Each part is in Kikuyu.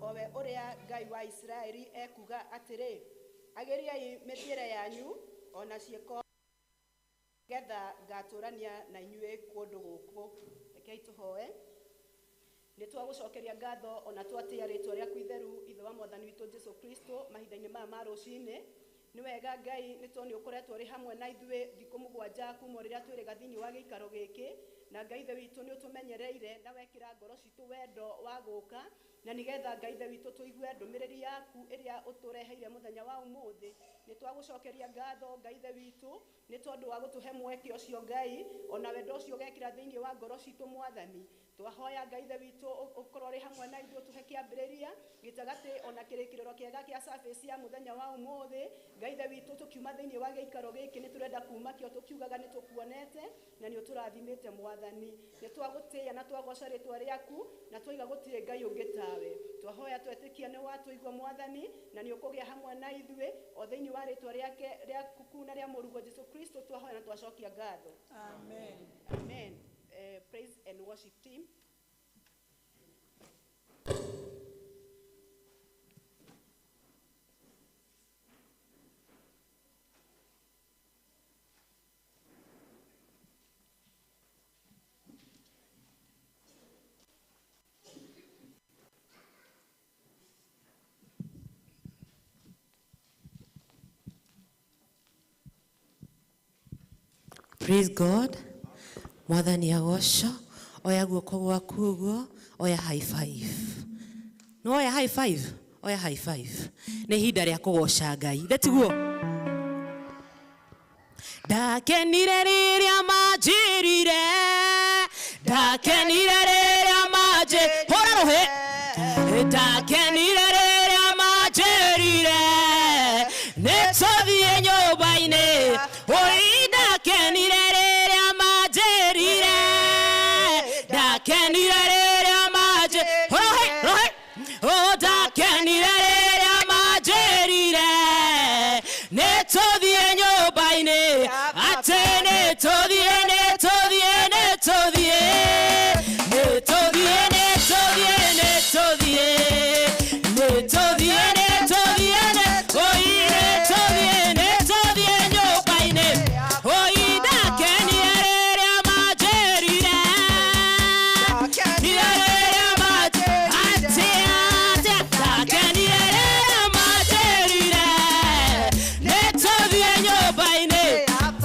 o we ũrĩa Ngai wa Isiraeli ekuuga atĩrĩ, agĩriai mĩthiĩre yanyu o na ciĩko getha ngatũrania na inyuĩ kũndũ gũkũ. Rekei tũhoe. Nĩ twagũcokeria ngatho ona twatĩa rĩtwa rĩaku itheru, Ithe wa Mwathani witũ Jesu Kristo, mahinda-inĩ maya ma rũcinĩ. Nĩ wega Ngai, nĩ tondũ nĩ ũkoretwo ũrĩ hamwe na ithuĩ thikũ mũgwanja kuma rĩrĩa twĩrĩga thĩinĩ wa gĩikaro gĩkĩ. Na Ngai Ithe witũ nĩ ũtũmenyereire na wekĩra ngoro citũ wendo wa gũka, na nĩgetha Ngai Ithe witũ tũigue ndũmĩrĩri yaku ĩrĩa ũtũreheire mũthenya wa ũmũthĩ. Nĩ twagũcokeria ngatho Ngai Ithe witũ nĩ tondũ wa gũtũhe mweke ũcio Ngai, ona wendo ũcio ũgekĩra thĩinĩ wa ngoro citũ Mwathani. Twahoya Ngai Ithe witũ ũkorwo ũrĩ hamwe na ithuĩ, ũtũhe kĩambĩrĩria, gĩtagatĩ ona kĩrĩkĩrĩro kĩega kĩa service ya mũthenya wa ũmũthĩ. Ngai Ithe witũ, tũkiuma thĩinĩ wa gĩikaro gĩkĩ nĩ tũrenda kuma kĩo tũkiugaga nĩ tũkuonete na nĩ ũtũrathimĩte Mwathani. Nĩ twagũtĩĩa na twagoca rĩtwa rĩaku na twaiga gũtirĩ Ngai ũngĩ tawe. Twahoya twetĩkia nĩ watũigua Mwathani na nĩ ũkũgĩa hamwe na ithuĩ o thĩinĩ wa rĩtwa rĩake rĩaku na rĩa Mũrũguo Jesu Kristo twahoya na twacokia ngatho. Amen. Amen. Praise and worship team. Praise God. Mwathani agocwo. Oya guoko gwaku ũguo, oya high five. No oya high five, oya high five. Nĩ ihinda rĩa kũgoca Ngai. Tiguo? Ndakenire rĩrĩa manjĩrire, ndakenire rĩrĩa manjĩrire, hũra rũhĩ. Ndakenire rĩrĩa manjĩrire, nĩ tũthiĩ nyũmba-inĩ. Oi, ndakenire rĩrĩa manjĩrire, ndakenire rĩrĩa manjĩrire, hũra rũhĩ, rũhĩ. Oh, ndakenire rĩrĩa manjĩrire, nĩ tũthiĩ nyũmba-inĩ. Atĩ nĩ tũthiĩ, nĩ tũthiĩ, nĩ tũthiĩ, nĩ tũthiĩ, nĩ tũthiĩ, nĩ tũthiĩ, nĩ tũthiĩ, nĩ tũthiĩ, nĩ oi, nĩ tũthiĩ, nĩ tũthiĩ nyũmba-inĩ. Oi, ndakenire rĩrĩa manjĩrire, ndakenire rĩrĩa manjĩrire, atĩ atĩ ndakenire rĩrĩa manjĩrire, nĩ tũthiĩ nyũmba-inĩ.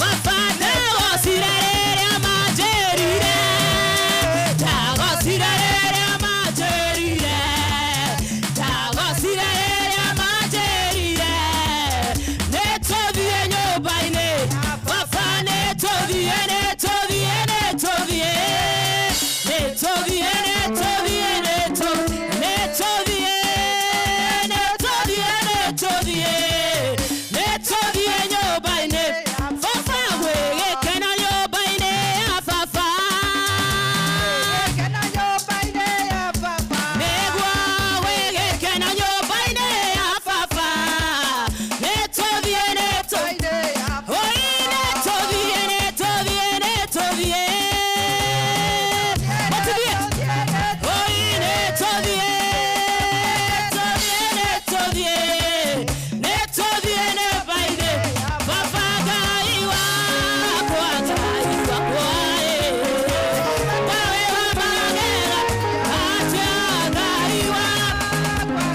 Baba ndagocire rĩrĩa manjĩrire, ndagocire rĩrĩa manjĩrire, ndagocire rĩrĩa manjĩrire, nĩ tũthiĩ nyũmba-inĩ. Baba nĩ tũthiĩ, nĩ tũthiĩ, nĩ tũthiĩ, nĩ tũthiĩ, nĩ tũthiĩ, nĩ tũthiĩ, nĩ tũthiĩ, nĩ tũthiĩ, nĩ tũthiĩ, nĩ tũthiĩ nyũmba-inĩ. Baba gwĩ gĩkeno nyũmba-inĩ ya baba. Gĩkeno nyũmba-inĩ ya baba. Nĩguo gwĩ gĩkeno nyũmba-inĩ ya baba. Nĩ tũthiĩ, nĩ tũthiĩ, Nyũmba-inĩ ya oi, nĩ tũthiĩ, nĩ tũthiĩ, nĩ tũthiĩ. Mũtithiĩ. Oi, nĩ tũthiĩ, tũthiĩ, nĩ tũthiĩ, nĩ tũthiĩ nyũmba-inĩ. Baba Ngai wakwa, Ngai wakwa, ĩ. Wewe wa magega, atia Ngai wakwa,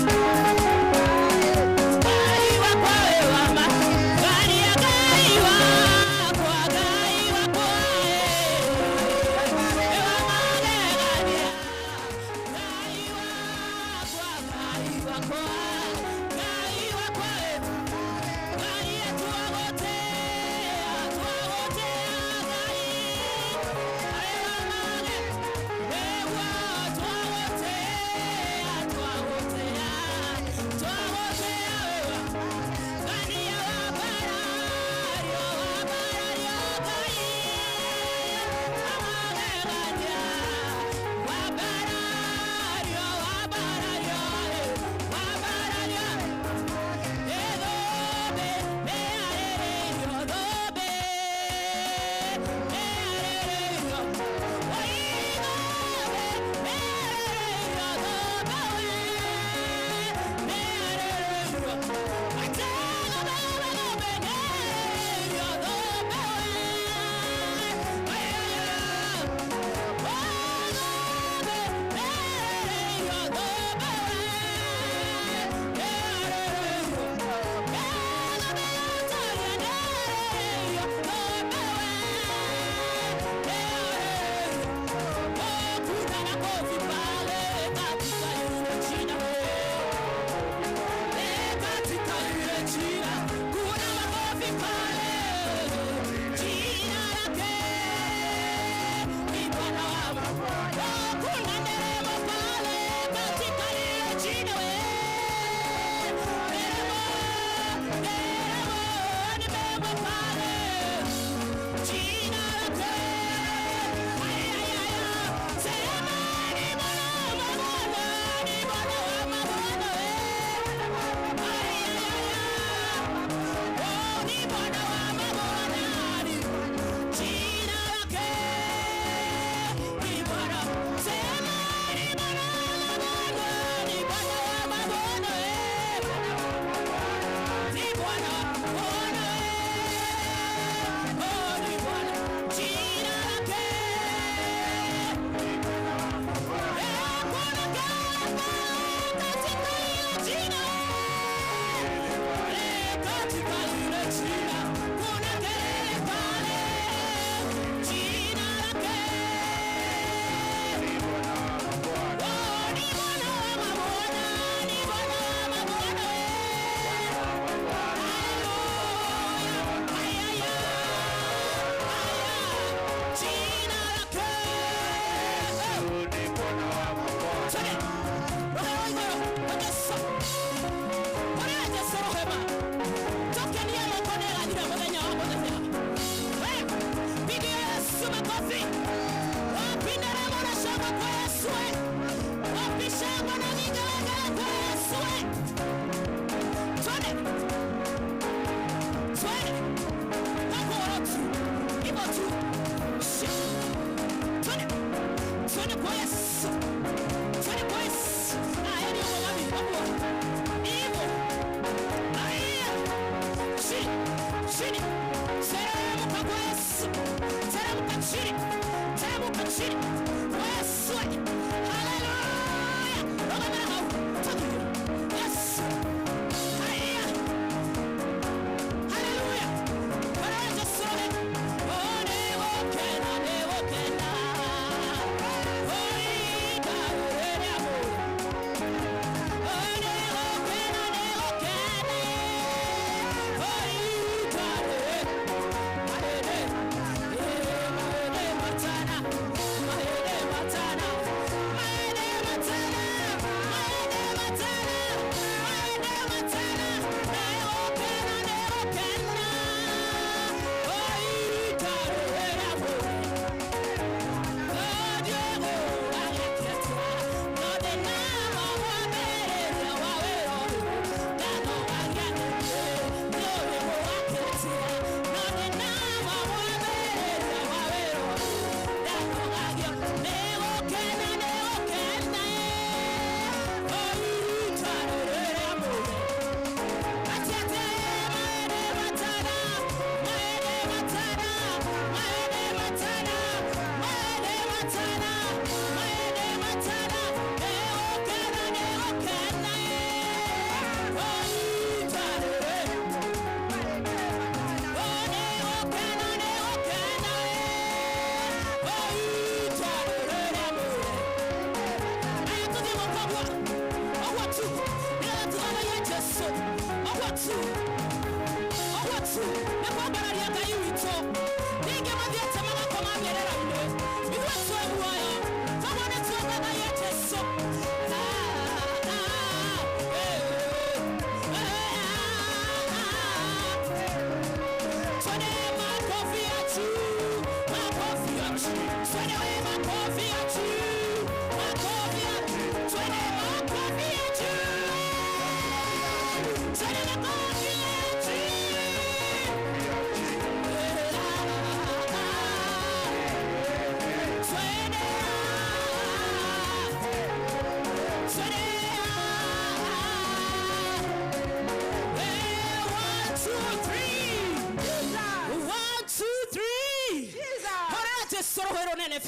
Ngai wakwa, we wa ma- Ngai ya Ngai wakwa, Ngai wakwa, ĩ. We wa magegania, Ngai wakwa, Ngai wakwa, Ngai wakwa, ĩ. Ngai atwagũtĩa, twagũtĩa Ngai. Ngai wa mage- Nĩguo twagũtĩa, twagũtĩa, twagũtĩa we wa- Ngai wa mbarario, wa mbarario Ngai. Amagegania, wa mbarario, wa mbarario, wa mbarario.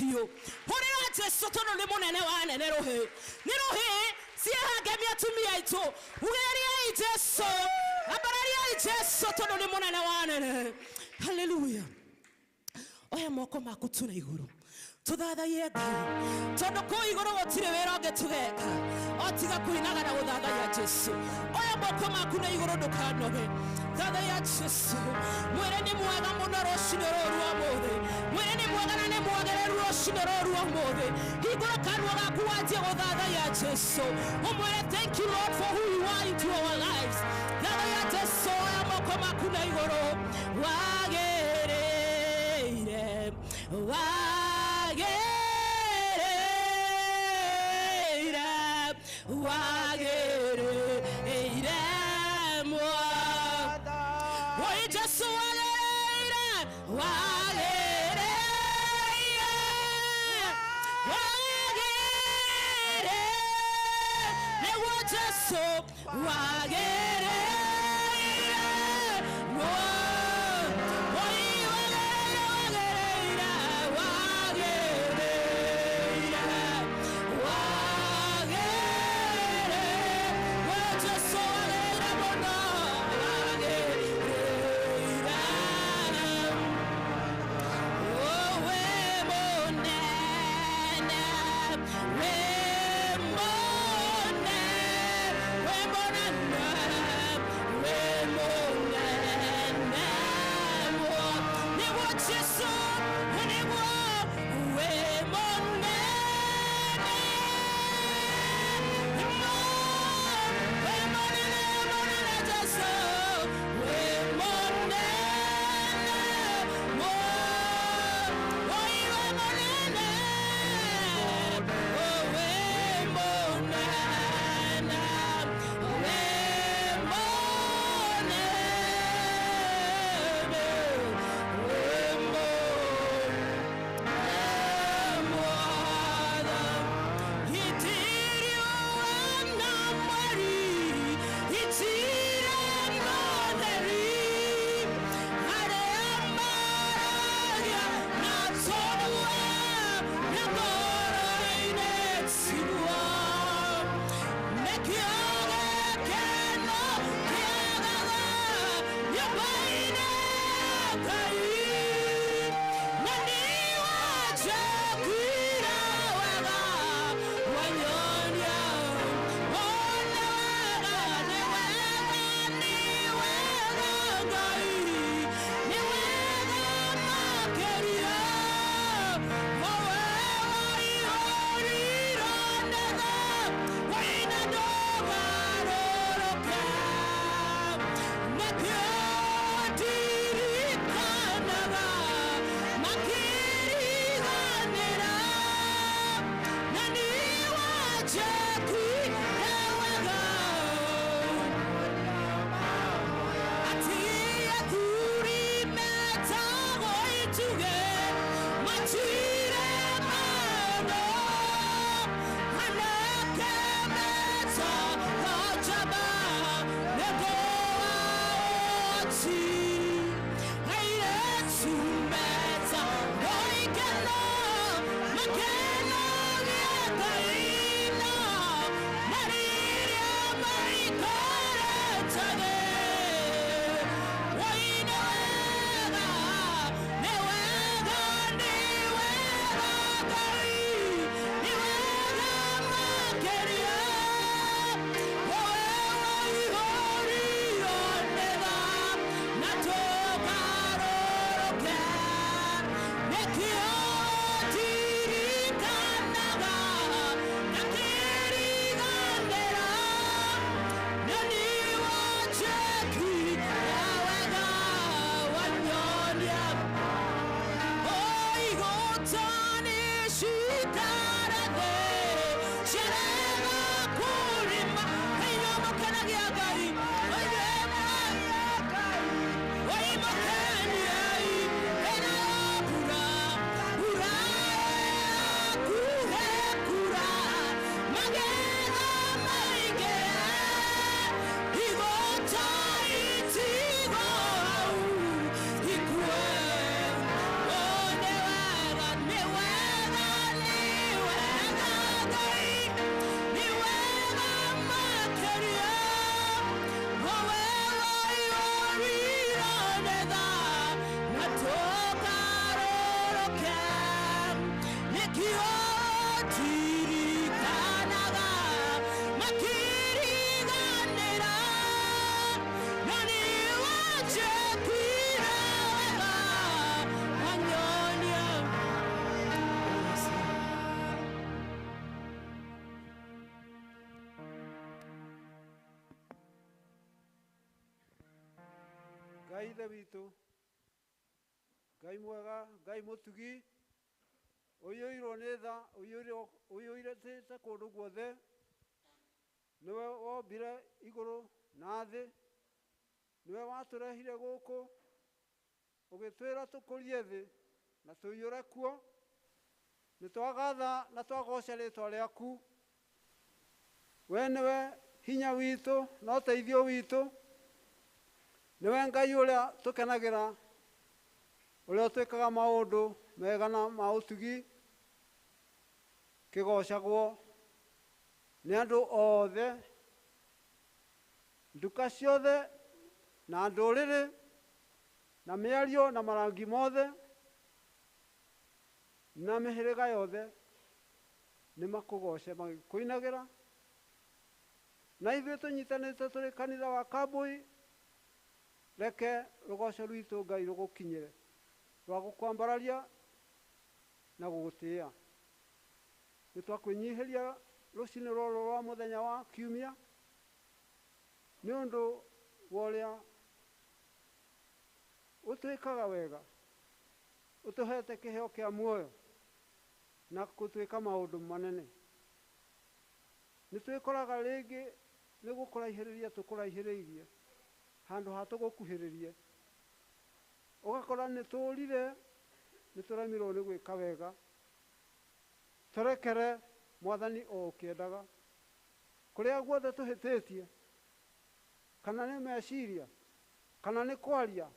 biũ. Hũrĩra Jesu tondũ nĩ mũnene wa anene rũhĩ. Nĩ rũhĩ ciĩhangemia atumia aitũ. Ugĩrĩriai Jesu. Ambarariai Jesu tondũ nĩ mũnene wa anene. Hallelujah. Oya moko maku tu na igũrũ. Tuthathaiye Ngai tondũ kũu igũrũ gũtirĩ wĩra ũngĩ tũgeka o tiga kũinaga na gũthathaiya Jesu. Oya moko maku na igũrũ ndũkanoge. Thathaiya Jesu. Mwĩre nĩ mwega mũno rũcinĩ rũrũ rwa ũmũthĩ. Mwĩre nĩ mwega na nĩ mwagĩrĩru rũcinĩ rũrũ rwa ũmũthĩ. Hingũra kanua gaku wanjie gũthathaiya Jesu. Ũmwĩre thank you Lord for who you are into our lives. Thathaiya Jesu. Oya moko maku na igũrũ. Wagĩrĩire, wagĩrĩire, wagĩrĩire mwa. Oi Jesu wagĩrĩire, wagĩrĩire, wagĩrĩire, nĩguo Jesu wagĩrĩire mwa. Oi wagĩrĩire, wagĩrĩire, wagĩrĩire, wagĩrĩire, we Jesu wagĩrĩire mũno, wagĩrĩire. Oh, we monene, we monene, we monene, we monene, nĩguo Jesu, nĩguo we monene, we monene, monene Jesu, we monene, oi we monene, oh we monene, we monene, Ngai ithe witũ, Ngai mwega, Ngai mũtugi, ũiyũirwo nĩ tha, ũiyũrĩte kũndũ guothe, nĩwe wombire igũrũ na thĩ, nĩwe watũrehire gũkũ, ũgĩtwĩra tũkũrie thĩ na tũiyũre kuo. Nĩ twagatha na twagoca rĩtwa rĩaku. We nĩwe hinya witũ na ũteithio witũ, nĩwe Ngai ũrĩa tũkenagĩra, ũrĩa ũtwĩkaga maũndũ mega na ma ũtugi, kĩgocagwo nĩ andũ othe, nduka ciothe na ndũrĩrĩ na mĩario na marangi mothe na mĩhĩrĩga yothe nĩ makũgoce magĩkũinagĩra. Na ithuĩ tũnyitanĩte tũrĩ kanitha wa Kambui, reke rũgoco rwitũ Ngai rũgũkinyĩre, rwa gũkwambararia na gũgũtĩĩa. Nĩ twakwĩnyihĩria rũcinĩ rũrũ rwa mũthenya wa kiumia nĩ ũndũ wa ũrĩa ũtwĩkaga wega, ũtũhete kĩheo kĩa muoyo na gũtwĩka maũndũ manene. Nĩ twĩkoraga rĩngĩ nĩ gũkũraihĩrĩria tũkũraihĩrĩirie handũ ha tũgũkuhĩrĩrie, ũgakora nĩ tũrire, nĩ tũremirwo nĩ gwĩka wega. Tũrekere Mwathani o ũkĩendaga, kũrĩa guothe tũhĩtĩtie, kana nĩ meciria, kana nĩ kwaria,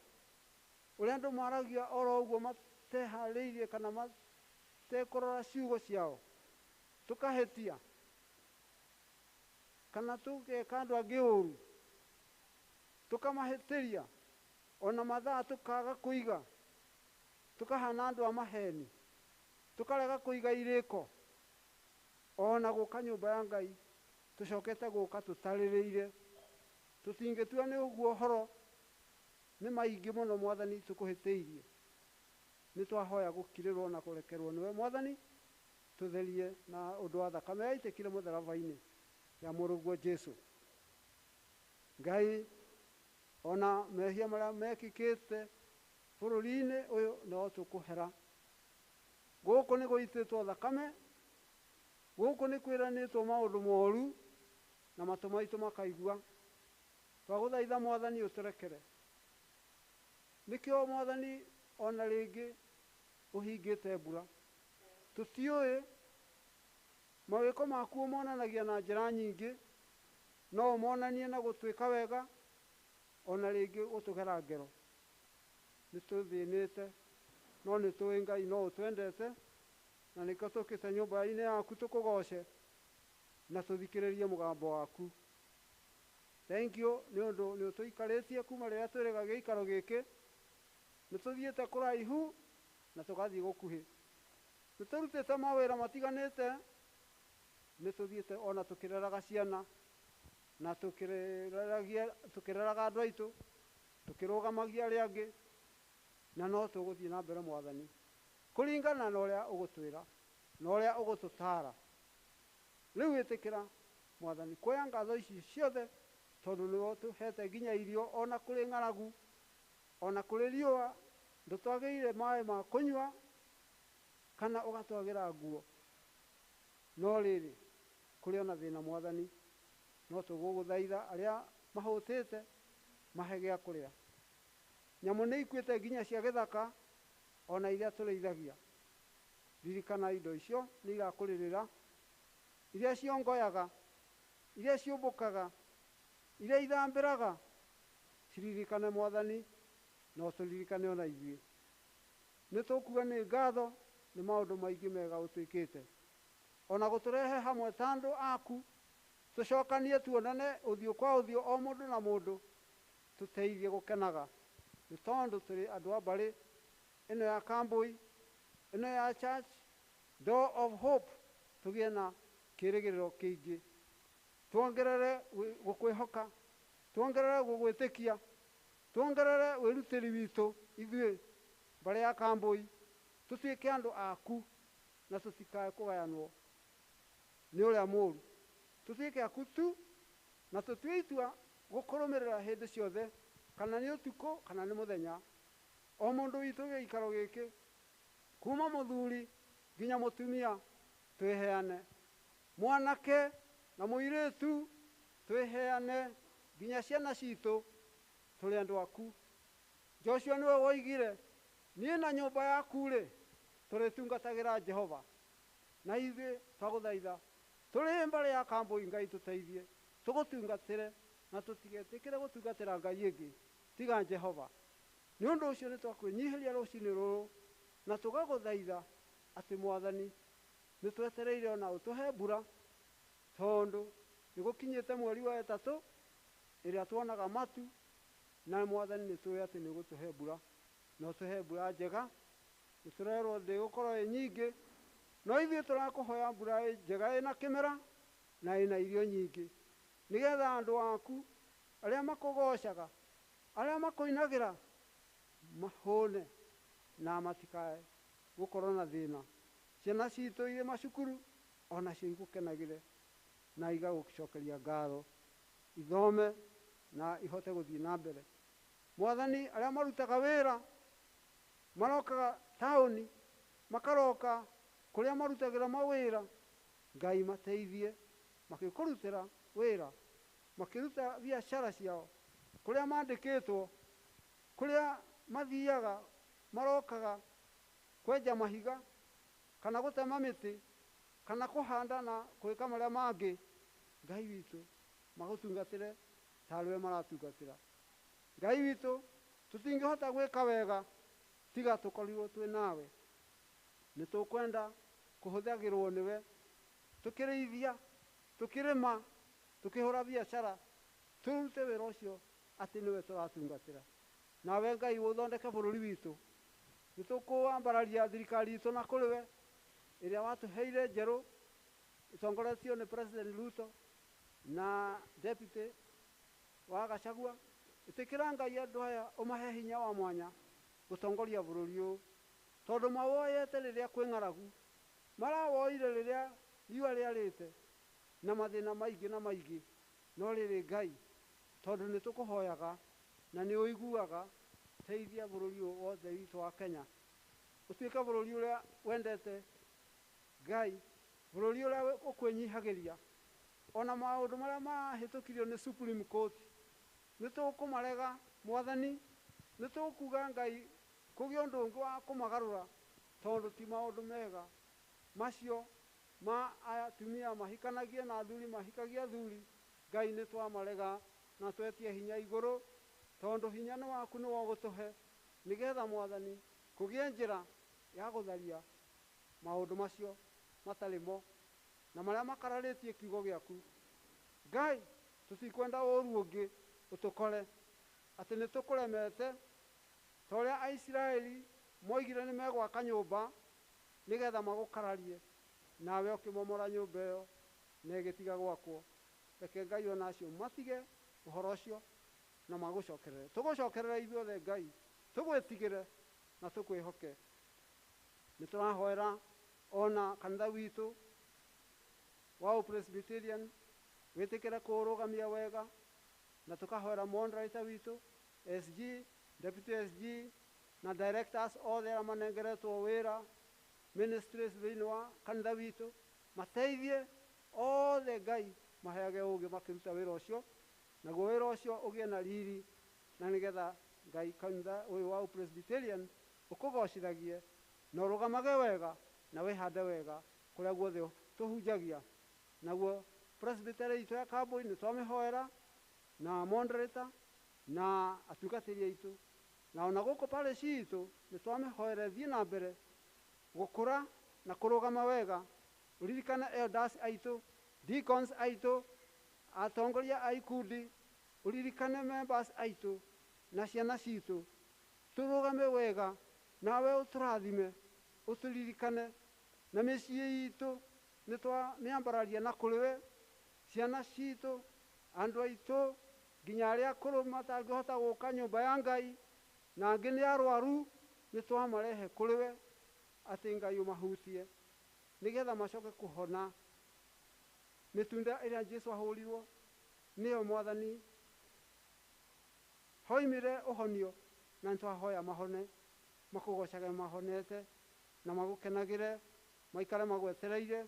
ũrĩa andũ maragia oro ũguo mateharĩirie kana matekũrora ciugo ciao, tũkahĩtia kana tũgeka andũ angĩ ũru, tũkamahĩtĩria, ona mathaa tũkaga kũiga, tũkahana andũ a maheni, tũkarega kũiga irĩko, ona gũka nyũmba ya Ngai tũcokete gũka tũtarĩrĩire, tũtingĩtua nĩ ũguo ũhoro nĩ maingĩ mũno Mwathani tũkũhĩtĩirie. Nĩ twahoya gũkirĩrwo na kũrekerwo nĩwe Mwathani, tũtherie na ũndũ wa thakame yaitĩkire mũtharaba-inĩ ya mũrũguo Jesũ. Ngai, ona mehia marĩa mekĩkĩte bũrũri-inĩ ũyũ no tũkũhera. Gũkũ nĩ gũitĩtwo thakame, gũkũ nĩ kwĩranĩtwo maũndũ moru na matũ maitũ makaigua. Twagũthaitha Mwathani ũtũrekere. Nĩkĩo Mwathani ona rĩngĩ ũhingĩte mbura. Tũtiũĩ mawĩko maku ũmonanagia na njĩra nyingĩ, no ũmonanie na gũtwĩka wega, ona rĩngĩ gũtũgera ngero. Nĩ tũthĩnĩte, no nĩ tũĩ Ngai no ũtwendete, na nĩkĩo tũkĩte nyũmba-inĩ yaku tũkũgoce na tũthikĩrĩrie mũgambo waku. Thank you nĩ ũndũ nĩ ũtũikarĩtie kuma rĩrĩa twĩrĩga gĩikaro gĩkĩ, nĩ tũthiĩte kũraihu na tũgathiĩ gũkuhĩ, nĩ tũrutĩte mawĩra matiganĩte, nĩ tũthiĩte ona tũkĩreraga ciana na tũkĩreraga andũ aitũ, tũkĩrũgamagia arĩa angĩ, na no tũgũthiĩ na mbere Mwathani kũringana na ũrĩa ũgũtwĩra na ũrĩa ũgũtũtara. Rĩu ĩtĩkĩra Mwathani kuoya ngatho ici ciothe, tondũ nĩwe ũtũhete nginya irio ona kũrĩ ng'aragu ona kũrĩ riũa, ndũtwagĩire maĩ ma kũnyua kana ũgatwagĩra nguo. No rĩrĩ, kũrĩ ona thĩna Mwathani, no tũgũgũthaitha arĩa mahũtĩte mahe gĩa kũrĩa. Nyamũ nĩ ikuĩte nginya cia gĩthaka ona iria tũrĩithagia. Ririkana indo icio nĩ irakũrĩrĩra, iria ciongoyaga, iria ciũmbũkaga, iria ithambĩraga, ciririkane Mwathani, no tũririkane ona ithuĩ. Nĩ tũkuga nĩ ngatho nĩ maũndũ maingĩ mega ũtwĩkĩte, ona gũtũrehe hamwe ta andũ aku, tũcokanie tuonane ũthiũ kwa ũthiũ o mũndũ na mũndũ, tũteithie gũkenaga nĩ tondũ tũrĩ andũ a mbarĩ ĩno ya Kambui, ĩno ya church Door of Hope, tũgĩe na kĩĩrĩgĩrĩro kĩingĩ, tuongerere gũkwĩhoka, tuongerere gũgwĩtĩkia, tuongerere wĩrutĩri witũ ithuĩ mbarĩ ya Kambui, tũtuĩke andũ aku na tũtikae kũgayanwo nĩ ũrĩa mũũru, tũtuĩke aku tu na tũtue itua gũkũrũmĩrĩra hĩndĩ ciothe kana nĩ ũtukũ kana nĩ mũthenya o mũndũ witũ gĩikaro gĩkĩ kuma mũthuri nginya mũtumia twĩheane mwanake na mũirĩtu twĩheane nginya ciana citũ tũrĩ andũ aku. Joshua nĩwe woigire niĩ na nyũmba yaku rĩ tũrĩtungatagĩra Jehova na ithuĩ twagũthaitha tũrĩ mbarĩ ya Kambui Ngai tũteithie tũgũtungatĩre na tũtigetĩkĩre gũtungatĩra Ngai ĩngĩ tiga Jehova. Nĩ ũndũ ũcio nĩ twakwĩnyihĩria rũcinĩ rũrũ na tũgagũthaitha atĩ Mwathani nĩ twetereire ona ũtũhe mbura tondũ nĩ gũkinyĩte mweri wa ĩtatũ ĩrĩa tuonaga matu na Mwathani nĩ tũĩ atĩ nĩ ũgũtũhe mbura na ũtũhe mbura njega. Nĩ tũrerwo ndĩgũkorwo ĩ nyingĩ no ithuĩ tũrakũhoya mbura njega ĩna kĩmera na ĩna irio nyingĩ nĩgetha andũ aku arĩa makũgocaga arĩa makũinagĩra mahũne na matikae gũkorwo na thĩna. Ciana citũ irĩ macukuru onacio igũkenagĩre na igagũcokeria ngatho ithome na ihote gũthiĩ na mbere. Mwathani arĩa marutaga wĩra marokaga taũni makaroka kũrĩa marutagĩra mawĩra Ngai mateithie makĩkũrutĩra wĩra makĩruta biacara ciao kũrĩa mandĩkĩtwo kũrĩa mathiaga marokaga kwenja mahiga kana gũtema mĩtĩ kana kũhanda na gwĩka marĩa mangĩ Ngai witũ magũtungatĩre tarĩwe maratungatĩra. Ngai witũ tũtingĩhota gwĩka wega tiga tũkorirwo twĩ nawe. Nĩ tũkwenda kũhũthagĩrwo nĩwe tũkĩrĩithia tũkĩrĩma tũkĩhũra biacara tũrute wĩra ũcio atĩ nĩwe tũratungatĩra. Nawe Ngai ũthondeke bũrũri witũ nĩ tũkũambararia thirikari itũ na kũrĩ we ĩrĩa watũheire njerũ ĩtongoretio nĩ President Ruto na deputy wa Gachagua. Ĩtĩkĩra Ngai andũ aya ũmahe hinya wa mwanya gũtongoria bũrũri ũyũ tondũ mawoyete rĩrĩa kwĩ ng'aragu marawoire rĩrĩa riũa rĩarĩte na mathĩna maingĩ na maingĩ no rĩrĩ Ngai tondũ nĩ tũkũhoyaga na nĩ ũiguaga teithia bũrũri ũyũ wothe witũ wa Kenya ũtuĩke bũrũri ũrĩa wendete Ngai bũrũri ũrĩa ũkwĩnyihagĩria ona maũndũ marĩa marahĩtũkirio nĩ Supreme Court nĩ tũkũmarega Mwathani nĩ tũkuga Ngai kũgĩe ũndũ ũngĩ wa kũmagarũra tondũ ti maũndũ mega macio ma atumia mahikanagie na athuri mahikagie athuri. Ngai nĩ twamarega na twetie hinya igũrũ tondũ hinya nĩ waku nĩ wogũtũhe nĩgetha Mwathani kũgĩe njĩra ya gũtharia maũndũ macio matarĩ mo na marĩa makararĩtie kiugo gĩaku. Ngai tũtikwenda ũũru ũngĩ ũtũkore atĩ nĩ tũkũremete ta ũrĩa Aisiraeli moigire nĩ megwaka nyũmba nĩgetha magũkararie nawe ũkĩmomora nyũmba ĩyo na ĩgĩtiga gwakwo. Reke Ngai ona acio matige ũhoro ũcio na magũcokerere. Tũgũcokerere ithuothe Ngai tũgwĩtigĩre na tũkwĩhoke. Nĩ tũrahoera ona kanitha witũ wa Presbyterian wĩtĩkĩre kũũrũgamia wega na tũkahoera moderator witũ SG, deputy SG na directors othe arĩa manengeretwo wĩra ministries thĩinĩ wa kanitha witũ mateithie othe Ngai maheage ũũgĩ makĩruta wĩra ũcio naguo wĩra ũcio ũgĩe na riri na nĩgetha Ngai kanitha ũyũ wa Presbyterian ũkũgocithagie na ũrũgamage wega na wĩhande wega kũrĩa guothe tũhunjagia. Naguo presbytery itũ ya Kambui nĩ twamĩhoera na moderator na atungatĩri aitũ na ona gũkũ parish itũ nĩ twamĩhoera ĩthiĩ na mbere gũkũra na kũrũgama wega. Ũririkane elders aitũ, deacons aitũ, atongoria a ikundi, ũririkane members aitũ na ciana citũ tũrũgame wega nawe ũtũrathime ũtũririkane na mĩciĩ itũ nĩ twamĩambararia na kũrĩ we ciana citũ andũ aitũ nginya arĩa akũrũ matangĩhota gũka nyũmba ya Ngai na angĩ nĩ arwaru nĩ twamarehe kũrĩ we atĩ Ngai ũmahutie nĩgetha macoke kũhona. Mĩtunda ĩrĩa Jesũ ahũrirwo nĩyo Mwathani Hoimire ũhonio na nĩtwahoya mahone, makũgocage mahonete na magũkenagĩre, maikare magwetereire.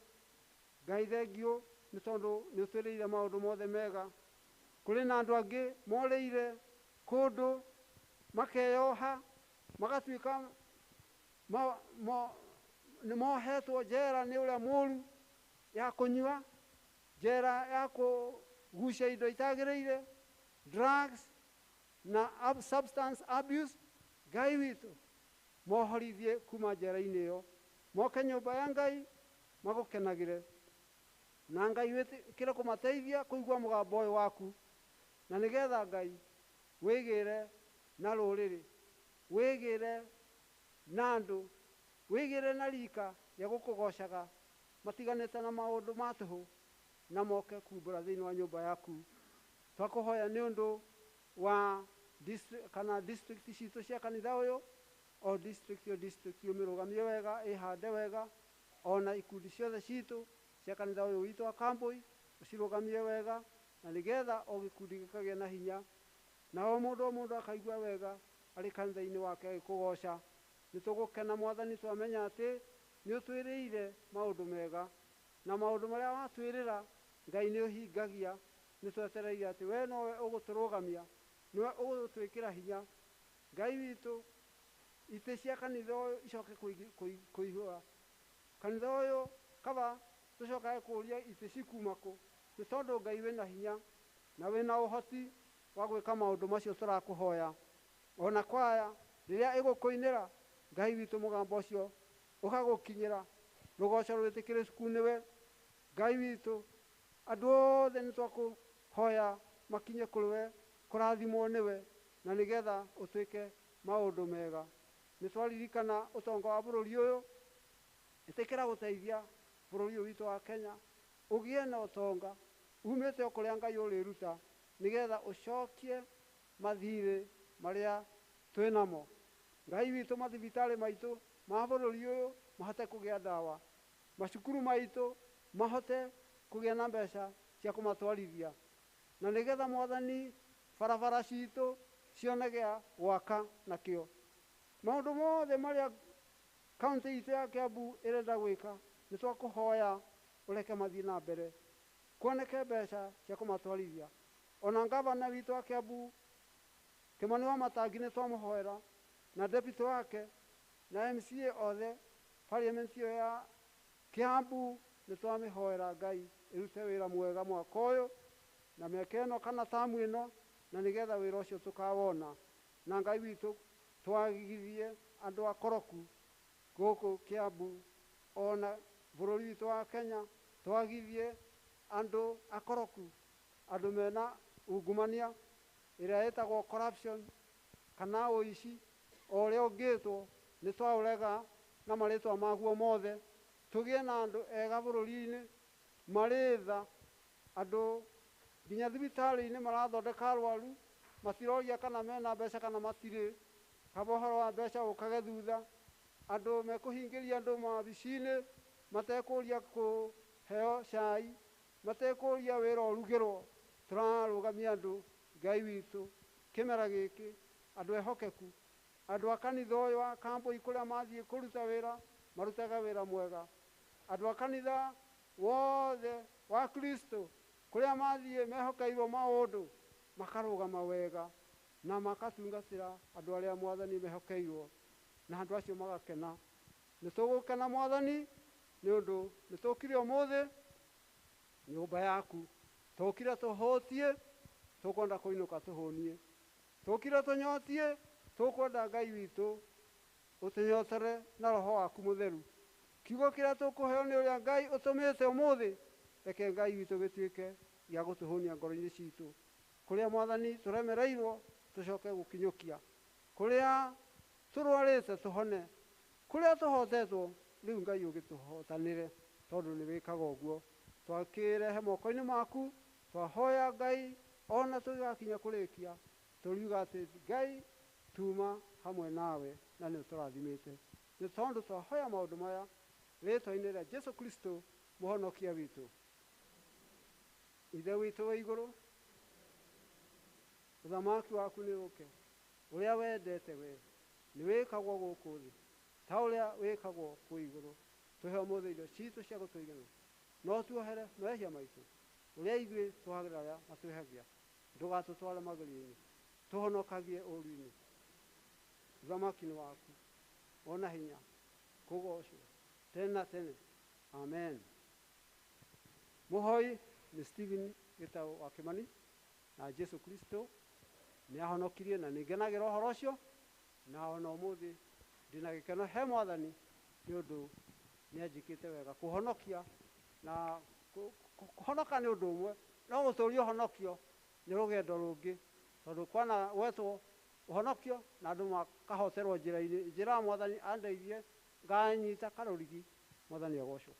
Ngai thengiũ nĩ tondũ nĩ ũtwĩrĩire maũndũ mothe mega. Kũrĩ na andũ angĩ morĩire kũndũ makeyoha magatuĩka nĩ mohetwo njera nĩ ũrĩa mũru ya kũnyua, njera ya kũgucia indo itagĩrĩire, drugs na substance abuse. Ngai witũ mohorithie kuma njera-inĩ ĩyo, moke nyũmba ya Ngai magũkenagĩre, na Ngai wĩtĩkĩre kũmateithia kũigua mũgambo ũyũ waku, na nĩgetha Ngai wĩgĩre na rũrĩrĩ, wĩgĩre na andũ, wĩgĩre na rika rĩa gũkũgocaga, matiganĩte na maũndũ ma tũhũ, na moke kumbũra thĩinĩ wa nyũmba yaku. Twakũhoya nĩ ũndũ wa district, kana district citũ cia kanitha ũyũ, o district o district ũmĩrũgamie wega, ĩhande wega, ona ikundi ciothe citũ cia kanitha ũyũ witũ wa Kambui ũcirũgamie wega, na nĩgetha o gĩkundi gĩkagĩa na hinya, na o mũndũ o mũndũ akaigua wega arĩ kanitha-inĩ wake agĩkũgoca. Nĩ tũgũkena Mwathani twamenya atĩ nĩ ũtwĩrĩire maũndũ mega, na maũndũ marĩa watwĩrĩra Ngai nĩ ũhingagia. Nĩ twetereire atĩ we nowe ũgũtũrũgamia, nĩwe ũgũtwĩkĩra hinya. Ngai witũ, itĩ cia kanitha ũyũ icoke kũihũra kanitha ũyũ, kaba tũcokage kũũria itĩ cikuma kũ, nĩ tondũ Ngai wĩna hinya na wĩna ũhoti wa gwĩka maũndũ macio tũrakũhoya. Ona kwaya rĩrĩa ĩgũkũinĩra, Ngai witũ mũgambo ũcio ũgagũkinyĩra, rũgoco rwĩtĩkĩrĩku nĩwe. Ngai witũ, andũ othe nĩ twakũhoya makinye kũrĩ we, kũrathimwo nĩwe, na nĩgetha ũtuĩke maũndũ mega. Nĩ twaririkana ũtonga wa bũrũri ũyũ, ĩtĩkĩra gũteithia bũrũri ũyũ witũ wa Kenya ũgĩe na ũtonga umĩte o kũrĩa Ngai ũrĩruta, nĩgetha ũcokie mathirĩ marĩa twĩnamo. Ngai witũ, mathibitarĩ maitũ ma bũrũri ũyũ mahote kũgĩa ndawa, macukuru maitũ mahote kũgĩa na mbeca cia kũmatwarithia, na nĩgetha Mwathani barabara citũ cione gĩa gwaka nakĩo. Maũndũ mothe marĩa kaunti itũ ya Kiambu ĩrenda gwĩka, nĩ twakũhoya ũreke mathiĩ na mbere, kuoneke mbeca cia kũmatwarithia. Ona ngavana witũ wa Kiambu Kimani wa Matangi nĩ twamũhoera, na deputy wake na MCA othe, parliament ĩyo ya Kiambu nĩ twamĩhoera Ngai ĩrute wĩra mwega mwaka ũyũ na mĩaka ĩno kana tamu ĩno, na nĩgetha wĩra ũcio tũkawona. Na Ngai witũ twagithie andũ akoroku gũkũ Kiambu ona bũrũri witũ wa Kenya, twagithie andũ akoroku, andũ mena ungumania ĩrĩa ĩtagwo corruption kana ũici o ũrĩa ũngĩtwo, nĩ twaũrega na marĩtwa maguo mothe. Tũgĩe na andũ ega bũrũri-inĩ marĩ tha, andũ nginya thibitarĩ-inĩ marathondeka arwaru, matiroria kana mena mbeca kana matirĩ, kaba ũhoro wa mbeca ũkage thutha. Andũ mekũhingĩria andũ mawabici-inĩ matekũria kũheo cai, matekũria wĩra ũrugĩrwo. Tũrarũgamia andũ, Ngai witũ, kĩmera gĩkĩ, andũ ehokeku, andũ a kanitha ũyũ wa Kambui kũrĩa mathiĩ kũruta wĩra marutaga wĩra mwega, andũ a kanitha wothe wa Kristo kũrĩa mathiĩ mehokeirwo maũndũ makarũgama wega na makatungatĩra andũ arĩa Mwathani mehokeirwo, na andũ acio magakena. Nĩ tũgũkena Mwathani nĩ ũndũ nĩ tũkire ũmũthĩ nyũmba yaku, tũkire tũhũtie, tũkwenda kũinũka tũhũnie, tũkire tũnyotie, tũkwenda Ngai witũ ũtũnyotere na roho waku mũtheru. Kiugo kĩrĩa tũkũheo nĩ ũrĩa Ngai ũtũmĩte ũmũthĩ, reke Ngai witũ gĩtuĩke gĩa gũtũhũnia ngoro-inĩ citũ. Kũrĩa Mwathani tũremereirwo tũcoke gũkinyũkia, kũrĩa tũrwarĩte tũhone, kũrĩa tũhotetwo rĩu Ngai ũgĩtũhotanĩre, tondũ nĩ wĩkaga ũguo. Twakĩrehe moko-inĩ maku, twahoya Ngai ona tũgĩgakinya kũrĩkia, tũriuga atĩ Ngai tuma hamwe nawe na nĩ ũtũrathimĩte. Nĩ tondũ twahoya maũndũ maya rĩtwa-inĩ rĩa Jesu Kristo mũhonokia witũ. Ithe witũ wa igũrũ, Ũthamaki waku nĩ ũke, ũrĩa wendete we nĩ wĩkagwo gũkũ thĩ ta ũrĩa wĩkagwo kũu igũrũ. Tũhe ũmũthĩ irio citũ cia gũtũigana, no tuohere mehia maitũ ũrĩa ithuĩ tũhagĩra arĩa matwĩhagia, ndũgatũtware magerio-inĩ, tũhonokagie ũũru-inĩ. Ũthamaki nĩ waku, ona hinya, kũgoocwo tene na tene. Amen. Mũhoi nĩ Stephen Gĩtaũ wa Kĩmani, na Jesu Kristo nĩ ahonokirie na nĩ ngenagĩra ũhoro ũcio, na ona ũmũthĩ ndĩna gĩkeno he Mwathani nĩ ũndũ nĩ anjĩkĩte wega. Kũhonokia na kũhonoka nĩ ũndũ ũmwe, no gũtũũria ũhonokio nĩ rũgendo rũngĩ, tondũ kwana gwetwo ũhonokio na andũ makahoterwo njĩra-inĩ. Njĩra ya Mwathani andeithie nganyita karũrigi. Mwathani agocwo.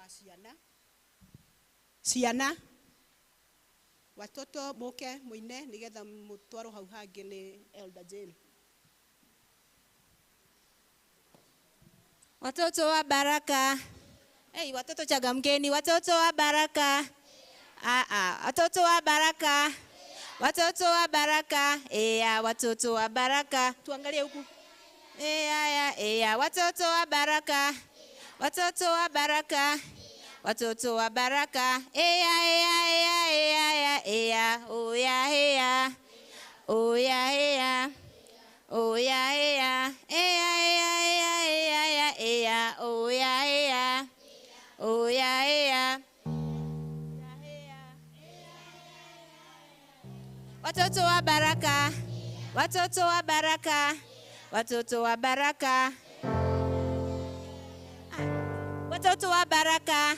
Ciana ciana watoto moke muine nigetha mutwarwo hau hangi ni Elder Jane. Watoto wa baraka. Hey, watoto changamkeni, watoto wa baraka. Watoto wa baraka. Watoto wa baraka. Watoto wa baraka. Tuangalie huku. Watoto wa baraka. Watoto wa baraka. Watoto wa baraka. Oya ea. Oya ea. Oya ea. Ea oya ea. Oya ea. Watoto wa baraka. Watoto wa baraka. Watoto wa baraka. Watoto wa baraka.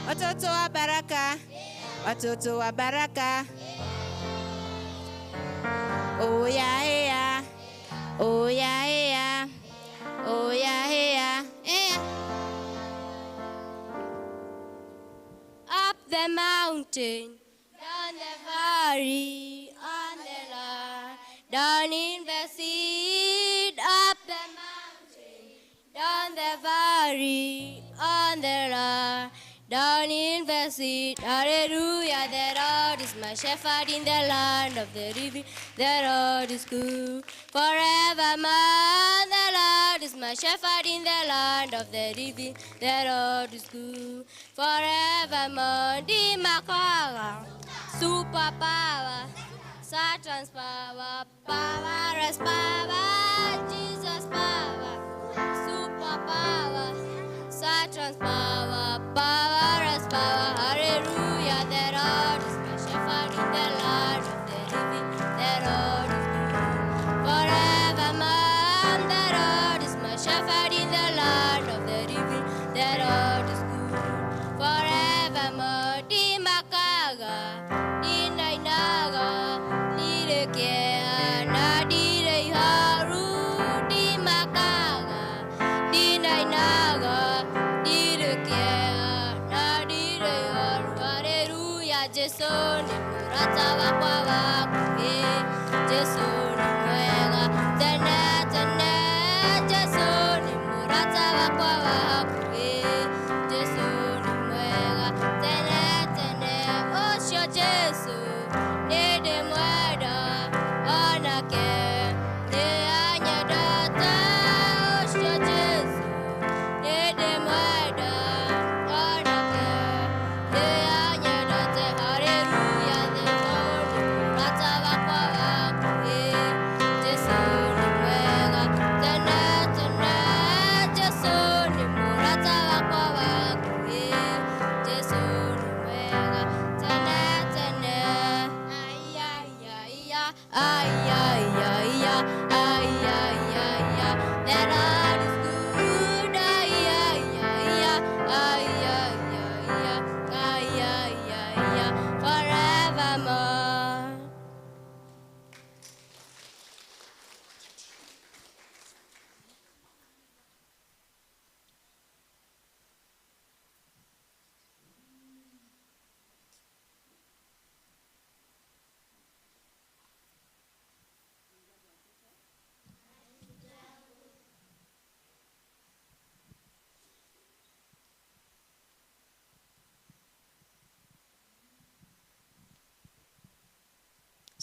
Watoto wa baraka. Watoto wa baraka. Oya ea. Oya ea. Oya ea. Ea. Up the mountain, down the valley, on the land, down in the sea, up the mountain, down the valley, on the land, down in the sea. Hallelujah, the Lord is my shepherd in the land of the living. The Lord is good forevermore. The Lord is my shepherd in the land of the living. The Lord is good forevermore. Dimakawa, super power, Satan's power, power is power, Jesus power, super power, Satan's power, power is power. Hallelujah, the Lord is my shepherd in the land of the living. The Lord is good forevermore. The Lord is my shepherd in the land of the living. The Lord is good forevermore. Dimakaga, dinainaga, nirekea, nadireharu. Dimakaga, dinainaga, nirekea, nadireharu. Hallelujah, Jesu ni murata wakwa wakuhi. Jesu ni mwega tene tene. Jesu ni murata wakwa wakuhi. Jesu ni mwega tene tene. Ucio Jesu ni ndimwenda onake ni anyendete. Ucio Jesu ni ndimwenda onake ni anyendete. Hallelujah,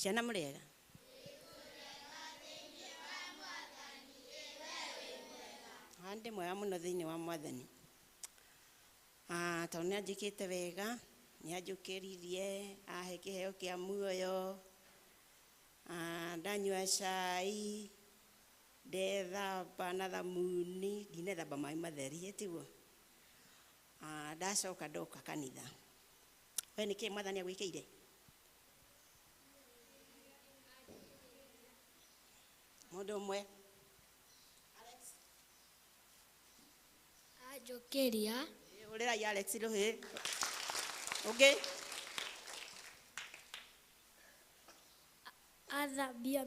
Ciana mũrĩega? Ndĩ mwega mũno thĩinĩ wa mwathani. Tondũ nĩ anjĩkĩte wega, nĩ anjũkĩririe, ahe kĩheo kĩa muoyo, ndanyua cai, ndethamba na thamuni, ndinethamba maĩ matheri, tiguo? Ndacoka ndoka kanitha. We nĩkĩ mwathani agwĩkĩire? Mũndũ ũmwe. Anjũkĩria. Hũrĩrai Alex rũhĩ. Ũngĩ? Athambia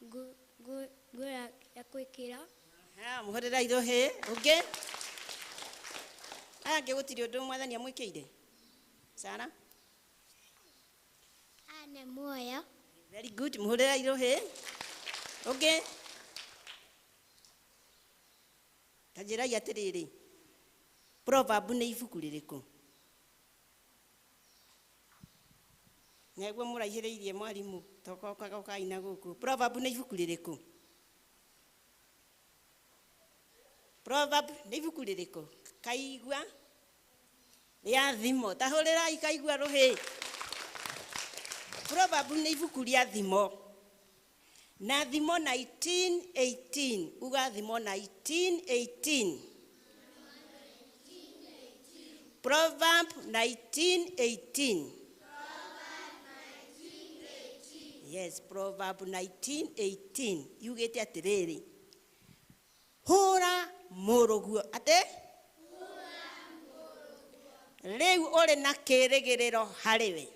nguo ya gwĩkĩra. Mũhũrĩrai rũhĩ. Ũngĩ? Aya angĩ gũtirĩ ũndũ mwathani amwĩkĩire? Sara? Ane muoyo. Very good. Mũhũrĩrai rũhĩ. Ũngĩ? Ta njĩrai atĩrĩrĩ, proverb nĩ ibuku rĩrĩkũ? Nĩguo mũraihĩrĩirie mwarimũ, tokokaga ũkai na gũkũ. Proverb nĩ ibuku rĩrĩkũ? Proverb nĩ ibuku rĩrĩkũ? Kaigua rĩa thimo. Ta hũrĩrai kaigua rũhĩ. Proverb nĩ ibuku rĩa thimo. Na thimo 1918, uga thimo 1918. Proverb 1918. Yes, Proverb 1918 yugĩte atĩrĩrĩ, hũra mũrũguo atĩ rĩu ũrĩ na kĩĩrĩgĩrĩro harĩ we,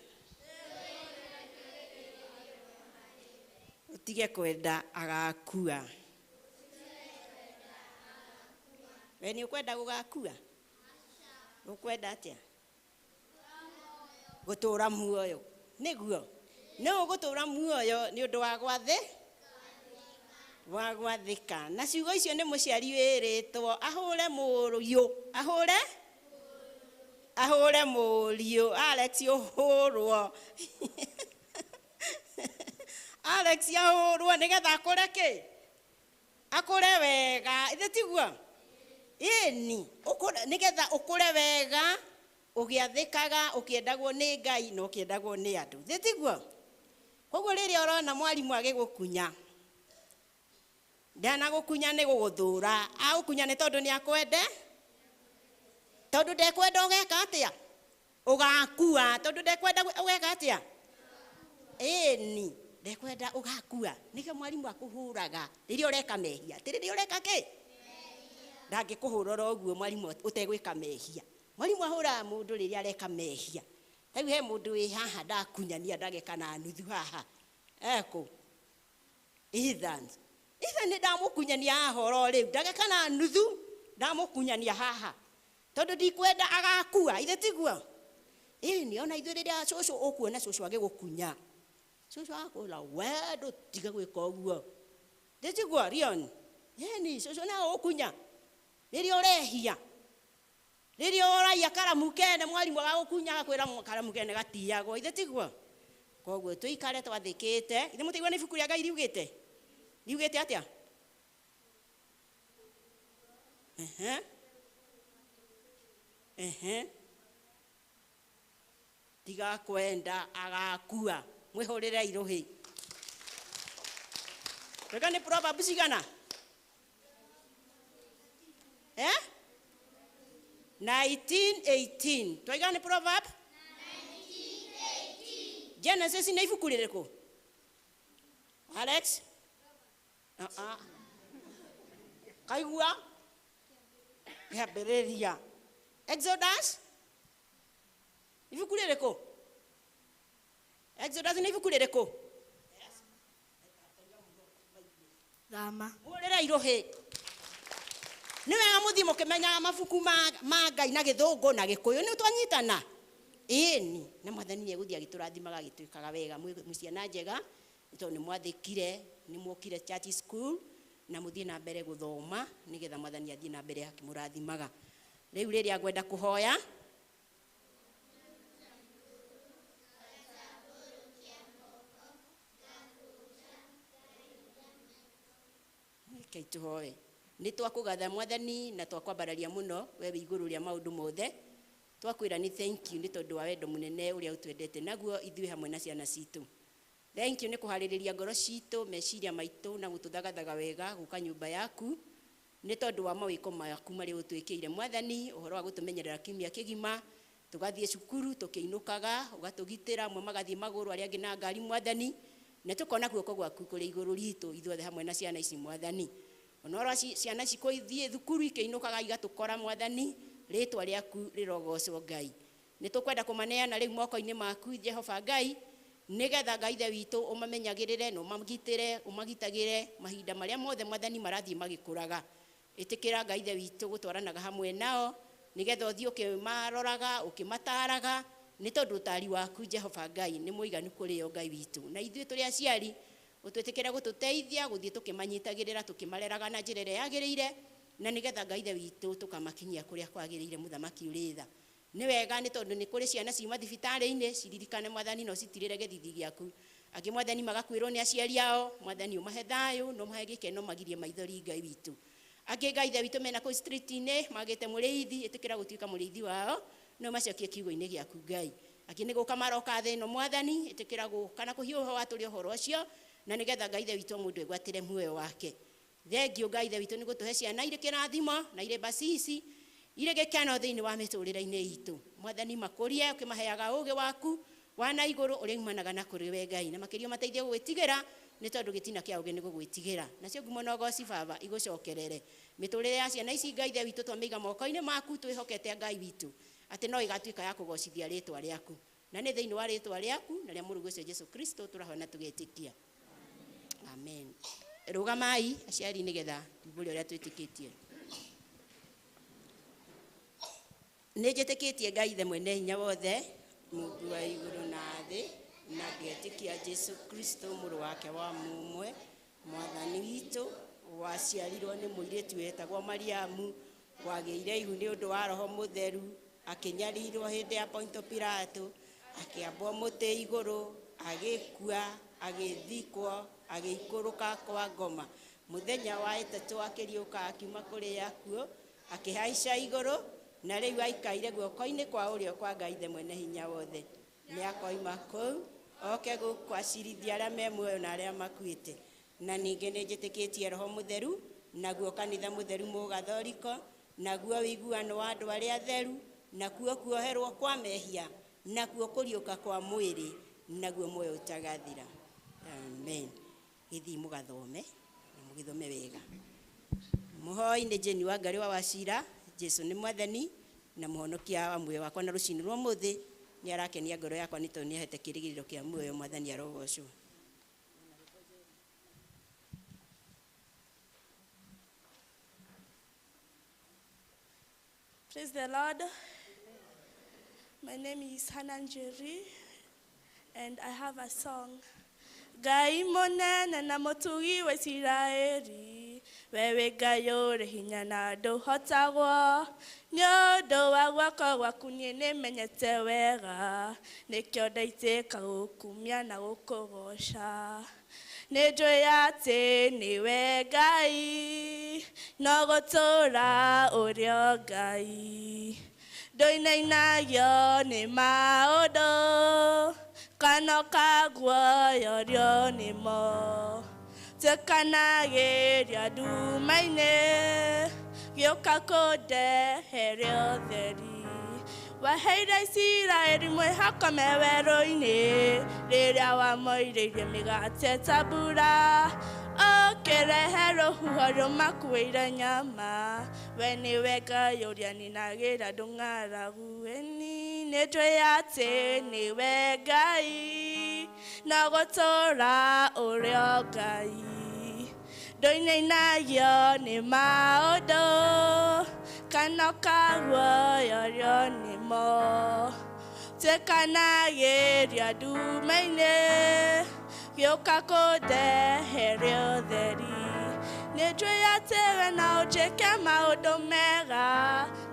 ũtige kwenda agakua. We nĩ ũkwenda gũgakua? Ũkwenda atĩa? Gũtũũra muoyo. Nĩguo nĩ ũgũtũũra muoyo nĩ ũndũ wa gwathĩka. Na ciugo icio nĩ mũciari wĩrĩtwo ahũre mũriũ, ahũre mũriũ. Alex ũhũrwo. Alex ahũrwo nĩgetha akũre kĩ? Akũre wega. Ithe tiguo? Ĩni, nĩgetha ũkũre wega ũgĩathĩkaga, ũkĩendagwo nĩ Ngai na ũkĩendagwo nĩ andũ. Ithe tiguo? Koguo rĩrĩa ũrona mwarimũ agĩgũkunya, ndanagũkunya nĩ gũgũthũra, agũkunya nĩ tondũ nĩ akwende, tondũ ndekwenda ũgeka atĩa? Ũgakua. Tondũ ndekwenda ũgeka atĩa? Ĩni, ndekwenda ũgakua. Nĩkĩo mwarimũ akũhũraga rĩrĩa ũreka mehia. Ti rĩrĩa ũreka kĩ? Ndangĩkũhũra oro ũguo mwarimũ ũtegwĩka mehia. Mwarimũ ahũraga mũndũ rĩrĩa areka mehia. Rĩu he mũndũ wĩ haha ndakunyania ndagĩka na nuthu haha. Ekũ? Ethan. Ethan nĩ ndamũkunyania haha oro rĩu. Ndagĩka na nuthu ndamũkunyania haha. Tondũ ndikwenda agakua. Ithe tiguo? Ĩni, ona ithuĩ rĩrĩa cũcũ ũkuona cũcũ agĩgũkunya, cũcũ agakwĩra we ndũtige gwĩka ũguo. Ithe tiguo, Rion? Ĩni, cũcũ no agũkunya rĩrĩa ũrehia. Rĩrĩa ũraiya karamu kene mwarimũ agagũkunya agakwĩra karamu kene gatiyagwo. Ithe tiguo? Koguo tũikare twathĩkĩte. Ithe mũtaigua nĩ ibuku rĩa Ngai riugĩte? Riugĩte atĩa? Ehe. Ehe. Tiga kwenda agakua. Mwĩhũrĩre irũhĩ. Wega nĩ proverb cigana? Eh? 1918. Twaiga nĩ proverb? 1918. Genesis nĩ ibuku rĩrĩkũ? Alex? Kaigua? Kĩambĩrĩria. Exodus? Ibuku rĩrĩkũ? Exodus nĩ ibuku rĩrĩkũ? Thama. Hũrĩra irũhĩ. Nĩ wega mũthiĩ mũkĩmenyaga mabuku ma Ngai na gĩthũngũ na gĩkũyũ. Nĩ twanyitana? Ĩni, na mwathani nĩ egũthiĩ agĩtũrathimaga agĩtwĩkaga wega. Mwĩ ciana njega, nĩ tondũ nĩ mwathĩkire, nĩ mwokire church school, na mũthiĩ na mbere gũthoma nĩgetha mwathani athiĩ na mbere akĩmũrathimaga. Rĩu rĩrĩa ngwenda kũhoya rekei tũhoe. Nĩ twakũgatha Mwathani na twakwambararia mũno we wĩ igũrũ rĩa maũndũ mothe. Twakwĩra nĩ thank you nĩ tondũ wa wendo mũnene ũrĩa ũtwendete naguo ithuĩ hamwe na ciana citũ. Thank you nĩ kũharĩrĩria ngoro citũ, meciria maitũ na gũtũthagathaga wega gũka nyũmba yaku nĩ tondũ wa mawĩko maku marĩa ũtwĩkĩire Mwathani, ũhoro wa gũtũmenyerera kiumia kĩgima, tũgathiĩ cukuru tũkĩinũkaga, ũgatũgitĩra, amwe magathiĩ magũrũ, arĩa angĩ na ngari Mwathani, na tũkona guoko gwaku kũrĩ igũrũ ritũ ithuothe hamwe na ciana ici Mwathani. Ona ũrĩa ciana ici kũithiĩ thukuru ikĩinũkaga igatũkora Mwathani, rĩtwa rĩaku rĩrogocwo Ngai. Nĩ tũkwenda kũmaneana rĩu moko-inĩ maku Jehova Ngai, nĩgetha Ngai Ithe witũ ũmamenyagĩrĩre na ũmagitĩre, ũmagitagĩre mahinda marĩa mothe Mwathani marathiĩ magĩkũraga. Ĩtĩkĩra Ngai Ithe witũ gũtwaranaga hamwe nao, nĩgetha ũthiĩ ũkĩmaroraga, ũkĩmataraga, nĩ tondũ ũtari waku Jehova Ngai nĩ mũiganu kũrĩ o Ngai witũ. Na ithuĩ tũrĩ aciari, ũtwĩtĩkĩre gũtũteithia gũthiĩ tũkĩmanyitagĩrĩra, tũkĩmareraga na njĩra ĩrĩa yagĩrĩire, na nĩgetha Ngai Ithe witũ tũkamakinyia kũrĩa kwagĩrĩire. Mũthamaki ũrĩ tha. Nĩ wega nĩ tondũ nĩ kũrĩ ciana ciuma thibitarĩ-inĩ ciririkane Mwathani na ũcitirĩre gĩthithi gĩaku. Angĩ Mwathani magakuĩrwo nĩ aciari ao, Mwathani ũmahe thayũ na ũmahe gĩkeno, magirie maithori Ngai witũ. Angĩ Ngai Ithe witũ mena kũu street-inĩ magĩte mũrĩithi, ĩtĩkĩra gũtuĩka mũrĩithi wao na ũmacokie kiugo-inĩ gĩaku Ngai. Angĩ nĩ gũka maroka thĩ ĩno Mwathani, ĩtĩkĩra gũka na kũhiũha watũrĩ ũhoro ũcio, na nĩgetha Ngai Ithe witũ mũndũ egwatĩre muoyo wake. Thengio Ngai Ithe witũ nĩ gũtũhe ciana irĩ kĩrathimo na irĩ bacici, irĩ gĩkeno thĩinĩ wa mĩtũrĩre-inĩ itũ. Mwathani makũrie ũkĩmaheaga ũũgĩ waku wa na igũrũ ũrĩa umanaga na kũrĩ we Ngai, na makĩria ũmateithie gũgwĩtigĩra nĩ tondũ gĩtina kĩa ũũgĩ nĩ gũgwĩtigĩra. Nacio ngumo na ũgoci Baba igũcokerere. Mĩtũrĩre ya ciana ici Ngai Ithe witũ twamĩiga moko-inĩ maku, twĩhokete Ngai witũ atĩ no ĩgatuĩka ya kũgocithia rĩtwa rĩaku, na nĩ thĩinĩ wa rĩtwa rĩaku na rĩa Mũrũguo ũcio Jesũ Kristo tũrahoya na tũgetĩkia. Amen. Rũgamai aciari nĩgetha tumbũre ũrĩa twĩtĩkĩtie. Nĩ njĩtĩkĩtie Ngai Ithe mwene hinya wothe, Mũmbi wa igũrũ na thĩ, na ngetĩkia Jesũ Kristo mũrũ wake wa mũmwe, Mwathani witũ, waciarirwo nĩ mũirĩtu wetagwo Mariamu, wagĩire ihu nĩ ũndũ wa Roho Mũtheru, akĩnyarirwo hĩndĩ ya Ponto Pilato, akĩambwo mũtĩ igũrũ, agĩkua, agĩthikwo, agĩikũrũka kwa ngoma. Mũthenya wa ĩtatũ akĩriũka akiuma kũrĩ akuũ, akĩhaica igũrũ, na rĩu aikaire guoko-inĩ kwa ũrĩo kwa Ngai Ithe mwene hinya wothe. Nĩ akoima kũu oke gũkũ acirithia arĩa me muoyo na arĩa makuĩte. Na ningĩ nĩ njĩtĩkĩtie Roho Mũtheru, naguo kanitha mũtheru mũgathoriko, naguo ũiguano wa andũ arĩa atheru, nakuo kuoherwo kwa mehia, nakuo kũriũka kwa mwĩrĩ, naguo muoyo ũtagathira. Amen. Gĩthiĩ mũgathome na mũgĩthome wega. Mũhoi nĩ Jane wa Ngarĩ wa Wacira. Jesũ nĩ Mwathani na mũhonokia wa muoyo wakwa, na rũcinĩ rwa ũmũthĩ nĩ arakenia ngoro yakwa nĩ tondũ nĩ ahete kĩĩrĩgĩrĩro kĩa muoyo. Mwathani arogocwo. Praise the Lord. My name is Hannah Njeri, and I have a song. Ngai mũnene na mũtugi wa Isiraeli, wewe Ngai ũrĩ hinya na ndũhotagwo, nĩ ũndũ wa guoko gwaku niĩ nĩmenyete wega, nĩkĩo ndaitĩka gũkumia na gũkũgoca. Nĩ njũĩ atĩ nĩwe Ngai, no gũtũũra ũrĩ o Ngai. Ndũinainagio nĩ maũndũ, kana ũkaguoyorio nĩmo. Tuĩkanagĩria nduma-inĩ, gĩũka kũndehere ũtheri. Waheire Isiraeli mwĩhoko me werũ-inĩ, rĩrĩa wamoirĩirie mĩgate ta mbura. Ũkĩrehe rũhuho rũmakuĩire nyama, we nĩwe Ngai ũrĩa ninagĩra ndũng'aragu. Ĩni nĩ njũĩ atĩ nĩwe Ngai, no gũtũũra ũrĩ o Ngai. Ndũinainagio nĩ maũndũ, kana ũkaguoyorio nĩmo. Tuĩkanagĩria nduma-inĩ, gĩũka kũndehere ũtheri. Nĩ Nĩ njũĩ atĩ we no ũnjĩke maũndũ mega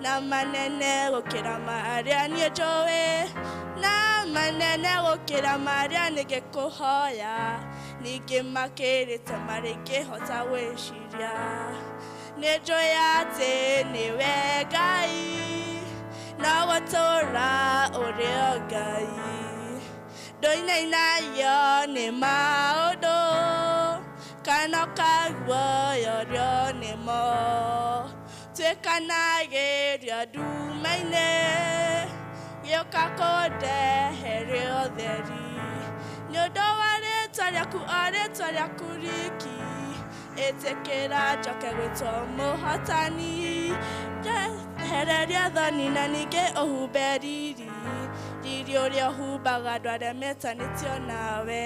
na manene gũkĩra marĩa niĩ njũĩ, na manene gũkĩra marĩa nĩngĩkũhoya, ningĩ makĩrĩte marĩa ingĩhota gwĩciria. Nĩ njũĩ atĩ nĩwe Ngai, no gũtũũra ũrĩ o Ngai. Ndũinainagio nĩ maũndũ kana ũkaguoyorio nĩmo, tuĩkanagĩrio nduma-inĩ gĩũka kũndehere ũtheri. Nĩ ũndũ wa rĩtwa rĩaku, o rĩtwa rĩaku riki, ĩtĩkĩra njoke gwĩtwo mũhotani. Njehereria thoni na ningĩ ũhumbe riri, riri ũrĩa ũhumbaga andũ arĩa metanĩtio nawe.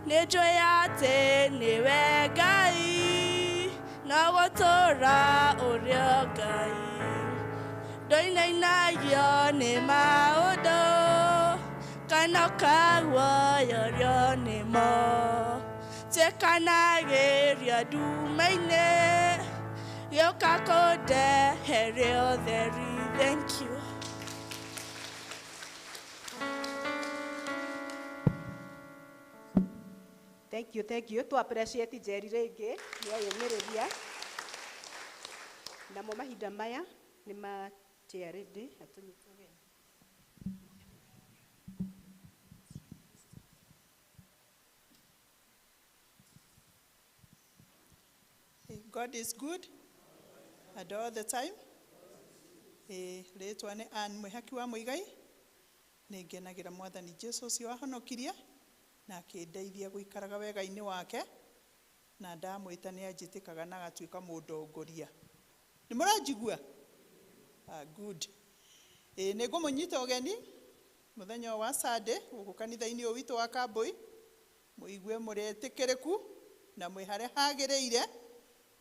Nĩ njũĩ atĩ nĩwe Ngai, no gũtũũra ũrĩ o Ngai. Ndũinainagio nĩ maũndũ kana ũkaguoyorio nĩmo, tuĩkanagĩrio nduma-inĩ gĩũka kũndehere ũtheri. Thank you. Thank you, thank you. Tu appreciate Jerry rĩngĩ nĩ eyũmĩrĩria. Namo mahinda maya nĩ ma TRD atũnyite ũgeni. God is good and all the time. Rĩtwa nĩ Ann Mwĩhaki wa Mũigai. Nĩ ngenagĩra Mwathani Jesu ũcio wahonokirie na akĩndeithia gũikaraga wega-inĩ wake, na ndamwĩta nĩ anjĩtĩkaga na agatuĩka mũndongoria. Nĩ mũranjigua? Ah, good. Nĩ ngũmũnyita ũgeni mũthenya wa Sunday gũkũ kanitha-inĩ ũyũ witũ wa Kambui, mũigue mũrĩ etĩkĩrĩku na mwĩ harĩa hagĩrĩire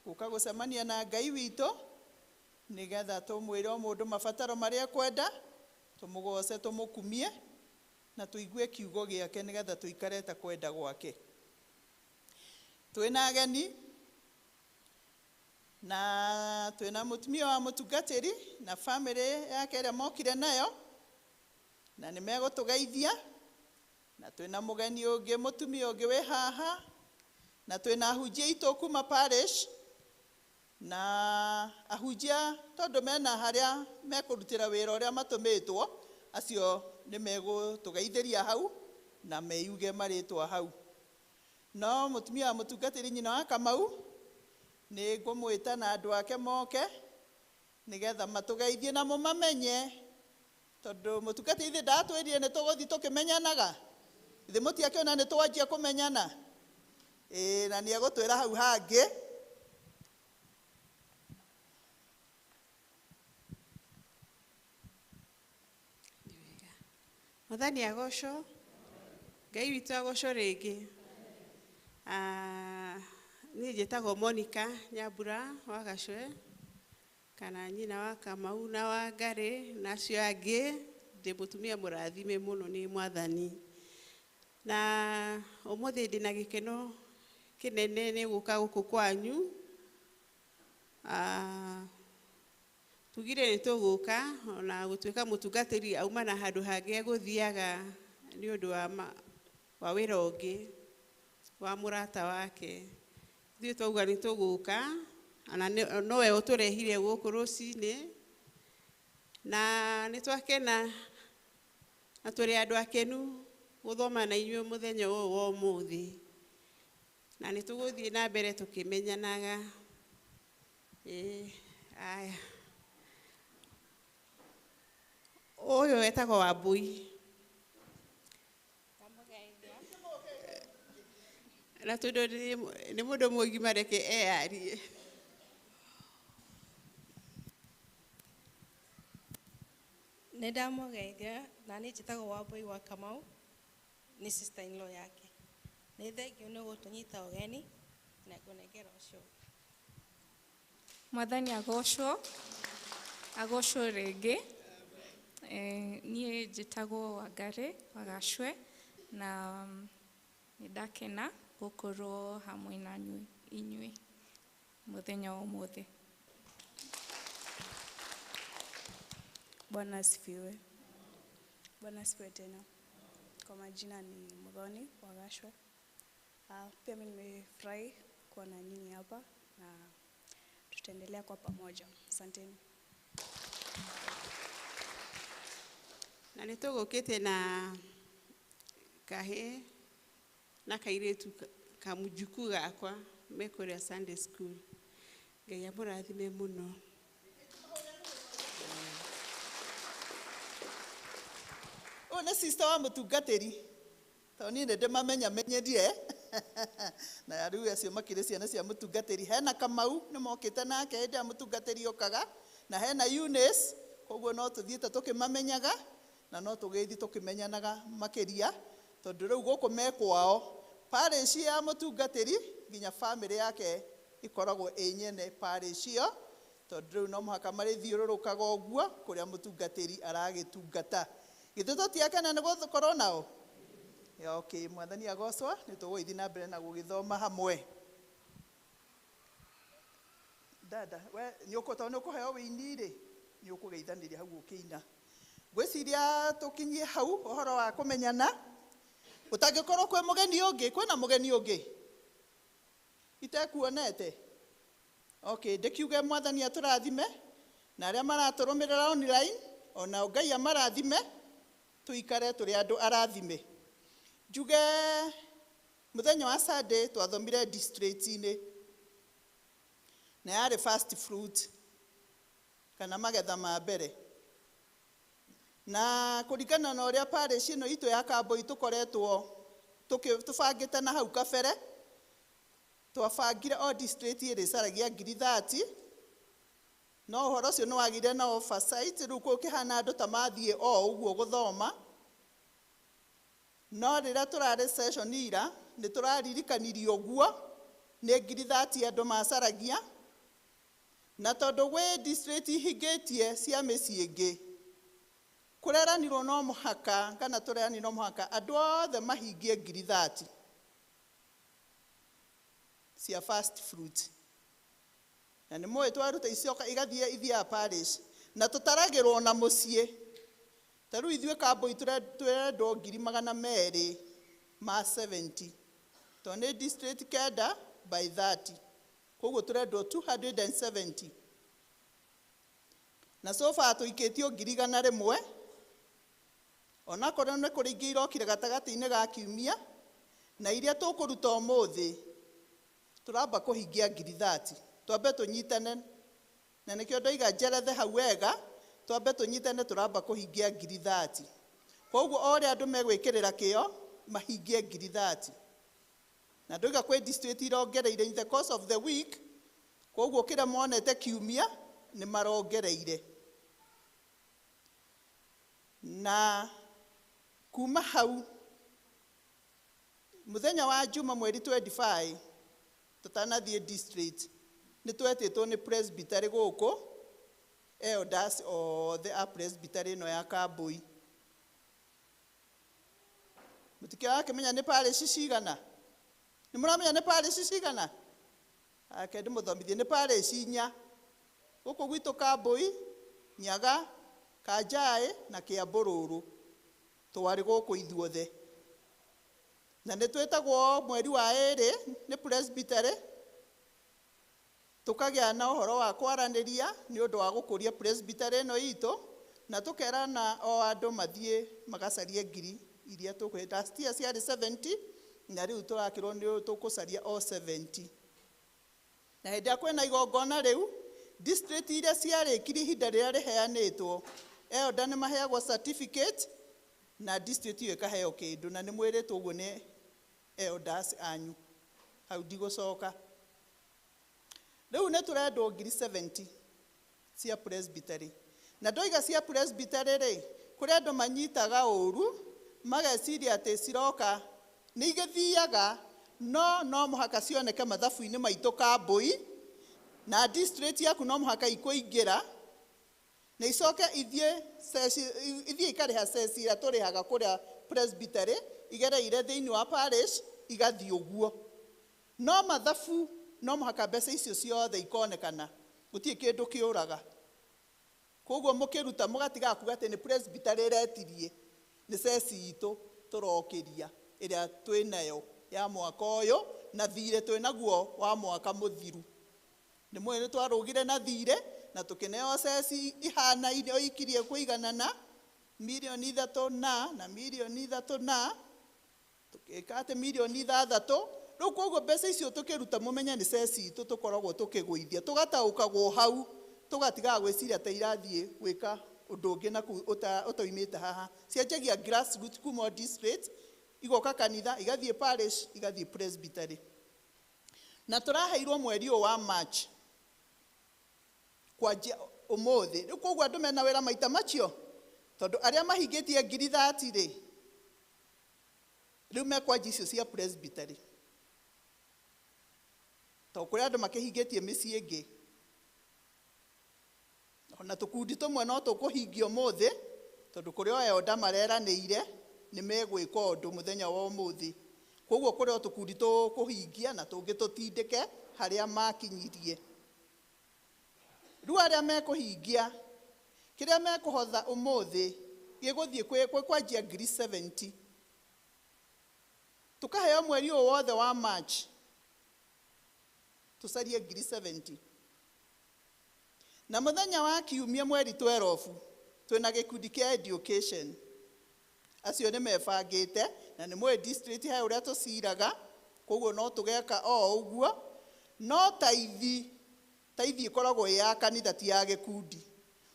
gũka gũcemania na Ngai witũ, nĩgetha tũmwĩre o mũndũ mabataro marĩa ekwenda, tũmũgoce, tũmũkumie na tũigue kiugo gĩake nĩgetha tũikare ta kwenda gwake. Twĩna ageni na twĩna mũtumia wa mũtungatĩri na famĩlĩ yake ĩrĩa mokire nayo, na nĩ megũtũgeithia, na twĩna mũgeni ũngĩ, mũtumia ũngĩ wĩ haha, na twĩna ahunjia aitũ kuma parish, na ahunjia tondũ mena harĩa mekũrutĩra wĩra ũrĩa matũmĩtwo, acio nĩ megũtũgeithĩria hau na meyuge marĩtwa hau. No mũtumia wa mũtungatĩri nyina wa Kamau nĩ ngũmwĩta na andũ ake moke nĩgetha matũgeithie na mũmamenye, tondũ mũtungatĩri ithe ndatwĩrire nĩ tũgũthiĩ tũkĩmenyanaga, ithe mũtiakĩona nĩ twanjia kũmenyana. Na nĩ egũtwĩra hau hangĩ. Mwathani agocwo, Ngai witũ agocwo rĩngĩ. Niĩ njĩtagwo Monica Nyambura wa Gacwe, kana nyina wa Kamau na wa Ngarĩ na acio angĩ. Ndĩ mũtumia mũrathime mũno nĩ Mwathani. Na ũmũthĩ ndĩna gĩkeno kĩnene nĩ gũka gũkũ kwanyu. Tugire nĩ tũgũka ona gũtuĩka mũtungatĩri auma na handũ hangĩ egũthiaga nĩ ũndũ wa wĩra ũngĩ wa mũrata wake. Ithuĩ twauga nĩ tũgũka, ona nowe ũtũrehire gũkũ rũcinĩ, na nĩ twakena na tũrĩ andũ akenu gũthoma na inyuĩ mũthenya ũyũ wa ũmũthĩ, na nĩ tũgũthiĩ na mbere tũkĩmenyanaga. Aya, ũyũ etagwo Wambui. Na tondũ nĩ mũndũ mũgima reke eyarie. Nĩ ndamũgeithia, na niĩ njĩtagwo Wambui wa Kamau, nĩ sister in law yake. Nĩ thengiũ nĩ gũtũnyita ũgeni na ngũnengera ũcio. Mwathani agocwo, agocwo rĩngĩ. Niĩ njĩtagwo Wangari wa Gacwe, na nĩ ndakena gũkorwo hamwe na inyuĩ. Mũthenya wa ũmũthĩ. Bwana asifiwe. Bwana asifiwe tena. Kwa majina ni Muthoni wa Gashwe. Pia mimi nimefurahi kuwa na nyinyi hapa na tutaendelea kwa pamoja. Asanteni. Na nĩ tũgũkĩte na kahĩĩ na kairĩtu ka mũjukuu gakwa me kũrĩa Sunday school. Ngai amũrathime mũno. Ũyũ nĩ sister wa mũtungatĩri tondũ niĩ nĩ ndĩmamenyamenyerire na rĩu acio makĩrĩ ciana cia mũtungatĩri. Hena Kamau nĩ mokĩte nake hĩndĩ ĩrĩa mũtungatĩri okaga, na hena Eunice, koguo no tũthiĩte tũkĩmamenyaga na no tũgĩthiĩ tũkĩmenyanaga makĩria tondũ rĩu gũkũ me kwao. Parish ya mũtungatĩri nginya famĩlĩ yake ĩkoragwo ĩ nyene parish ĩyo, tondũ rĩu no mũhaka marĩthiũrũrũkaga ũguo kũrĩa mũtungatĩri aragĩtungata. Githĩ tũtiakena nĩ gũkorwo nao? Okay, mwathani agocwo, nĩ tũgũgĩthiĩ na mbere na gũgĩthoma hamwe. Dada, we tondũ nĩ ũkũheo wĩini rĩ, nĩ ũkũgeithanĩria hau ũkĩina. Ngwĩciria tũkinyie hau ũhoro wa kũmenyana. Ũtangĩkorwo kwĩ mũgeni ũngĩ, kwĩna mũgeni ũngĩ itekuonete? Okay, ndĩkiuge mwathani atũrathime na arĩa maratũrũmĩrĩra online onao Ngai amarathime, tũikare tũrĩ andũ arathime. Njuge mũthenya wa Sunday twathomire district-inĩ na yarĩ first fruit kana magetha ma mbere, na kũringana na ũrĩa parish ĩno itũ ya Kambui tũkoretwo tũbangĩte na hau kabere, twabangire o district ĩrĩcaragia ngiri 30, no ũhoro ũcio nĩ wagire na oversight, rĩu gũkĩhana andũ ta mathiĩ o ũguo gũthoma. No rĩrĩa tũrarĩ session ira nĩ tũraririkanirio ũguo nĩ ngiri 30 andũ macaragia, na tondũ gwĩ district ihingĩtie cia mĩciĩ ĩngĩ, kũreranirwo no mũhaka kana tũreranirwo no mũhaka andũ othe mahingie ngiri 30 cia first fruit. Na nĩ mũĩ twaruta icoka igathiĩ ithiaga parish na tũtaragĩrwo na mũciĩ. Ta rĩu ithuĩ Kambui tũrendwo ngiri magana merĩ ma 70, tondũ nĩ district kenda by 30, koguo tũrendwo 270, na so far tũikĩtio ngiri 100, onakorwo nĩ kũrĩ ingĩ irokire gatagatĩ-inĩ ga kiumia, na iria tũkũruta ũmũthĩ tũramba kũhingia ngiri 30. Twambe tũnyitane, na nĩkĩo ndoiga njerethe hau wega, twambe tũnyitane tũramba kũhingia ngiri 30. Koguo o ũrĩa andũ megwĩkĩrĩra kĩo mahingie ngiri 30. Na ndoiga kwĩ district irongereire in the course of the week, koguo kĩrĩa monete kiumia nĩ marongereire. Na kuma hau mũthenya wa Juma mweri 25 tũtanathiĩ district nĩ twetĩtwo nĩ presbytery gũkũ, elders othe a presbytery ĩno ya Kambui. Mũtikĩrakĩmenya nĩ parish cigana? Nĩ mũramenya nĩ parish cigana? Ake ndĩmũthomithie, nĩ parish inya gũkũ gwitũ Kambui, Nyaga, Kanjaĩ na Kĩambũrũrũ. Twarĩ gũkũ ithuothe, na nĩ twĩtagwo mweri wa ĩrĩ nĩ presbytery, tũkagĩa na ũhoro wa kwaranĩria nĩ ũndũ wa gũkũria presbytery ĩno itũ, na tũkerana o andũ mathiĩ magacarie ngiri iria tũkũhe. Last year ciarĩ 70, na rĩu tũrakĩrwo nĩ tũkũcaria o 70. Na hĩndĩ ĩrĩa kwĩna igongona rĩu, district iria ciarĩkirie ihinda rĩrĩa rĩheanĩtwo, elder nĩ maheagwo certificate na district ĩyo ĩkaheo kĩndũ, na nĩ mwĩrĩtwo ũguo nĩ elders anyu. Hau ndigũcoka. Rĩu nĩ tũrendwo ngiri 70 cia presbytery. Na ndoiga cia presbytery rĩ, kũrĩ andũ manyitaga ũru mageciria atĩ ciroka nĩ igĩthiaga, no no mũhaka cioneke mathabu-inĩ maitũ Kambui, na district yaku no mũhaka ikũingĩra na icoke ithiĩ ithiĩ ikarĩha ceci iria tũrĩhaga kũrĩa presbytery igereire thĩinĩ wa parish igathiĩ ũguo. No mathabu No mũhaka mbeca icio ciothe ikonekana, gũtirĩ kĩndũ kĩũraga. Koguo mũkĩruta mũgatigaga kuga atĩ nĩ presbytery ĩretirie, nĩ ceci itũ tũrokĩria ĩrĩa twĩnayo ya mwaka ũyũ na thirĩ twĩnaguo wa mwaka mũthiru. Nĩ mũĩ nĩ twarũgire na thirĩ na tũkĩneo ceci ihanaine o ikirie kũiganana 3 mirioni na 3 mirioni na tũgĩka atĩ 6 mirioni. Rĩu koguo mbeca icio tũkĩruta mũmenye nĩ ceci itũ tũkoragwo tũkĩgũithia, tũgataũkagwo hau, tũgatigaga gwĩciria ta irathiĩ gwĩka ũndũ ũngĩ na kũu ũtoimĩte haha. Cianjagia grassroot kuma o district, igoka kanitha, igathiĩ parish, igathiĩ presbytery. Na tũraheirwo mweri ũyũ wa March kwanjia ũmũthĩ. Rĩu koguo andũ mena wĩra maita macio, tondũ arĩa mahingĩtie 30,000 rĩ, rĩu mekwanjia icio cia presbytery, tondũ kũrĩ andũ makĩhingĩtie mĩciĩ ĩngĩ. Ona tũkundi tũmwe no tũkũhingia ũmũthĩ, tondũ kũrĩ o elder mareranĩire nĩ megwĩka ũndũ mũthenya wa ũmũthĩ. Koguo kũrĩ o tũkundi tũkũhingia na tũngĩ tũtindĩke harĩa makinyirie. Rĩu arĩa mekũhingia kĩrĩa mekũhotha ũmũthĩ gĩgũthiĩ kwĩ kwanjia 70,000. Tũkaheo mweri ũyũ wothe wa March tũcarie 70,000. Na mũthenya wa kiumia mweri 12 twĩna gĩkundi kĩa education. Acio nĩ mebangĩte na nĩ mũĩ district he ũrĩa tũciraga, koguo no tũgeka o ũguo. No taithi, taithi ĩkoragwo ĩ ya kanitha, ti ya gĩkundi.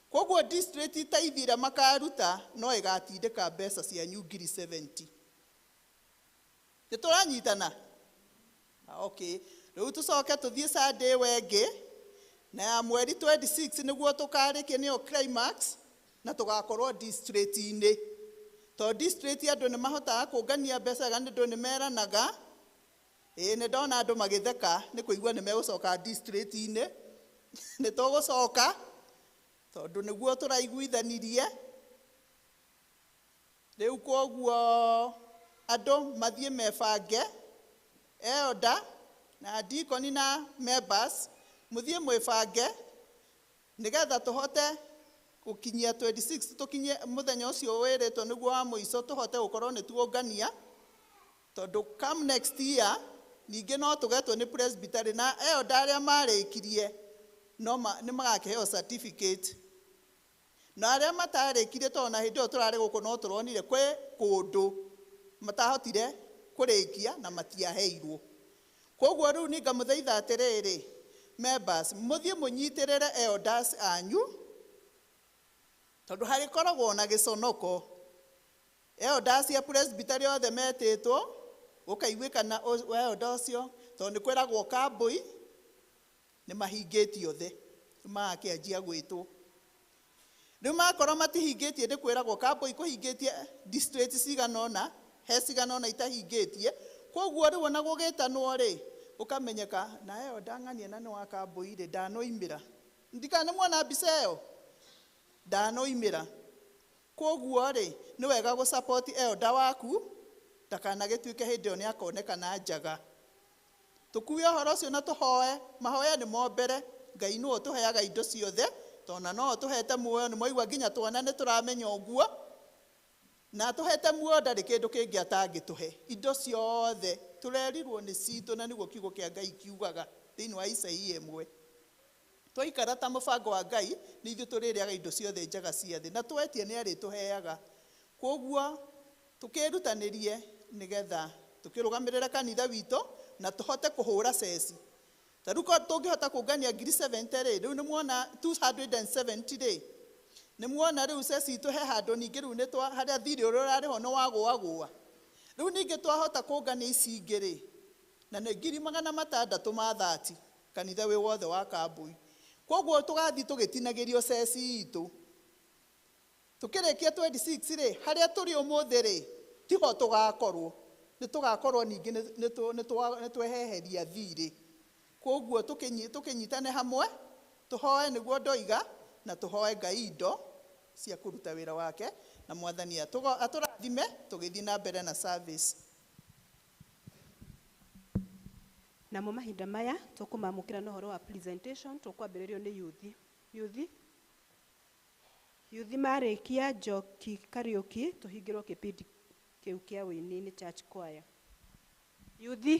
Koguo district taithi ĩrĩa makaruta no ĩgatindĩka mbeca cianyu 70,000. Nĩ tũranyitana? Okay, rĩu tũcoke tũthiĩ Sunday wengĩ na ya mweri 26 nĩguo tũkarĩkie, nĩyo climax, na tũgakorwo district-inĩ, tondũ district andũ nĩ mahotaga kũngania mbeca wega, nĩ andũ nĩ meranaga. Ĩĩ, nĩ ndona andũ magĩtheka nĩ kũigua nĩ megũcoka district-inĩ. Nĩ tũgũcoka tondũ nĩguo tũraiguithanirie. Rĩu koguo andũ mathiĩ mebange, elder na deacon na members, mũthiĩ mwĩbange nĩgetha tũhote gũkinyia 26, tũkinyie mũthenya ũcio wĩrĩtwo nĩguo wa mũico, tũhote gũkorwo nĩ tuongania, tondũ come next year ningĩ no tũgetwo nĩ presbytery na elder arĩa marĩkirie no nĩ magakĩheo certificate, na arĩa matarĩkirie, tondũ na hĩndĩ ĩyo tũrarĩ gũkũ no tũronire kwĩ kũndũ matahotire kũrĩkia na matiaheirwo. Koguo rĩu niĩ ngamũthaitha atĩrĩrĩ, members, mũthiĩ mũnyitĩrĩre elders anyu, tondũ harĩkoragwo na gĩconoko. Elders a presbytery othe metĩtwo, gũkaiguĩkana elder ũcio, tondũ nĩ kwĩragwo kambũi nĩ mahingĩtie othe, nĩ magakĩanjia gwĩtwo. Rĩu makorwo matihingĩtie, nĩ kwĩragwo kambũi kũhingĩtie district cigana ũna, he cigana ũna itahingĩtie. Koguo rĩu ona gũgĩtanwo rĩ, ũkamenyeka na ĩyo ndang'ania na nĩ wa kambũi rĩ, ndanoimĩra. Ndikana nĩ muona mbica ĩyo, ndanoimĩra. Koguo rĩ, nĩ wega gũ support elder waku, ndakanagĩtuĩke hĩndĩ ĩyo nĩ akonekana njaga. Tũkue ũhoro ũcio na tũhoe, mahoya nĩmo mbere. Ngai nĩwe ũtũheaga indo ciothe, tondũ na no ũtũhete muoyo. Nĩ mwaigua nginya twana nĩ tũramenya ũguo, na atũhete muoyo ndarĩ kĩndũ kĩngĩ atangĩtũhe. Indo ciothe tũrerirwo nĩ citũ, na nĩguo kiugo kĩa Ngai kiugaga thĩinĩ wa Isaia 1, twaikara ta mũbango wa Ngai nĩ ithuĩ tũrĩrĩaga indo ciothe njega cia thĩ, na twetie nĩ arĩtũheaga. Koguo tũkĩrutanĩrie nĩgetha tũkĩrũgamĩrĩre kanitha witũ na tũhote kũhũra ceci. Ta rĩu korwo tũngĩhota kũngania 70,000 rĩ, rĩu nĩ muona 270 rĩ, nĩ muona rĩu ceci itũ he handũ. Ningĩ rĩu nĩ twa harĩa thirĩ ũrĩa ũrarĩho nĩ wagũagũa. Rĩu ningĩ twahota kũngania ici ingĩ rĩ, na nĩ 630,000 kanitha wĩ wothe wa kambui. Koguo tũgathiĩ tũgĩtinagĩrio ceci itũ. Tũkĩrĩkia 26 rĩ, harĩa tũrĩ ũmũthĩ rĩ, tiho tũgakorwo, nĩ tũgakorwo ningĩ nĩ tweheheria thirĩ. Koguo tũkĩnyitane hamwe, tũhoe, nĩguo ndoiga, na tũhoe Ngai indo cia kũruta wĩra wake, na Mwathani atũrathime tũgĩthiĩ na mbere na service. Namo mahinda maya tũkũmamũkĩra na ũhoro wa presentation tũkwambĩrĩrio nĩ yuthi. Yuthi yuthi marĩkia Njoki Kariũki tũhingĩrwo kĩbindi kĩu kĩa wĩini nĩ church choir. Yuthi.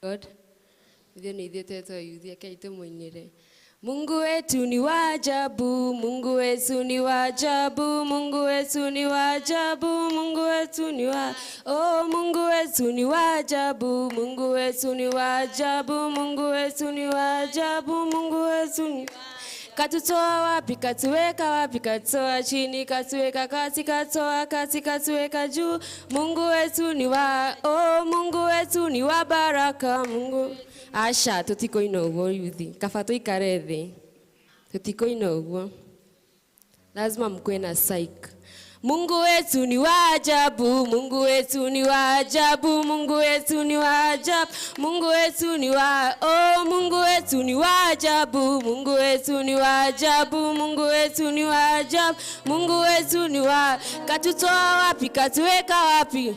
God, ithuĩ nĩ ithuĩ twetwo yuthi, rekei tũmũinĩre. Mungu wetu ni wa ajabu, Mungu wetu ni wa ajabu, Mungu wetu ni wa ajabu, Mungu wetu ni wa oh, Mungu wetu ni wa ajabu, Mungu wetu ni wa ajabu, Mungu wetu ni wa ajabu, Mungu wetu ni katutoa wapi, katuweka wapi, katutoa chini, katuweka kati, katoa kati, katuweka juu. Mungu wetu ni wa oh, Mungu wetu ni wa baraka. Mungu asha tutikoina uguo yuthi, kaba tuikare thi, tutikoina uguo, lazima mkuwe na psych. Mungu wetu ni wa ajabu, Mungu wetu ni wa ajabu, Mungu wetu ni wa ajabu, Mungu wetu ni wa oh, Mungu wetu ni wa ajabu, Mungu wetu ni wa ajabu, Mungu wetu ni wa ajabu, Mungu wetu ni wa katutoa wapi, katuweka wapi,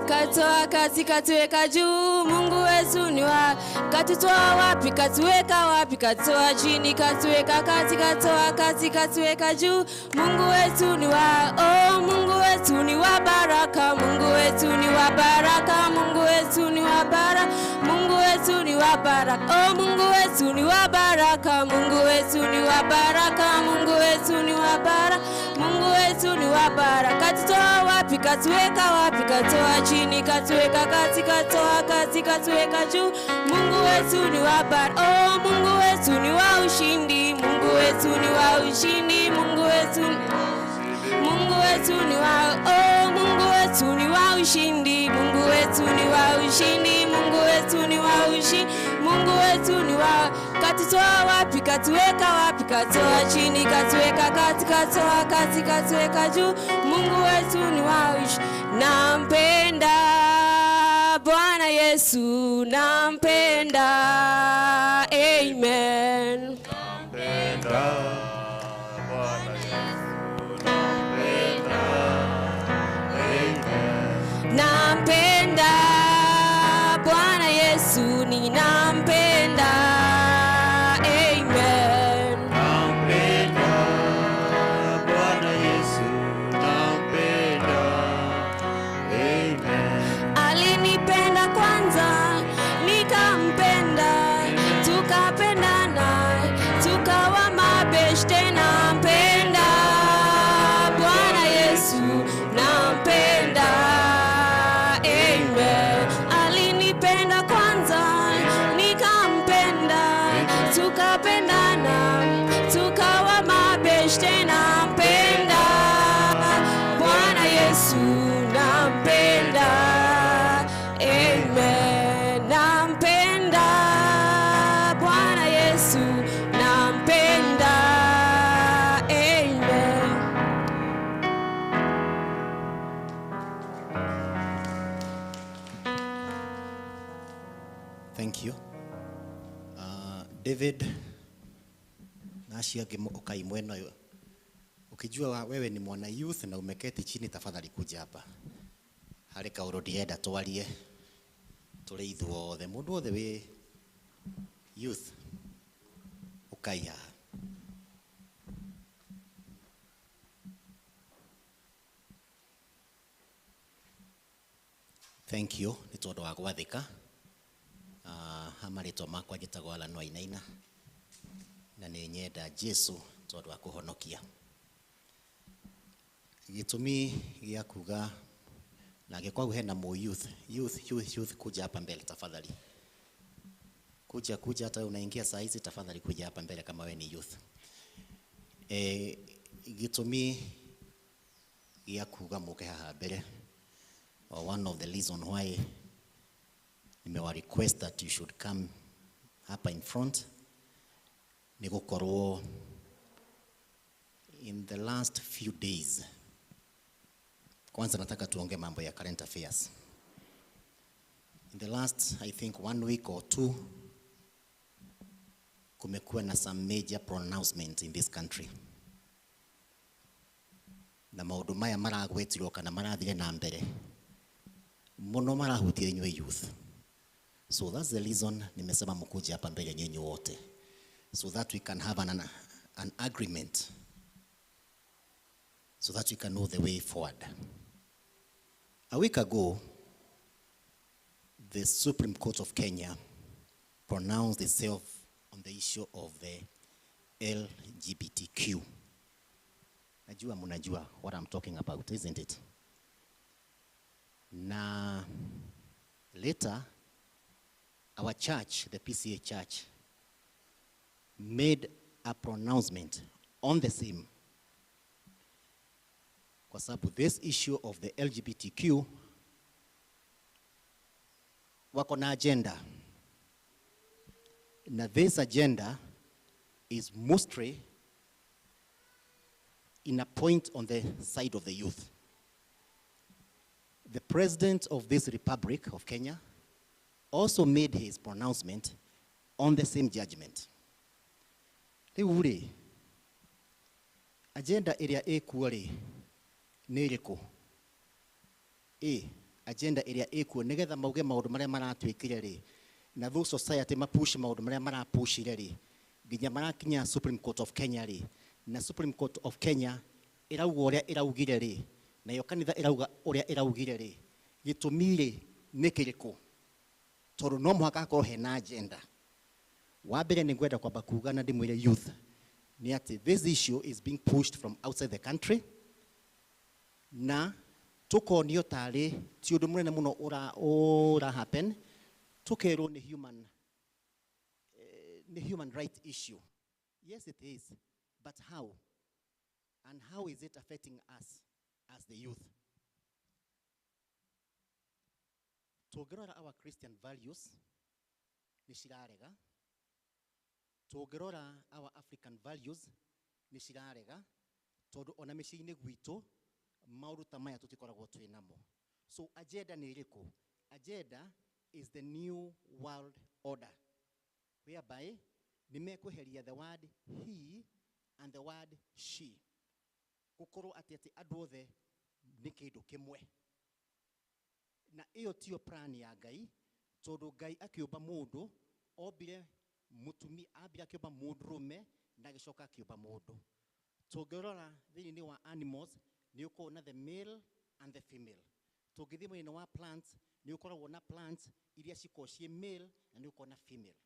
katoa kati, katuweka juu. Mungu wetu ni wa katutoa wapi, katuweka wapi, katoa chini, katuweka kati, katoa kati, katuweka juu. Mungu wetu ni wa oh, Mungu wetu ni wa baraka, Mungu wetu ni wa baraka, Mungu wetu ni wa baraka, Mungu wetu ni wa baraka, oh, Mungu wetu ni wa baraka, Mungu wetu ni wa baraka, Mungu wetu ni wa baraka, Mungu wetu ni wa baraka. Katutoa wapi, katuweka wapi, katoa chini, katuweka kati, katoa kati, katuweka juu. Mungu wetu ni wa baraka, oh, Mungu wetu ni wa ushindi, Mungu wetu ni wa ushindi, Mungu wetu, Mungu wetu ni wa oh, Mungu wetu ni wa ushindi, Mungu wetu ni wa ushindi, Mungu wetu ni wa ushindi, Mungu wetu ni wa katutoa wapi, katuweka wapi, katoa chini, katuweka kati, katoa kati, katuweka juu. Mungu wetu ni wa ushindi. Nampenda Bwana Yesu, nampenda, amen. Nampenda Bwana Yesu, nampenda, amen. Nampenda Bwana Yesu, ninampenda, amen. Nampenda Bwana Yesu, nampenda, amen. Alinipenda kwanza, nikampenda, tukapendana, tukawa mabeshte. Nampenda Bwana Yesu, nampenda, amen. Alinipenda kwanza, nikampenda, tukapendana, tukawa mabeshte. Nampenda Bwana Yesu, nampenda, amen. Nampenda Bwana Yesu, nampenda, amen. Thank you. David na acio angĩ ũkai mwena ũyũ. Ukijua wewe ni mwana youth na umeketi chini, tafadhali kuja hapa. Harĩ kaũndũ ndĩrenda twarie tũrĩ ithuothe, mũndũ wothe wĩ youth ũkai haha. Thank you nĩ tondũ wa gwathĩka. Ha marĩtwa makwa njĩtagwo Alan Wainaina na nĩ nyenda Jesu tondũ wa kũhonokia. Gĩtũmi gĩa kuga na angĩkorwo hena mo youth, youth, youth, youth, kuja hapa mbele tafadhali. Kuja, kuja, hata wewe unaingia saa hizi, tafadhali kuja hapa mbele kama wewe ni youth. Gĩtũmi gĩa kuga mũke haha mbere, or one of the reason why nimewa request that you should come hapa in front, ni gũkorwo in the last few days. Kwanza nataka tuongee mambo ya current affairs. In the last, I think, 1 week or two, kumekuwa na some major pronouncement in this country. Na maũndũ maya maragwetirwo kana marathire na mbere mũno marahutia inyuĩ youth. So that's the reason nimesema mkuje hapa mbele nyinyi wote, so that we can have an agreement, so that we can know the way forward. A week ago, the Supreme Court of Kenya pronounced itself on the issue of the LGBTQ. Najua mnajua what I'm talking about, isn't it? Na later, our church, the PCA church, made a pronouncement on the same. Kwa sababu this issue of the LGBTQ wako na agenda. Na this agenda is mostly in a point on the side of the youth. The president of this Republic of Kenya also made his pronouncement on the same judgment. Rĩu rĩ, agenda ĩrĩa ĩkuo rĩ, nĩ ĩrĩkũ? Ĩ, agenda ĩrĩa ĩkuo nĩgetha mauge maũndũ marĩa maratuĩkire rĩ, na those society mapush maũndũ marĩa marapushire rĩ, nginya marakinya Supreme Court of Kenya rĩ, na Supreme Court of Kenya ĩrauga ũrĩa ĩraugire rĩ, nayo kanitha ĩrauga ũrĩa ĩraugire rĩ, gĩtũmi rĩ nĩ kĩrĩkũ? Tondũ no mũhaka hakorwo hena agenda. Wa mbere nĩ ngwenda kwamba kuga na ndĩmwĩre youth nĩ atĩ this issue is being pushed from outside the country, na tũkonio tarĩ ti ũndũ mũnene mũno ũra happen, tũkerwo nĩ human right issue. Yes, it is, but how? And how is it affecting us as the youth? Tũngĩrora our Christian values nĩ cirarega, tũngĩrora our African values nĩ cirarega, tondũ ona mĩciĩ-inĩ gwitũ maũndũ ta maya tũtikoragwo twĩ namo. So agenda nĩ ĩrĩkũ? Agenda is the new world order, whereby nĩ mekweheria the word he and the word she, gũkorwo atĩ atĩ andũ othe nĩ kĩndũ kĩmwe. Na ĩyo tiyo plan ya Ngai, tondũ Ngai akĩũmba mũndũ ombire mũtumia, ambire akĩũmba mũndũrũme na agĩcoka akĩũmba mũndũ. Tũngĩrora thĩinĩ wa animals nĩ ũkuona the male and the female. Tũngĩthiĩ mwena wa plants nĩ ũkoragwo na plants iria cikoragwo ciĩ male na nĩ ũkuona female.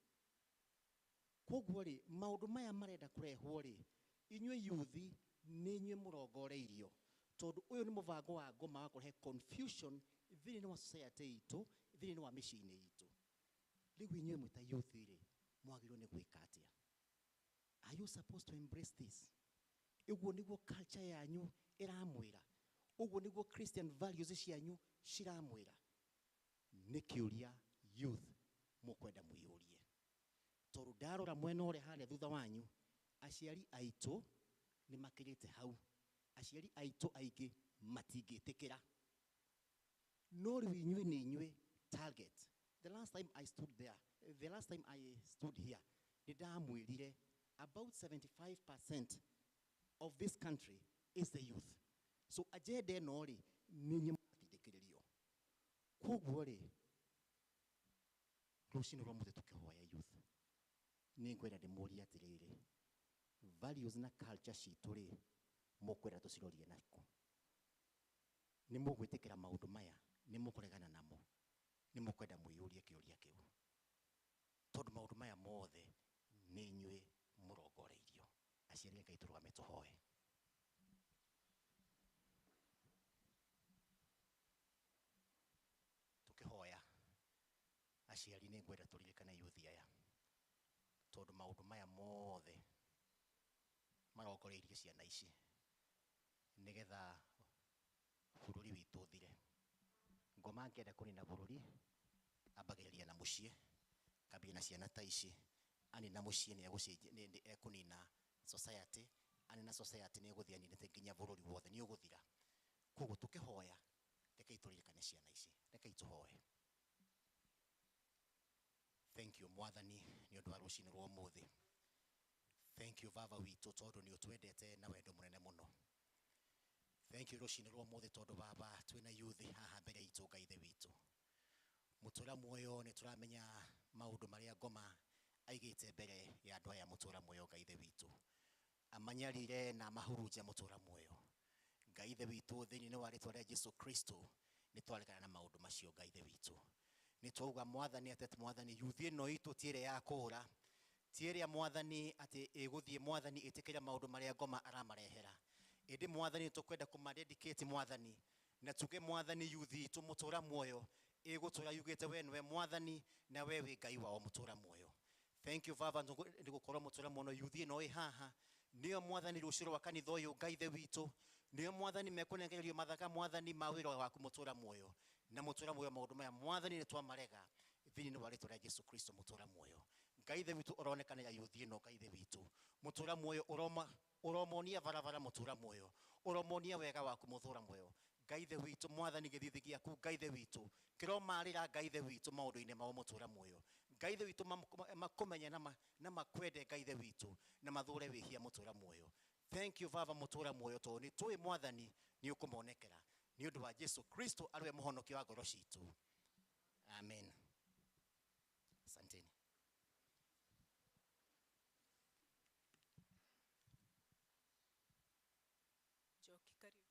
Koguo rĩ, maũndũ maya marenda kũrehwo rĩ, inyuĩ yuthi nĩ inyuĩ mũrongoreirio, tondũ ũyũ nĩ mũbango wa ngoma wa kũrehe confusion thĩinĩ wa society itũ, thĩinĩ wa mĩciĩ-inĩ itũ. Rĩu inyuĩ mwĩ ta youth rĩ, mwagĩrĩirwo nĩ gwĩka atĩa? Are you supposed to embrace this? Ũguo nĩguo culture yanyu ĩramwĩra, ũguo nĩguo Christian values cianyu ciramwĩra. Nĩ kĩũria youth mũkwenda mwĩyũrie, tondũ ndarora mwena ũrĩa harĩa thutha wanyu, aciari aitũ nĩ makĩrĩte hau, aciari aitũ aingĩ matingĩtĩkĩra. No rĩu inyuĩ nĩ inyuĩ target. The last time I stood there, the last time I stood here, nĩ ndamwĩrire about 75% of this country is the youth. So agenda ĩno rĩ, nĩ inyuĩ mũratindĩkĩrĩrio. Koguo rĩ, rũcinĩ rwa mũthĩ tũkĩhoya youth, nĩ ngwenda ndĩmũrie atĩrĩrĩ, values na culture citũ rĩ, mũkwenda tũcirorie nakũ? Nĩ mũgwĩtĩkĩra maũndũ maya? Nĩ mũkũregana namo? Nĩ mũkwenda mwĩyũrie kĩũria kĩu? Tondũ maũndũ maya mothe nĩ inyuĩ mũrongoreirio. Aciari Ngai tũrũgame tũhoe. Aciari nĩ ngwenda tũririkane yuthi aya tondũ maũndũ maya mothe marongoreirie ciana ici nĩgetha bũrũri witũ ũthire. Ngoma angĩenda kũnina bũrũri ambagĩrĩria na mũciĩ, kambia na ciana ta ici, anina mũciĩ nĩ ekũnina society, anina society nĩ egũthiĩ aninĩte nginya bũrũri wothe nĩ ũgũthira. Koguo tũkĩhoya rekei tũririkane ciana ici, rekei tũhoe. Thank you Mwathani nĩ ũndũ wa rũcinĩ rwa ũmũthĩ. Thank you Baba witũ tondũ nĩ ũtwendete na wendo mũnene mũno. Thank you rũcinĩ rwa ũmũthĩ tondũ Baba twĩna youth haha mbere itũ Ngai ithe witũ. Mũtũra muoyo nĩ tũramenya maũndũ marĩa ngoma aigĩte mbere ya andũ aya mũtũra muoyo Ngai ithe witũ. Amanyarire na amahurunje mũtũra muoyo. Ngai ithe witũ thĩinĩ wa rĩtwa rĩa Jesu Kristo nĩ twarekana na maũndũ macio Ngai ithe witũ. Nĩ twauga Mwathani atĩ Mwathani yuthi ĩno itũ ti ĩrĩa ya kũũra, ti ĩrĩa Mwathani atĩ ĩgũthiĩ Mwathani ĩtĩkĩre maũndũ marĩa ngoma aramarehera. Ĩndĩ Mwathani tũkwenda kũmadedicate Mwathani na tuge Mwathani yuthi itũ mũtũra muoyo ĩgũtũra yugĩte we nĩwe Mwathani na we wĩ Ngai wao mũtũra muoyo. Thank you Baba nĩ gũkorwo mũtũra muoyo yuthi ĩno ĩ haha nĩyo Mwathani rũciũ rwa kanitha ũyũ Ngai ithe witũ, nĩyo Mwathani mekũnengererio mathaga Mwathani ma wĩra waku mũtũra muoyo na mũtũra muoyo maũndũ maya Mwathani nĩ twamarega thĩinĩ wa rĩtwa rĩa Jesu Kristo mũtũra muoyo. Ngai ithe witũ ũronekanĩra yuthi ĩno Ngai ithe witũ mũtũra muoyo ũromonia barabara mũtũra muoyo ũromonia wega waku mũtũra muoyo Ngai ithe witũ Mwathani gĩthithi gĩaku Ngai ithe witũ kĩromarĩra Ngai ithe witũ maũndũ-inĩ mao mũtũra muoyo Ngai ithe witũ makũmenye na makwende Ngai ithe witũ na mathũre wĩhia mũtũra muoyo. Thank you Baba mũtũra muoyo tondũ nĩ tũĩ Mwathani nĩ ũkũmonekera nĩ ũndũ wa Jesu Kristo arĩ we mũhonokia wa ngoro citũ. Amen. Asanteni. Njoki karibu.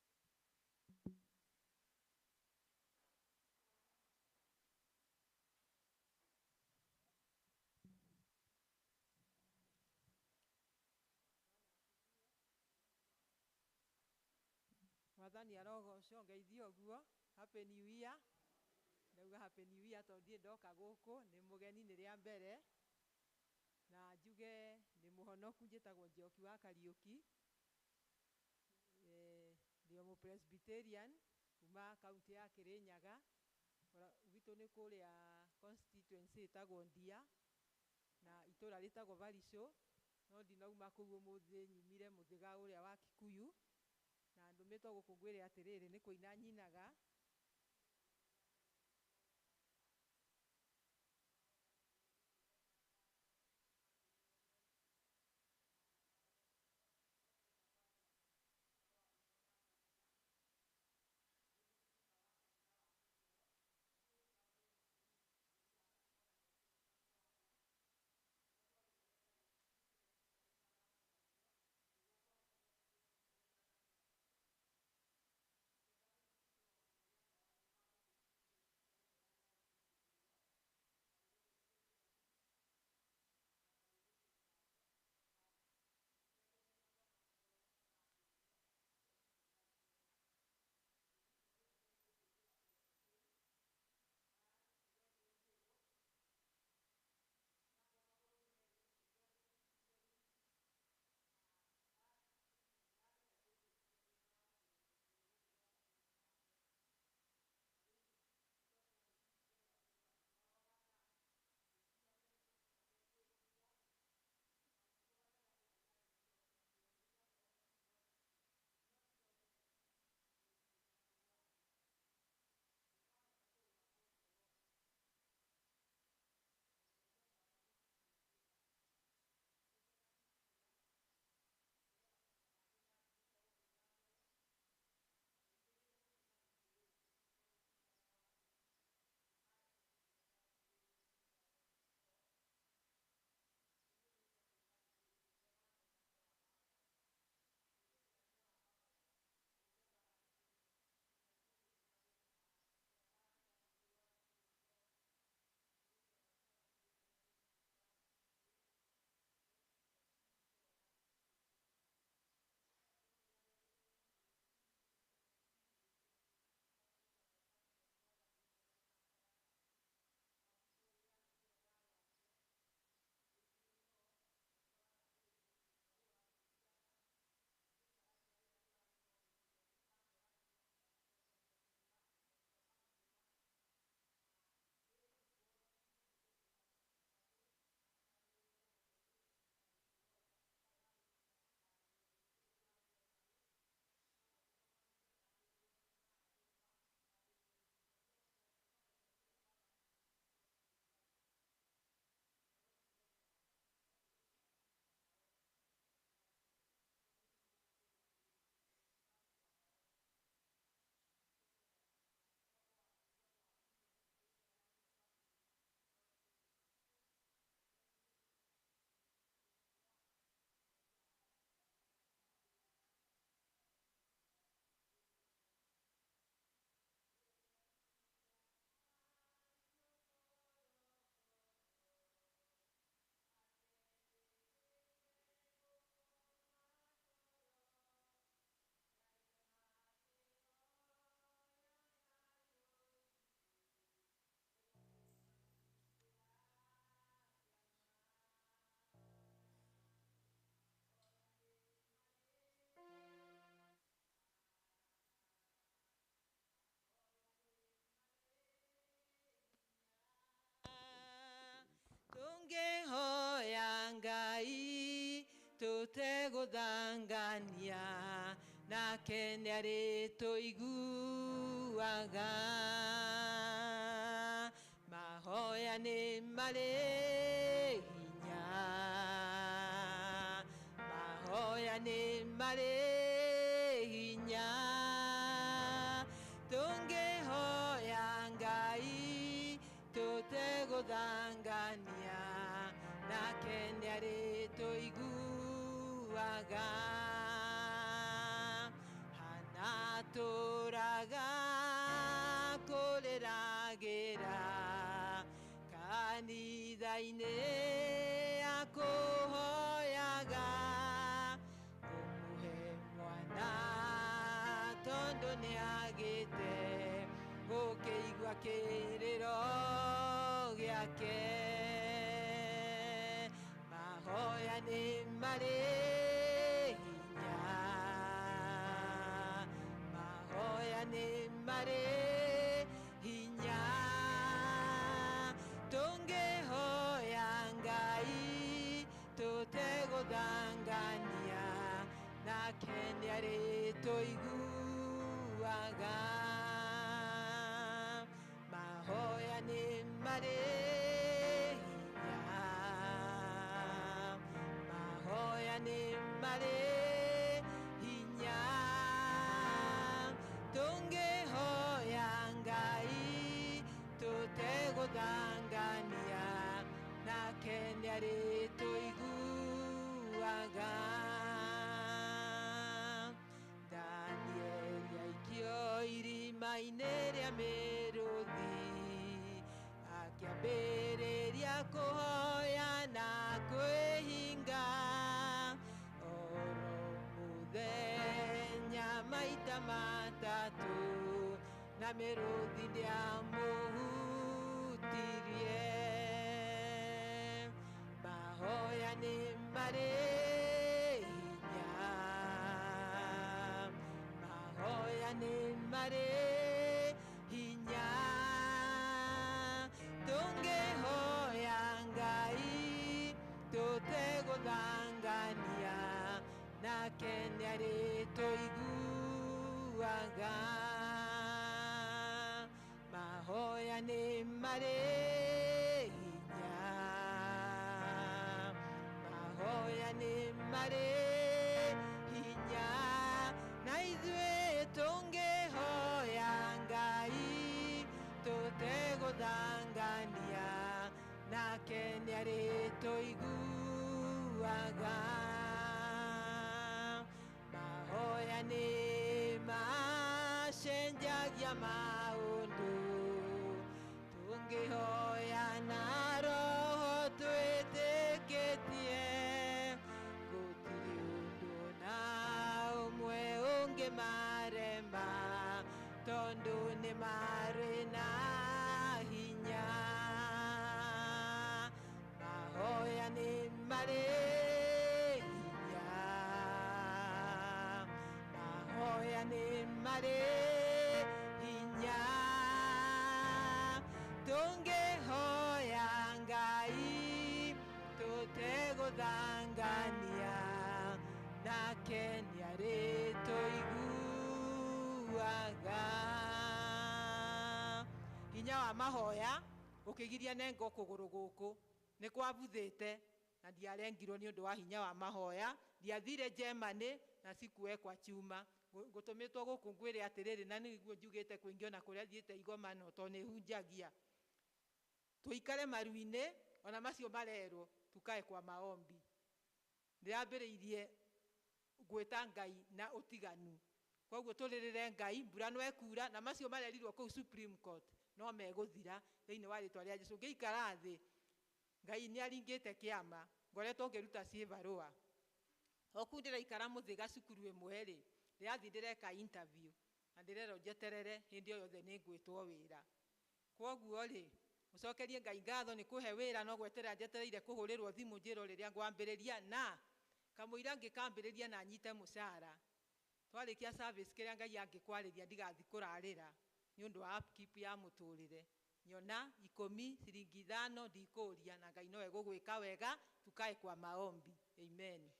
Mwathani arogocwo ngeithio ũguo. Happy New Year. Ndauga Happy New Year tondũ ndirĩ ndoka gũkũ, nĩ mũgeni nĩ rĩa mbere. Na njuge nĩ mũhonoku, njĩtagwo Njoki wa Kariũki. Ndĩ o mũpresbyterian kuma kaunti ya Kĩrĩnyaga. Gwitũ nĩ kũrĩa constituency ĩtagwo Ndia na itũra rĩtagwo Barisho, no ndinauma kũu ũmũthĩ, nyumire mũthĩga ũrĩa wa Kikuyu. Na ndũmĩtwo gũkũ ngwĩre atĩrĩrĩ, nĩ kũina nyinaga. Tũngĩhoya Ngai tũtegũthangania nake nĩarĩtũiguaga. Mahoya nĩ marĩ hinya, mahoya nĩ marĩ hinya. Tũngĩhoya Ngai tũtegũthangania nake nĩarĩtũiguaga. Hanatũraga kũrĩragĩra kanitha-inĩ akũhoyaga ũmũhe mwana tondũ nĩagĩte gũkĩigua kĩrĩro gĩake. Mahoya nĩ marĩ hinya, mahoya nĩ marĩ hinya. Tũngĩhoya Ngai tũtegũthangania nake nĩarĩtũiguaga. Mahoya nĩ marĩ hinya, mahoya nĩ marĩ hinya. Tũngĩhoya Ngai tũtegũthangania nake nĩarĩtũiguaga. Danieli aikio irima-inĩ rĩa mĩrũthi akĩambĩrĩria kũhoya na kwĩhinga oro mũthenya maita matatũ na mĩrũthi ndĩamũhutirie. Mahoya nĩ marĩ hinya, mahoya nĩ marĩ hinya. Tũngĩhoya Ngai tũtegũthangania nake nĩarĩtũiguaga. Mahoya nĩ marĩ hinya, mahoya nĩ marĩ hinya. Na ithuĩ tũngĩhoya Ngai tũtegũthangania nake nĩarĩtũiguaga. Mahoya nĩ macenjagia maũndũ, tũngĩhoya na roho twĩtĩkĩtie gũtirĩ ũndũ na ũmwe ũngĩmarema tondũ nĩ marĩ na hinya. Mahoya nĩ marĩ hinya, mahoya nĩ marĩ hinya. Tũngĩhoya Ngai tũtegũthangania nake nĩarĩtũiguaga. Hinya wa mahoya ũkĩgiria nengo kũgũrũ gũkũ nĩ kwabuthĩte na ndiarengirwo nĩ ũndũ wa hinya wa mahoya. Ndiathire Germany na sikuwekwa chuma ngũtũmĩtwo gũkũ ngwĩre atĩrĩrĩ, na nĩguo njugĩte kũingĩ ona kũrĩa thiĩte igomano tondũ nĩ hunjagia. Tũikare maru-inĩ ona macio marerwo tukae kwa maombi. Ndĩrambĩrĩirie gwĩta Ngai na ũtiganu, koguo tũrĩrĩre Ngai mbura no ĩkura na macio marerirwo kũu Supreme Court no megũthira thĩinĩ wa rĩtwa rĩa Jesũ. Ngĩikara thĩ Ngai nĩaringĩte kĩama, ngoretwo ngĩruta ciĩbarũa o kũu ndĩraikara Mũthĩga cukuru ĩmwe rĩ, ndĩrathiĩ ndĩreka interview na ndĩrerwo njeterere hĩndĩ o yothe nĩ ngwĩtwo wĩra. Kwoguo rĩ, mũcokerie Ngai ngatho nĩ kũhe wĩra no gweterera njetereire kũhũrĩrwo thimũ njĩrwo rĩrĩa ngwambĩrĩria, na kamũira ngĩkambĩrĩria na nyite mũcara. Twarĩkia service kĩrĩa Ngai angĩkwarĩria ndigathiĩ kũrarĩra nĩ ũndũ wa upkeep ya mũtũrĩre. Nyona 10 ciringi 5 ndikũria na Ngai nowe gũgwĩka wega. Tukae kwa maombi. Amen.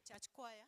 Church choir.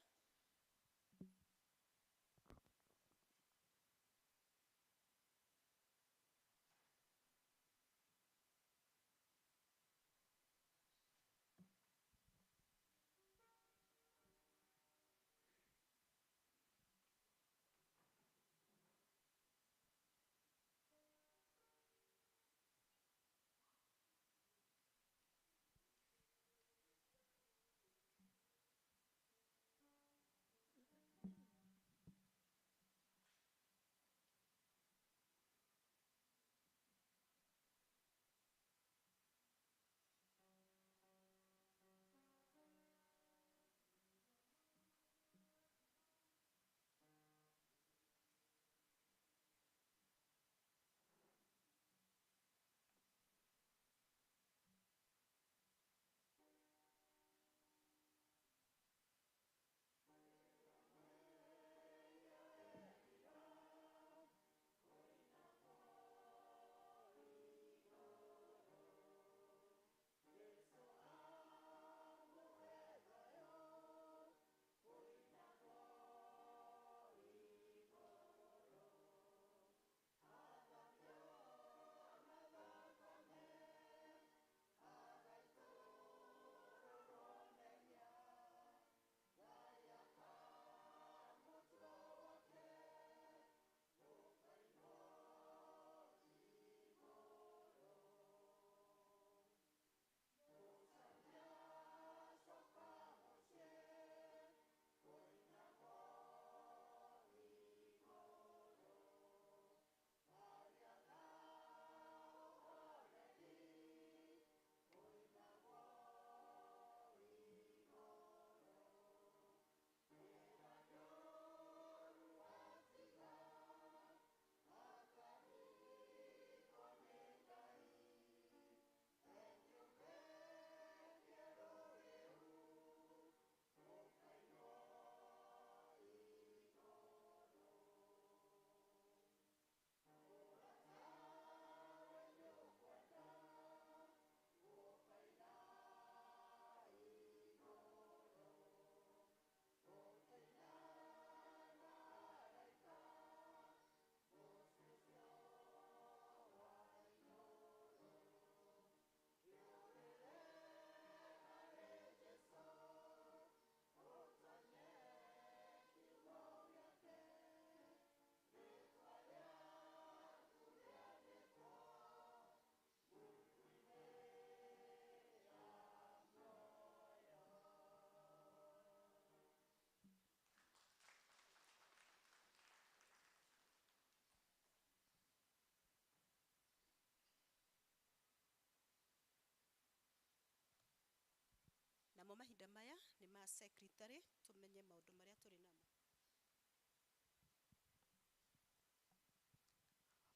Namo mahinda maya nĩ ma secretary tumenye maũndũ marĩa tũrĩ namo.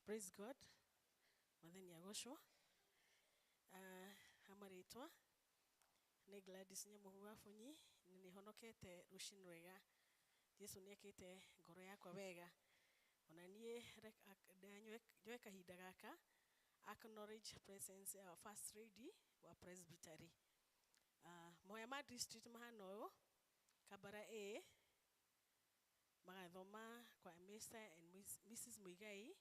Praise God. Mwathani agocwo. Hamarĩtwa nĩ Gladys Nyamuhu wa Bunyi, na nĩ honokete rũcinĩ rwega. Jesu nĩ ekĩte ngoro yakwa wega. Ona niĩ njoe kahinda gaka acknowledge presence ya First Lady wa Presbytery. Mahoya ma district mahana ũyũ, Kabara A magathoma kwa Mr and Mrs Muigai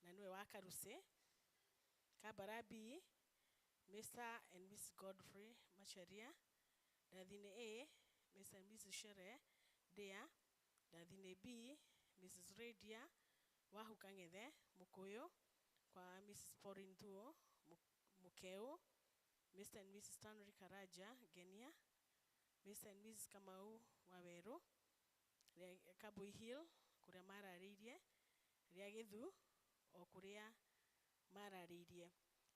na nĩwe wa Karuse. Kabara B Mr and Mrs Godfrey Macharia. Ndathini A Mr and Mrs Shere Dea. Ndathini B Mrs Radia Wahuka Ng'ethe Mukuyu kwa Mrs Pauline Thuo Mukeu. Mr and Mrs Stanley Karaja Genia. Mr and Mrs Kamau Waweru Kabui Hill kuria mararĩirie, rĩa Gĩthu o kuria mararĩirie.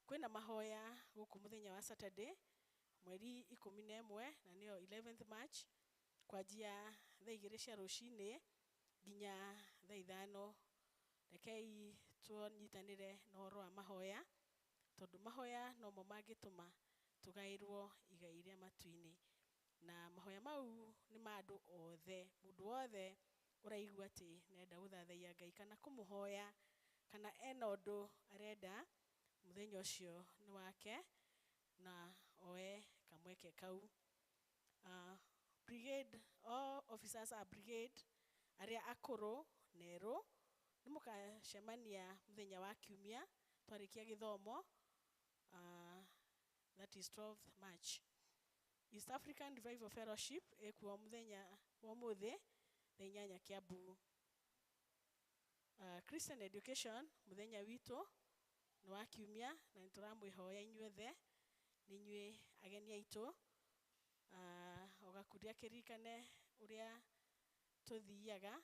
Kwĩna mahoya gũkũ mũthenya wa Saturday mweri 11 na nĩyo 11th March kwanjia thaa 2 cia rũcinĩ nginya thaa 5. Rekei tũnyitanĩre na ũhoro wa mahoya tondũ mahoya nomo mangĩtũma tũgaĩrwo igai rĩa matu-inĩ. Na mahoya mau nĩ ma andũ othe, mũndũ wothe Ũraigua atĩ nĩarenda gũthathaiya Ngai kana kũmũhoya kana ena ũndũ arenda, mũthenya ũcio nĩ wake na oe kamweke kau. Brigade, all officers a brigade arĩa akũrũ na erũ nĩ mũkacemania mũthenya wa kiumia twarĩkia gĩthomo, that is 12th March. East African Revival Fellowship ĩkuo mũthenya wa ũmũthĩ thaa 8 Kiambu. Christian Education mũthenya witũ nĩ wa kiumia na nĩ tũramwĩhoya inyuothe nĩ inyuĩ ageni aitũ. O gakundi akĩririkane ũrĩa tũthiaga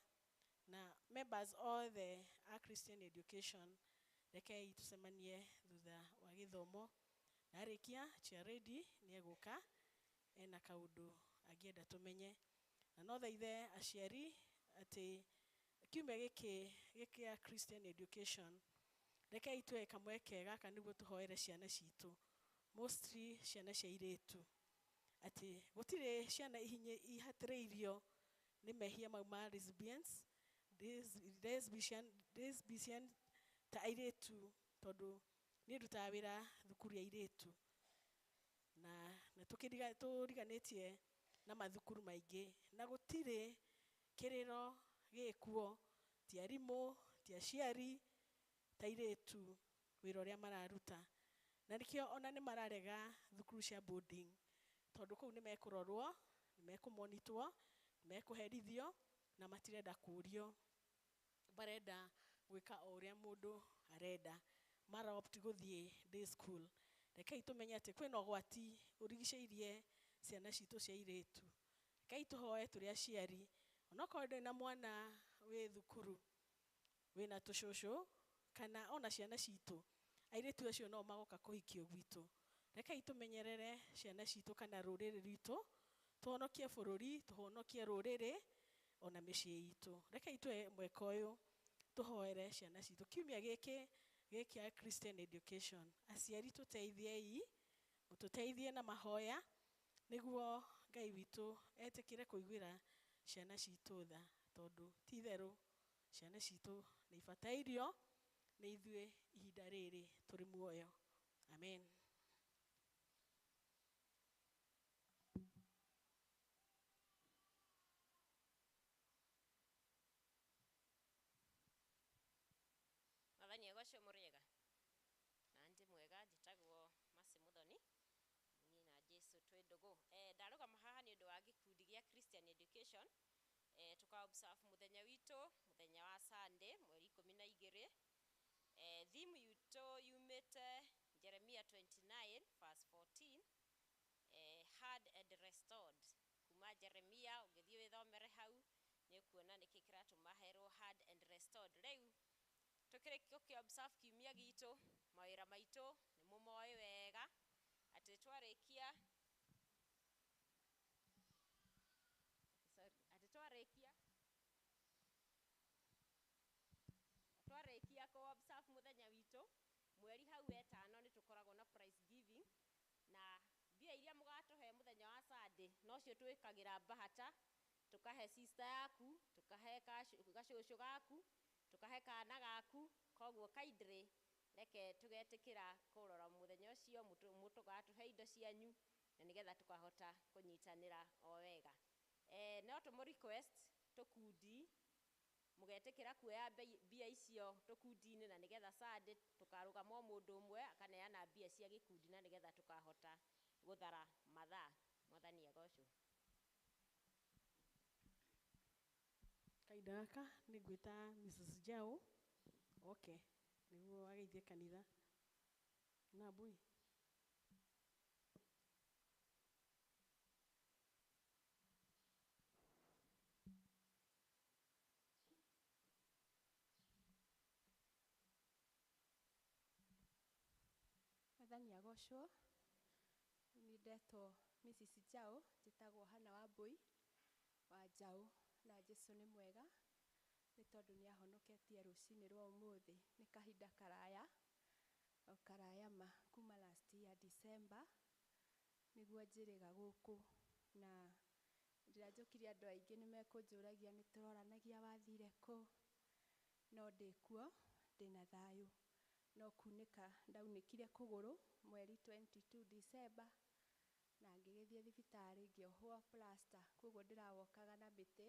na members othe a Christian Education, rekei tũcemanie thutha wa gĩthomo. Na arĩkia, chair lady nĩ egũka ena kaũndũ angĩenda tũmenye, na no thaithe aciari atĩ kiumia gĩkĩ gĩa Christian Education rekei tuoe kamweke gaka nĩguo tũhoere ciana citũ, mostly ciana cia airĩtu, atĩ gũtirĩ ciana ihatĩrĩirio nĩ mehia mau ma lesbians, lesbian ta airĩtu, tondũ niĩ ndutaga wĩra thukuru ya airĩtu na tũriganĩtie na mathukuru maingĩ, na gũtirĩ kĩrĩro gĩkuo ti arimũ ti aciari ta airĩtu wĩra ũrĩa mararuta, na nĩkĩo ona nĩ mararega thukuru cia boarding, tondũ kũu nĩ mekũrorwo, nĩ mekũmonitwo, nĩ mekũherithio na matirenda kũũrio, barenda gwĩka o ũrĩa mũndũ arenda, mara opt gũthiĩ day school. Rekei tũmenye atĩ kwĩna ũgwati ũrigicĩirie ciana citũ cia airĩtu. Rekei tũhoe tũrĩ aciari, onokorwo ndũrĩ na mwana wĩ thukuru wĩna tũcũcũ kana ona ciana citũ, airĩtu acio no magoka kũhikio gwitũ. Rekei tũmenyerere ciana citũ kana rũrĩrĩ rwitũ, tũhonokie bũrũri, tũhonokie rũrĩrĩ ona mĩciĩ itũ. Rekei tuoe mweke ũyũ tũhoere ciana citũ kiumia gĩkĩ gĩa Christian Education. Aciari tũteithiei, mũtũteithie na mahoya nĩguo Ngai witũ etĩkĩre kũiguĩra ciana citũ tha, tondũ ti itherũ ciana citũ nĩ ibatairio nĩ ithuĩ ihinda rĩrĩ tũrĩ muoyo. Amen. Mwathani agocwo mũrĩega na njĩ mwega, njĩtagwo Mercy Muthoni, niĩ na Jesu twĩ ndũgũ. Ndarũgama haha nĩ ũndũ wa gĩkundi gĩa Christian Education. Tũka observe mũthenya witũ, mũthenya wa Sunday mweri 12. Theme yitũ yumĩte Jeremiah 29 verse 14, heard and restored. Kuma Jeremiah ũngĩthiĩ wĩthomere hau nĩ ũkuona nĩkĩ kĩratũma herwo heard and restored. Rĩu tũkĩrĩkia gũkĩ observe kiumia gitũ, mawĩra maitũ nĩ mũmoĩ wega atĩ twarĩkia, sorry, atĩ twarĩkia kũ observe mũthenya witũ mweri hau wetano nĩ tũkoragwo na prize giving, na mbia iria mũgatũhe mũthenya wa Sunday nocio twĩkagĩra bahata, tũkahe sister yaku, tũkahe gacũcũ gaku, tũkahe kana gaku. Koguo kindly reke tũgetĩkĩra kũrora mũthenya ũcio, mũtũgatũhe indo cianyu na nĩgetha tũkahota kũnyitanĩra o wega. No tũmũ request tũkundi mũgetĩkĩra kuoya mbia icio tũkundi-inĩ, na nĩgetha Sunday tũkarũgama o mũndũ ũmwe akaneana mbia cia gĩkundi, na nĩgetha tũkahota gũthara mathaa. Mwathani agocwo. Kahinda gaka nĩ ngwĩta Mrs. Jau oke nĩguo ageithie kanitha. Na mbui. Mwathani agocwo. Nĩ ndetwo Mrs. Jau, njĩtagwo Hannah Wambui wa Jau, na Jesu nĩ mwega nĩ tondũ nĩ ahonoketie rũcinĩ rwa ũmũthĩ. Nĩ kahinda karaya, o karaya ma kuma last year December nĩguo njĩrĩga gũkũ, na Hĩndĩ ĩrĩa njũkire andũ aingĩ nĩ mekũnjũragia nĩ tũroranagia wathire kũ, no ndĩ kuo, ndĩna thayũ. No kunĩka ndaunĩkire kũgũrũ mweri 22 December, na ngĩgĩthiĩ thibitarĩ ngĩohwo plaster, koguo ndĩrawokaga na mĩtĩ,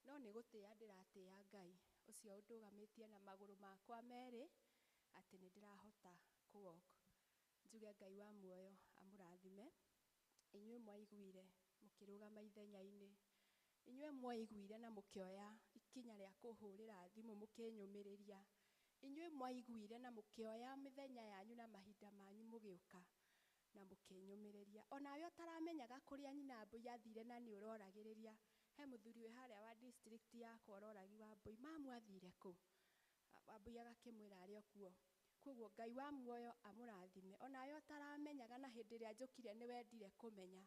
no nĩ gũtĩĩa ndĩratĩĩa Ngai ũcio ũndũgamĩtie na magũrũ makwa merĩ atĩ nĩ ndĩrahota kũ-walk. Njuge Ngai wa muoyo amũrathime. Inyuĩ mwaiguire mũkĩrũgama ithenya-inĩ, inyuĩ mwaiguire na mũkĩoya ikinya rĩa kũhũrĩra thimũ mũkĩnyũmĩrĩria, inyuĩ mwaiguire na mũkĩoya mĩthenya yanyu na mahinda manyu mũgĩũka na mũkĩnyũmĩrĩria. Onawe ũtaramenyaga kũrĩa nyina Mbũi athire na nĩ ũroragĩrĩria, he mũthuri wĩ harĩa wa district yakwa ũroragi Wambũi, mamu athire kũ? Wambũi agakĩmwĩra arĩ o kuo. Koguo Ngai wa muoyo amũrathime. Onawe ũtaramenyaga na hĩndĩ ĩrĩa njũkire nĩ wendire kũmenya.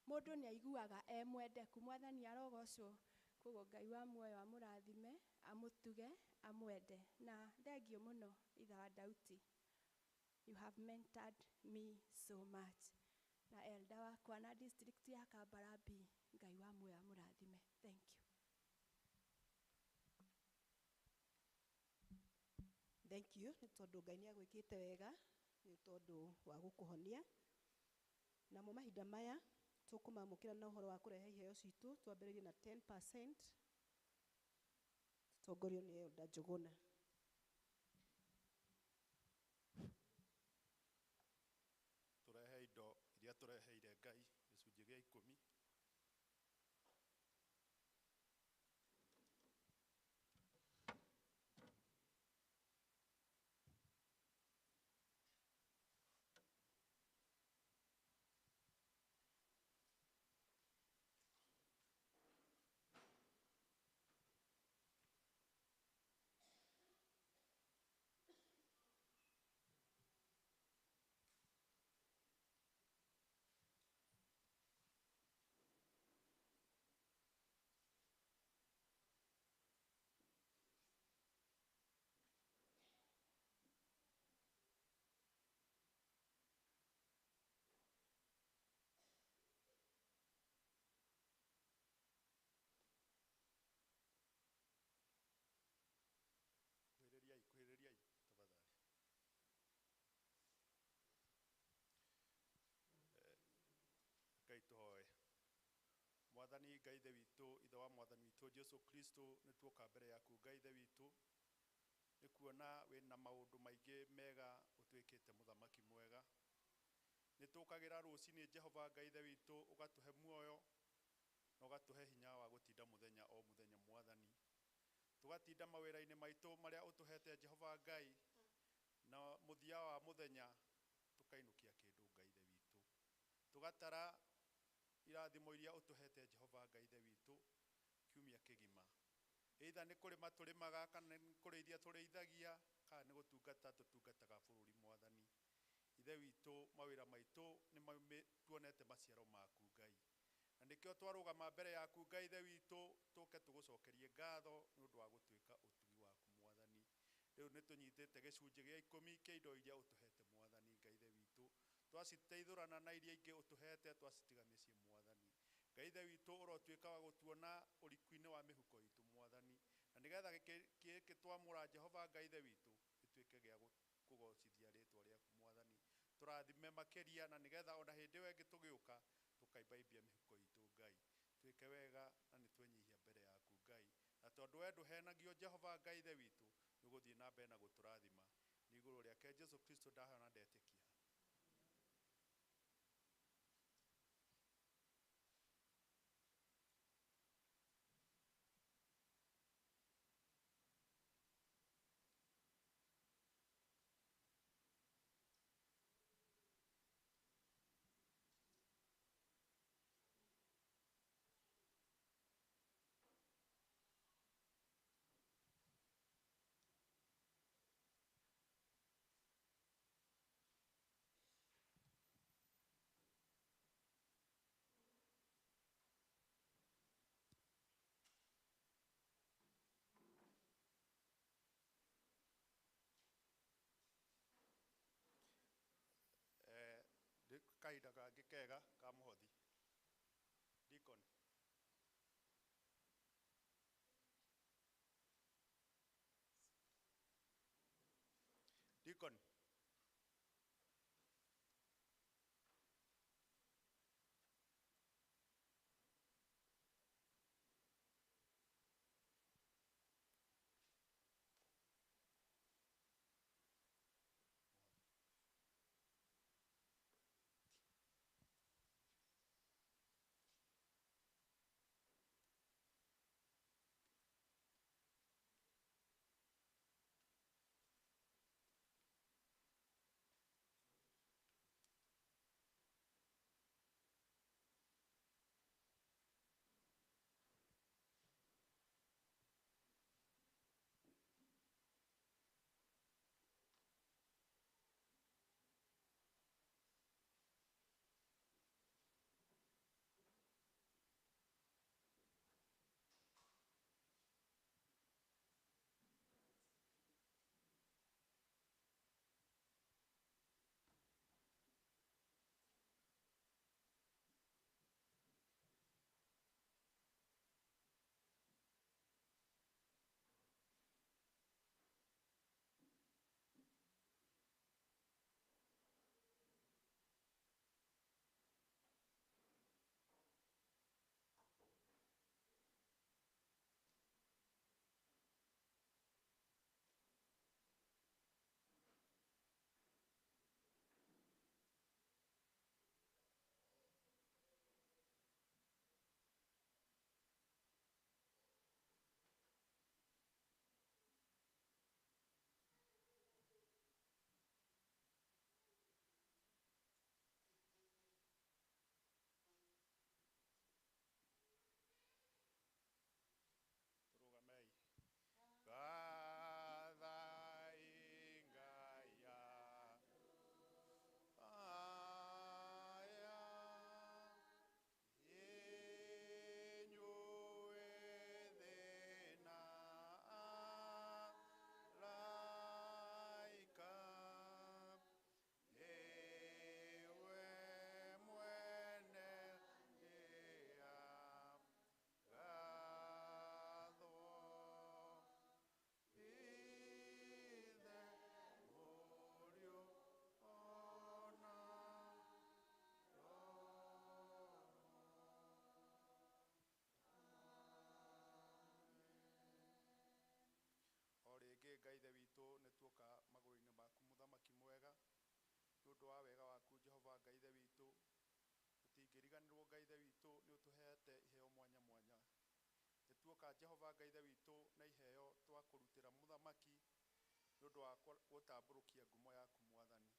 Mũndũ nĩ aiguaga e mwendeku, Mwathani arogocwo. Koguo Ngai wa muoyo amũrathime, amũtuge, amwende. Na thengiũ mũno ithe wa Dauti. You have mentored me so much. Na elder wakwa na district ya Kambarambĩ, Ngai wa muoyo amũrathime. Thank you. Thank you nĩ tondũ Ngai nĩ agwĩkĩte wega nĩ tondũ wa gũkũhonia. Namo mahinda maya tũkũmamũkĩra na ũhoro wa kũrehe iheo citũ, twambĩrĩrie na 10% tũtongorio nĩ Elder Njũgũna. Tũrehe indo iria tũreheire Ngai gĩcunjĩ gĩa 10. Kuhĩrĩriai, kuhĩrĩriai tafadhali. Ngai tũhoe. Mwathani Ngai Ithe witũ, Ithe wa Mwathani witũ Jesu Kristo, nĩ tuoka mbere yaku Ngai Ithe witũ, nĩ kuona wĩna maũndũ maingĩ mega ũtuĩkĩte mũthamaki mwega. Nĩ tũkagĩra rũcinĩ Jehova Ngai Ithe witũ, ũgatũhe muoyo na ũgatũhe hinya wa gũtinda mũthenya o mũthenya Mwathani. Tũgatinda mawĩra-inĩ maitũ marĩa ũtũhete Jehova Ngai, na mũthia wa mũthenya tũkainũkia kĩndũ Ngai Ithe witũ. Tũgatara irathimo iria ũtũhete Jehova Ngai Ithe witũ kiumia kĩgima. Either nĩ kũrĩma tũrĩmaga, kana nĩ kũrĩithia tũrĩithagia, kana nĩ gũtungata tũtungataga bũrũri Mwathani. Ithe witũ, mawĩra maitũ nĩ tuonete maciaro maku Ngai. Na nĩkĩo twarũgama mbere yaku Ngai Ithe witũ, tũke tũgũcokerie ngatho nĩ ũndũ wa gũtuĩka ũtugi waku Mwathani. Rĩu nĩ tũnyitĩte gĩcunjĩ gĩa 10 kĩa indo iria ũtũhete Mwathani Ngai Ithe witũ. Twaciteithũrana na iria ingĩ ũtũhete, twacitiga mĩciĩ Mwathani. Ngai Ithe witũ, ũrotuĩka wa gũtuona ũriku-inĩ wa mĩhuko itũ Mwathani. Na nĩgetha gĩkĩ twamũra Jehova Ngai Ithe witũ, gĩtuĩke gĩa kũgocithia rĩtwa rĩaku Mwathani. Tũrathime makĩria, na nĩgetha ona hĩndĩ ĩyo ĩngĩ tũgĩũka tũkaimbaimbia mĩhuko itũ Ngai. Twĩke wega na nĩ twenyihia mbere yaku Ngai. Na tondũ we ndũhenagio Jehova Ngai Ithe witũ, nĩ ũgũthiĩ na mbere na gũtũrathima. Nĩ igũrũ rĩake Jesu Kristo ndahoya na ndetĩkia. Kahinda kangĩ kega ka mũhothi. Deacon. Deacon. Ngai ithe witũ nĩ tuoka magũrũ-inĩ maku mũthamaki mwega nĩ ũndũ wa wega waku Jehova Ngai ithe witũ tũtingĩriganĩrwo Ngai ithe witũ nĩ ũtũheete iheo mwanya mwanya nĩ tuoka Jehova Ngai ithe witũ na iheo twakũrutĩra mũthamaki nĩ ũndũ wa gũtambũrũkia ngumo yaku mwathani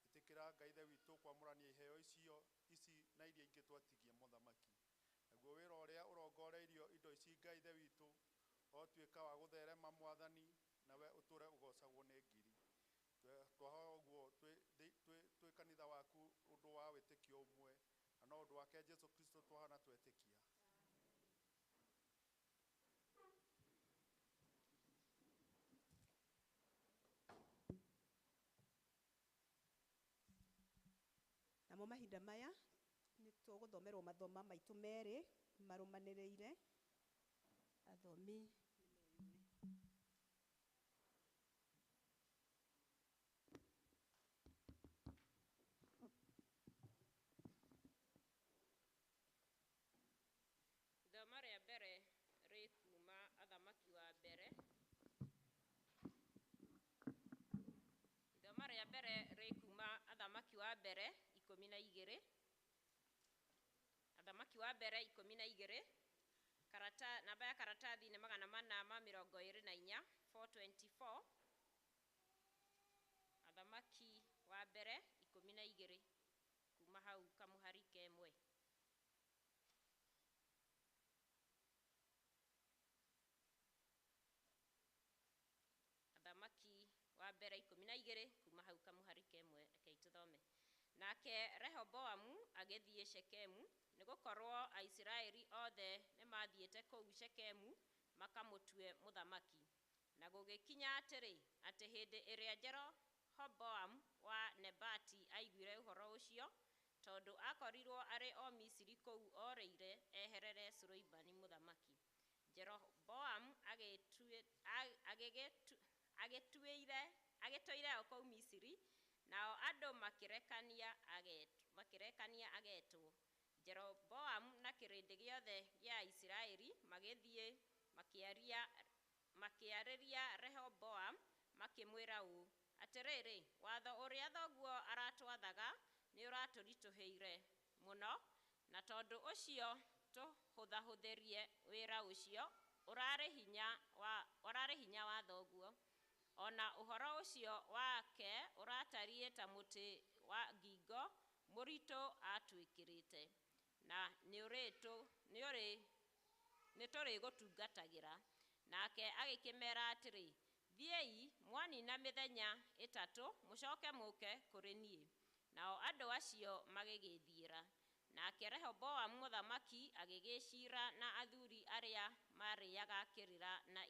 ĩtĩkĩra Ngai ithe witũ kwamũrania iheo icio ici na iria ingĩ twatigia mũthamaki naguo wĩra ũrĩa ũrongoreirio indo ici Ngai ithe witũ otuĩka wa gũtherema mwathani nawe ũtũre ũgocagwo nĩ ngiri twahoya ũguo twĩ kanitha waku ũndũ wa wĩtĩkio ũmwe na no ũndũ wake Jesu Kristo twahana twetĩkia. Namo mahinda maya nĩ tũgũthomerwo mathoma maitũ merĩ marũmanĩrĩire athomi. Ithoma rĩa mbere rĩ kuma Athamaki wa mbere. Ithoma rĩa mbere rĩ kuma Athamaki wa mbere 12. Athamaki wa mbere 12. Karata, namba ya karatathi nĩ 424, 424. Athamaki wa mbere 12 kuma hau kamuhari kemwe. Athamaki wa mbere 12 kuma hau kamuhari kemwe rekei tuthome. Nake Rehoboamu agĩthiĩ Shekemu nĩgũkorwo Aisiraeli othe nĩmathiĩte kũu Shekemu makamũtue mũthamaki. Na gũgĩkinya atĩrĩ, atĩ hĩndĩ ĩrĩa Jeroboamu wa Nebati aiguire ũhoro ũcio, tondũ akorirwo arĩ o Misiri kũu orĩire eherere Suleimani mũthamaki, Jeroboamu agĩtũire o kũu Misiri, nao andũ makĩrekania agetwo. Jeroboamu na kĩrĩndĩ gĩothe gĩa Isiraeli magĩthiĩ makĩarĩria Rehoboamu makĩmwĩra ũũ, atĩrĩrĩ, watho ũrĩa thoguo aratwathaga nĩũratũritũhĩire mũno, na tondũ ũcio tũhũthahũthĩrie wĩra ũcio ũrarĩ hinya wa thoguo. Ona ũhoro ũcio wake ũratariĩ ta mũtĩ wa ngingo mũritũ atwĩkĩrĩte, na nĩtũrĩgũtungatagĩra. Nake agĩkĩmera atĩrĩ, thiĩi mwanina mĩthenya 3 mũcoke mũke kũrĩ niĩ. Nao andũ acio magĩgĩthiĩra. Nake Rehoboamu mũthamaki agĩgĩciira na athuri arĩa maarĩaga kĩrĩra na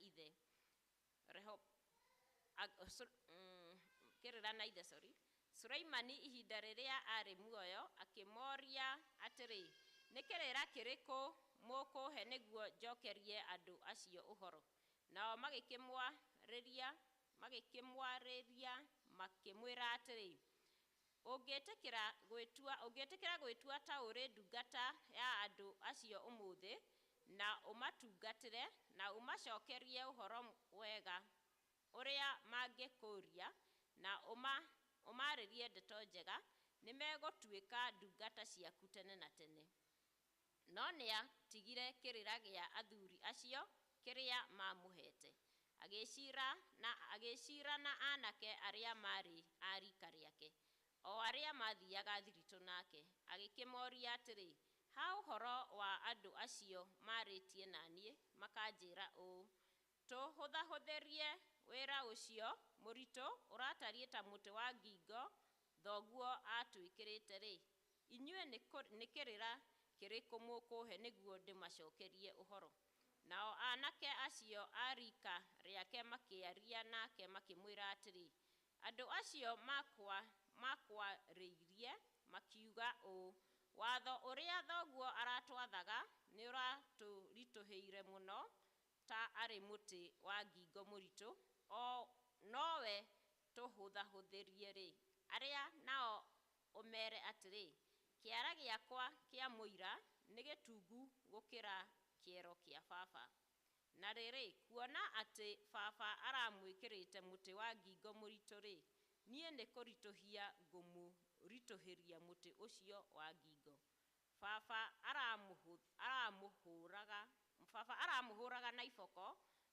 ithe Suleimani ihinda rĩrĩa arĩ muoyo, akĩmoria atĩrĩ, nĩ kĩrĩra kĩrĩkũ mũkũhe nĩguo njokerie andũ acio ũhoro? Nao magĩkĩmwarĩria makĩmwĩra atĩrĩ, ũngĩtĩkĩra gwĩtua ta ũrĩ ndungata ya andũ acio ũmũthĩ, na ũmatungatĩre na ũmacokerie ũhoro wega ũrĩa mangĩkũũria, na ũmaarĩrie ndeto njega, nĩmegũtuĩka ndungata ciaku tene na tene. No nĩatigire kĩrĩra gĩa athuri acio kĩrĩa maamũhete, agĩciira na anake arĩa maarĩ a riika rĩake, o arĩa maathiaga thiritũ nake. Agĩkĩmoria atĩrĩ, ha ũhoro wa andũ acio maarĩtie na niĩ makanjĩra ũũ, tũhũthahũthĩrie wĩra ũcio mũritũ ũratariĩ ta mũtĩ wa ngingo thoguo atwĩkĩrĩte-rĩ, inyuĩ nĩ kĩrĩra kĩrĩkũ mũkũhe nĩguo ndĩmacokerie ũhoro? Nao anake acio a riika rĩake makĩaria nake makĩmwĩra atĩrĩ, andũ acio makwarĩirie makiuga ũũ, watho ũrĩa thoguo aratwathaga nĩũratũritũhĩire mũno ta arĩ mũtĩ wa ngingo mũritũ, o nowe tũhũthahũthĩrie-rĩ, arĩa nao ũmere atĩrĩ, kĩara gĩakwa kĩa mũira nĩ gĩtungu gũkĩra kĩero kĩa baba. Na rĩrĩ, kuona atĩ baba aramwĩkĩrĩte mũtĩ wa ngingo mũritũ-rĩ, niĩ nĩ kũritũhia ngũmũritũhĩria mũtĩ ũcio wa ngingo. Baba aramũhũraga na iboko,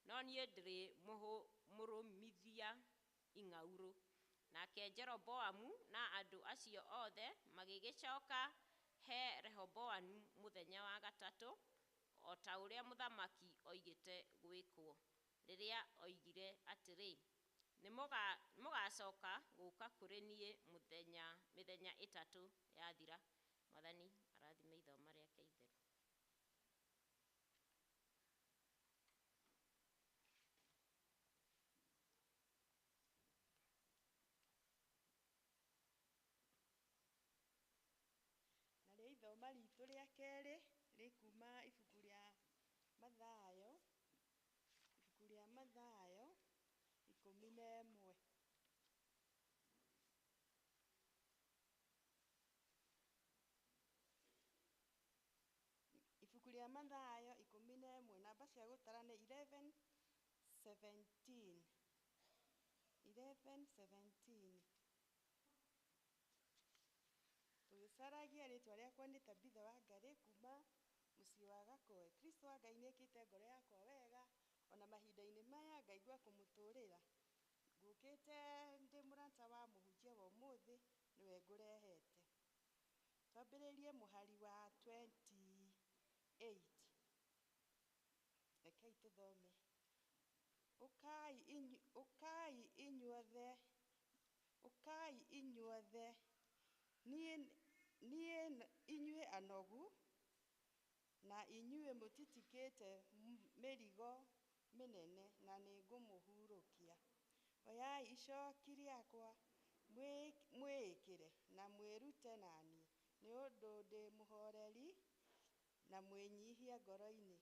no niĩ ndĩrĩmũrũmithia ing'aurũ. Nake Jeroboamu na andũ acio othe magĩgĩcoka he Rehoboamu mũthenya wa gatatũ, o ta ũrĩa mũthamaki oigĩte gwĩkwo, rĩrĩa oigire atĩrĩ, nĩmũgacoka gũka kũrĩ niĩ mĩthenya 3 yathira. Mwathani arathime ithoma rĩake itheru. Narĩo ithoma ritũ rĩa kerĩ rĩkuma ibuku rĩa Mathayo, ibuku rĩa Mathayo 11. Ibuku rĩa Mathayo 11, namba cia gũtara nĩ 11:17. 11:17. Tũgĩcaragia rĩtwa rĩakwa nĩ Tabitha Wangarĩ kuma mũciĩ wa Gakoe. Kristo wa Ngai nĩekĩte ngoro yakwa wega, ona mahinda-inĩ maya ngaigua kũmũtũrĩra. Ngũkĩte ndĩ mũrata wa mũhunjia wa ũmũthĩ, nĩwe ngũrehete. Twambĩrĩrie mũhari wa 28. Rekei tũthome. Ũkai inyuothe, niĩ inyuĩ anogu na inyuĩ mũtitikĩte mĩrigo mĩnene, na nĩngũmũhurũkia. Oyai icoki rĩakwa mwĩĩkĩre na mwĩrute naniĩ, nĩ ũndũ ndĩ mũhoreri na mwĩnyihia ngoro-inĩ,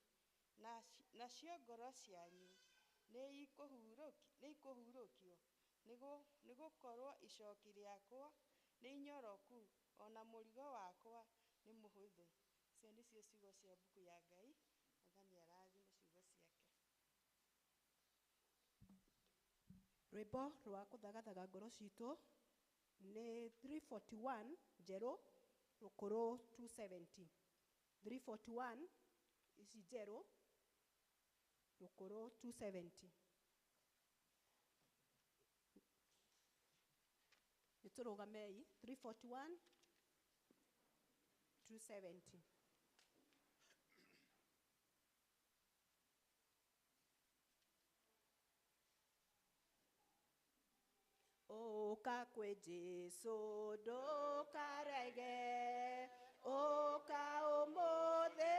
nacio ngoro cianyu Nĩ ikũhurũkio? Nĩgũkorwo icoki rĩakwa nĩ inyoroku, o na mũrigo wakwa nĩ mũhũthũ. Icio nĩcio ciugo cia mbuku ya Ngai. Mwathani arathime ciugo ciake. Rwĩmbo rwa kũthagathaga ngoro citũ nĩ 341 njerũ, rũkũrũ 270. 341 ici njerũ, rũkũrũ 270. Nĩ tũrũgamei. 341 270. Ũka kwĩ Jesũ ndũkarege, ũka ũmũthĩ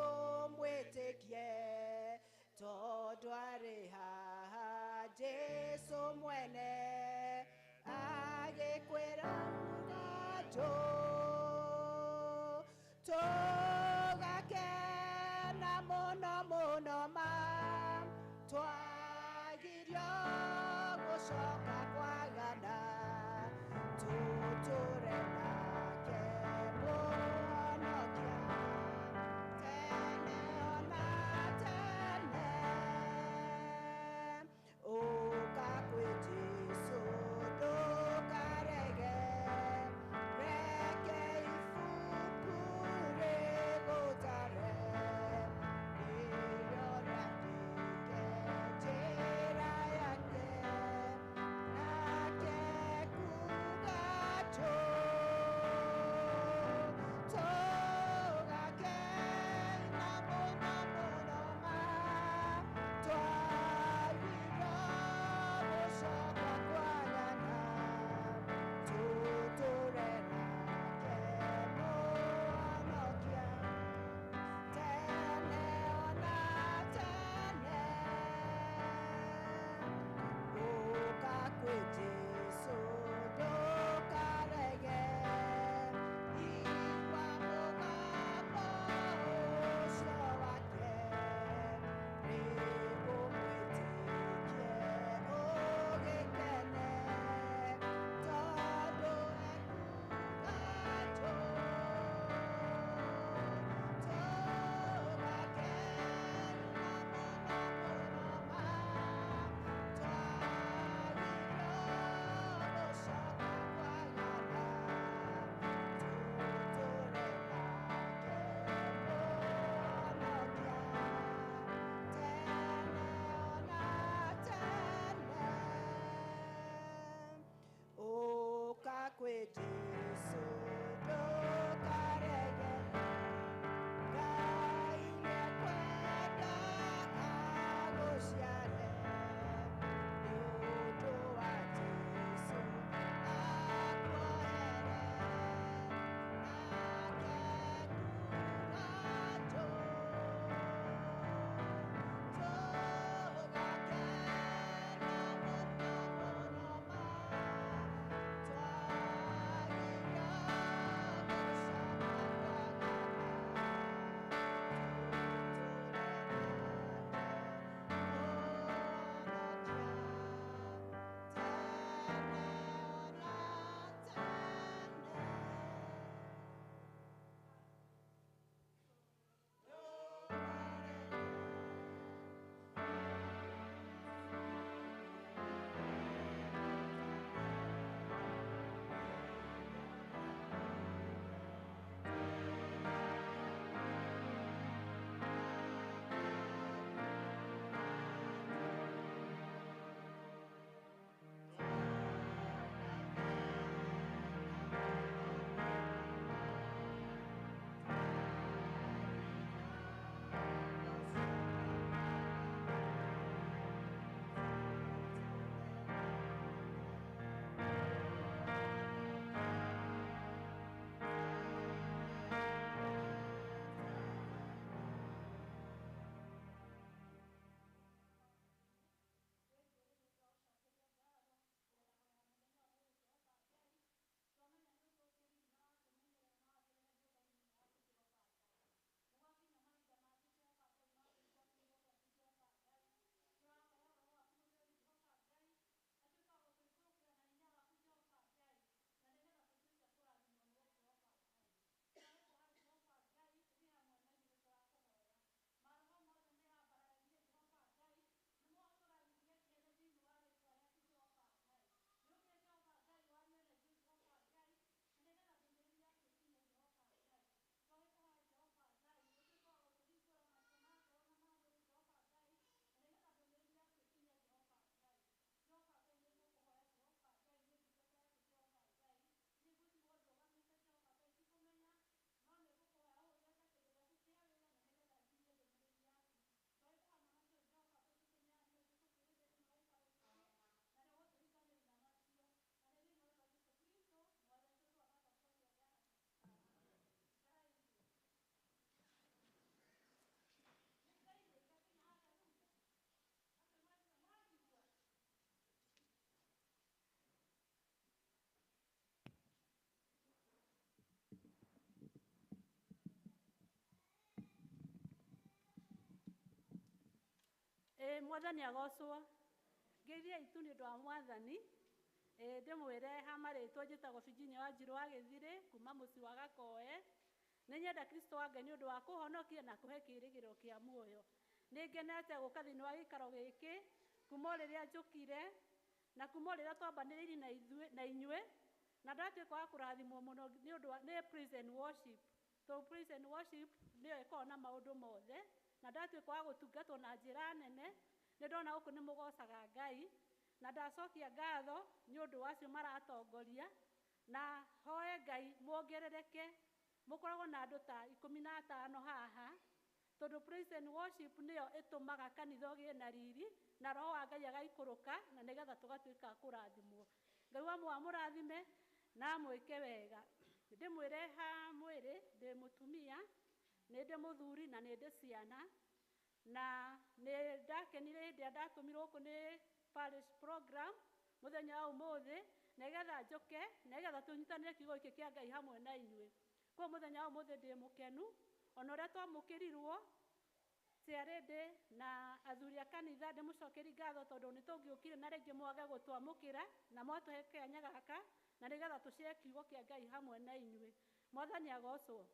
ũmwĩtĩkie, tondũ arĩ haha Jesũ mwene agĩkwĩra mũganjũ. Tũgakena mũno mũno ma twagirio gũcoka kwagana, tũtũre nake Mũhonokia tene ona tene. Ũka kwĩ Jesũ ndũkarege, reke Mwathani agocwo. Ngeithia itu nĩ ũndũ wa Mwathani. Ndĩmwĩre ha marĩtwa njĩtagwo Virginia Wanjirũ wa Gĩthirĩ kuma mũciĩ wa Gakoe. Nĩ nyenda Kristo wa Ngai nĩ ũndũ wa kũhonokia na kũhe kĩĩrĩgĩrĩro kĩa muoyo. Nĩ ngenete gũka thĩinĩ wa gĩikaro gĩkĩ kuma o rĩrĩa njũkire na kuma o rĩrĩa twambanĩrĩirie na ithuĩ na inyuĩ na ndatuĩka wa kũrathimwo mũno nĩ ũndũ wa nĩ praise and worship. To praise and worship nĩyo ĩkoragwo na maũndũ mothe na ndatuĩka wa gũtungatwo na njĩra nene. Nĩ ndona gũkũ nĩ mũgocaga Ngai na ndacokia ngatho nĩ ũndũ wa acio maratongoria na hoe Ngai muongerereke mũkoragwo na andũ ta 15 haha tondũ praise and worship nĩyo ĩtũmaga kanitha ũgĩe na riri na roho wa Ngai agaikũrũka na nĩgetha tũgatuĩka a kũrathimwo. Ngai wa amũrathime na amwĩke wega. Ndĩmwĩre ha mwĩrĩ ndĩ mũtumia, nĩ ndĩ mũthuri na nĩ ndĩ ciana na nĩ ndakenire hĩndĩ ĩrĩa ndatũmirwo gũkũ nĩ parish program mũthenya wa ũmũthĩ nĩgetha njũke nĩgetha tũnyitanĩre kiugo gĩkĩ kĩa Ngai hamwe na inyuĩ. Koguo mũthenya wa ũmũthĩ ndĩ mũkenu ona ũrĩa twamũkĩrirwo ciarĩndĩ na athuri a kanitha ndĩmũcokeri ngatho tondũ nĩ tũngĩũkire na rĩngĩ mwage gũtwamũkĩra na mwatũhe kanya gaka na nĩgetha tũcare kiugo kĩa Ngai hamwe na inyuĩ. Mwathani agocwo.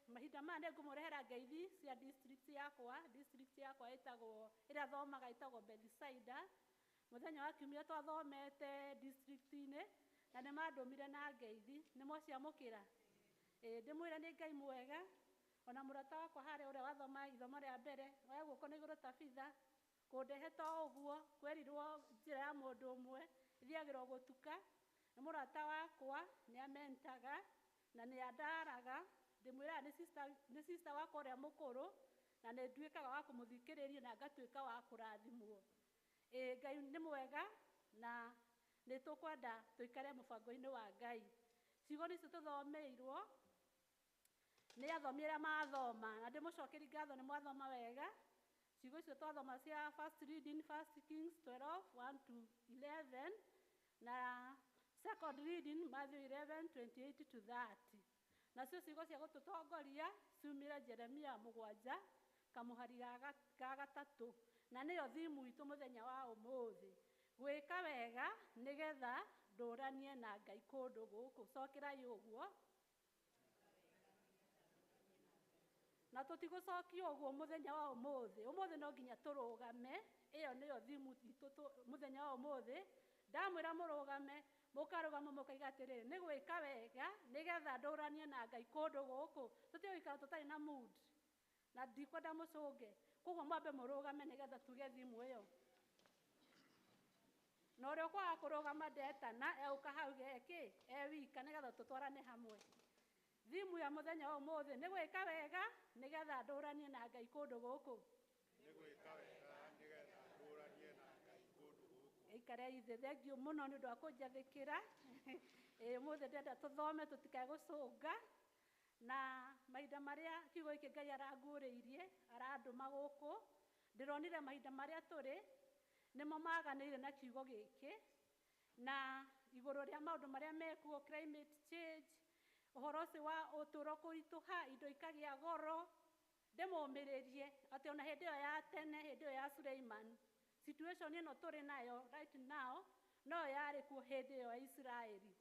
Mahinda maya nĩ ngũmũrehera ngeithi cia district yakwa. District yakwa ĩtagwo ĩrĩa thomaga ĩtagwo Bethsaida. Mũthenya wa kiumia twathomete district-inĩ na nĩ mandũmire na ngeithi. Nĩ mwaciamũkĩra? Ndĩmwĩre nĩ Ngai mwega. Ona mũrata wakwa harĩa ũrĩa wathoma ithomo rĩa mbere oya guoko na igũrũ Tabitha kũndehe to ũguo kwerirwo njĩra ya mũndũ ũmwe ĩthiagĩrwo gũtuka. Nĩ mũrata wakwa nĩ amentaga na nĩ andaraga. Ndĩmwĩraga nĩ sister wakwa ũrĩa mũkũrũ na nĩ nduĩkaga wa kũmũthikĩrĩria na ngatuĩka wa kũrathimwo. Ngai nĩ mwega na nĩ tũkwenda tũikare mũbango-inĩ wa Ngai. Ciugo nĩcio tũthomeirwo nĩ athomi arĩa mathoma na ndĩmũcokeri ngatho nĩ mwathoma wega. Ciugo icio twathoma cia first reading, First Kings 12 1 to 11 na second reading Matthew 11 28 to 30. Nacio ciugo cia gũtũtongoria ciumire Jeremia 7 kamũhari ga 3 na nĩyo thimu itũ mũthenya wa ũmũthĩ. Gwĩka wega nĩgetha ndũranie na Ngai kũndũ gũkũ. Cokerai ũguo na tũtigũcokia ũguo mũthenya wa ũmũthĩ. Ũmũthĩ no nginya tũrũgame. Ĩyo nĩyo thimu itũ mũthenya wa ũmũthĩ. Ndamwĩra mũrũgame, mũkarũgama mũkaiga atĩrĩrĩ, nĩ gwĩka wega nĩgetha ndũranie na Ngai kũndũ gũkũ. Tũtigũikara tũtarĩ na mood na ndikwenda mũcũnge. Koguo mwambe mũrũgame nĩgetha tuge thimu ĩyo. Na ũrĩa ũkwaga kũrũgama ndetana egũka hau gekĩ e wika nĩgetha tũtwarane hamwe. Thimu ya mũthenya wa ũmũthĩ nĩ gwĩka wega nĩgetha ndũranie na Ngai kũndũ gũkũ. Nĩ gwĩka wega nĩgetha ndũranie na Ngai kũndũ gũkũ. Ikare ithe, thengiũ mũno nĩ ũndũ wa kũnjathĩkĩra. Ũmũthĩ ndĩrenda tũthome tũtikae gũcũnga. Na mahinda marĩa kiugo gĩkĩ Ngai aranguũrĩirie arandũma gũkũ, ndĩronire mahinda marĩa tũrĩ nĩmo maganĩire na kiugo gĩkĩ na igũrũ rĩa maũndũ marĩa mekuo, climate change, ũhoro ũcio wa ũtũũro kũritũha, indo ikagĩa goro. Ndĩmũmĩrĩrie atĩ ona hĩndĩ ĩyo ya tene, hĩndĩ ĩyo ya Suleiman, situation ĩno tũrĩ nayo right now no yarĩ kuo hĩndĩ ĩyo ya Isiraeli.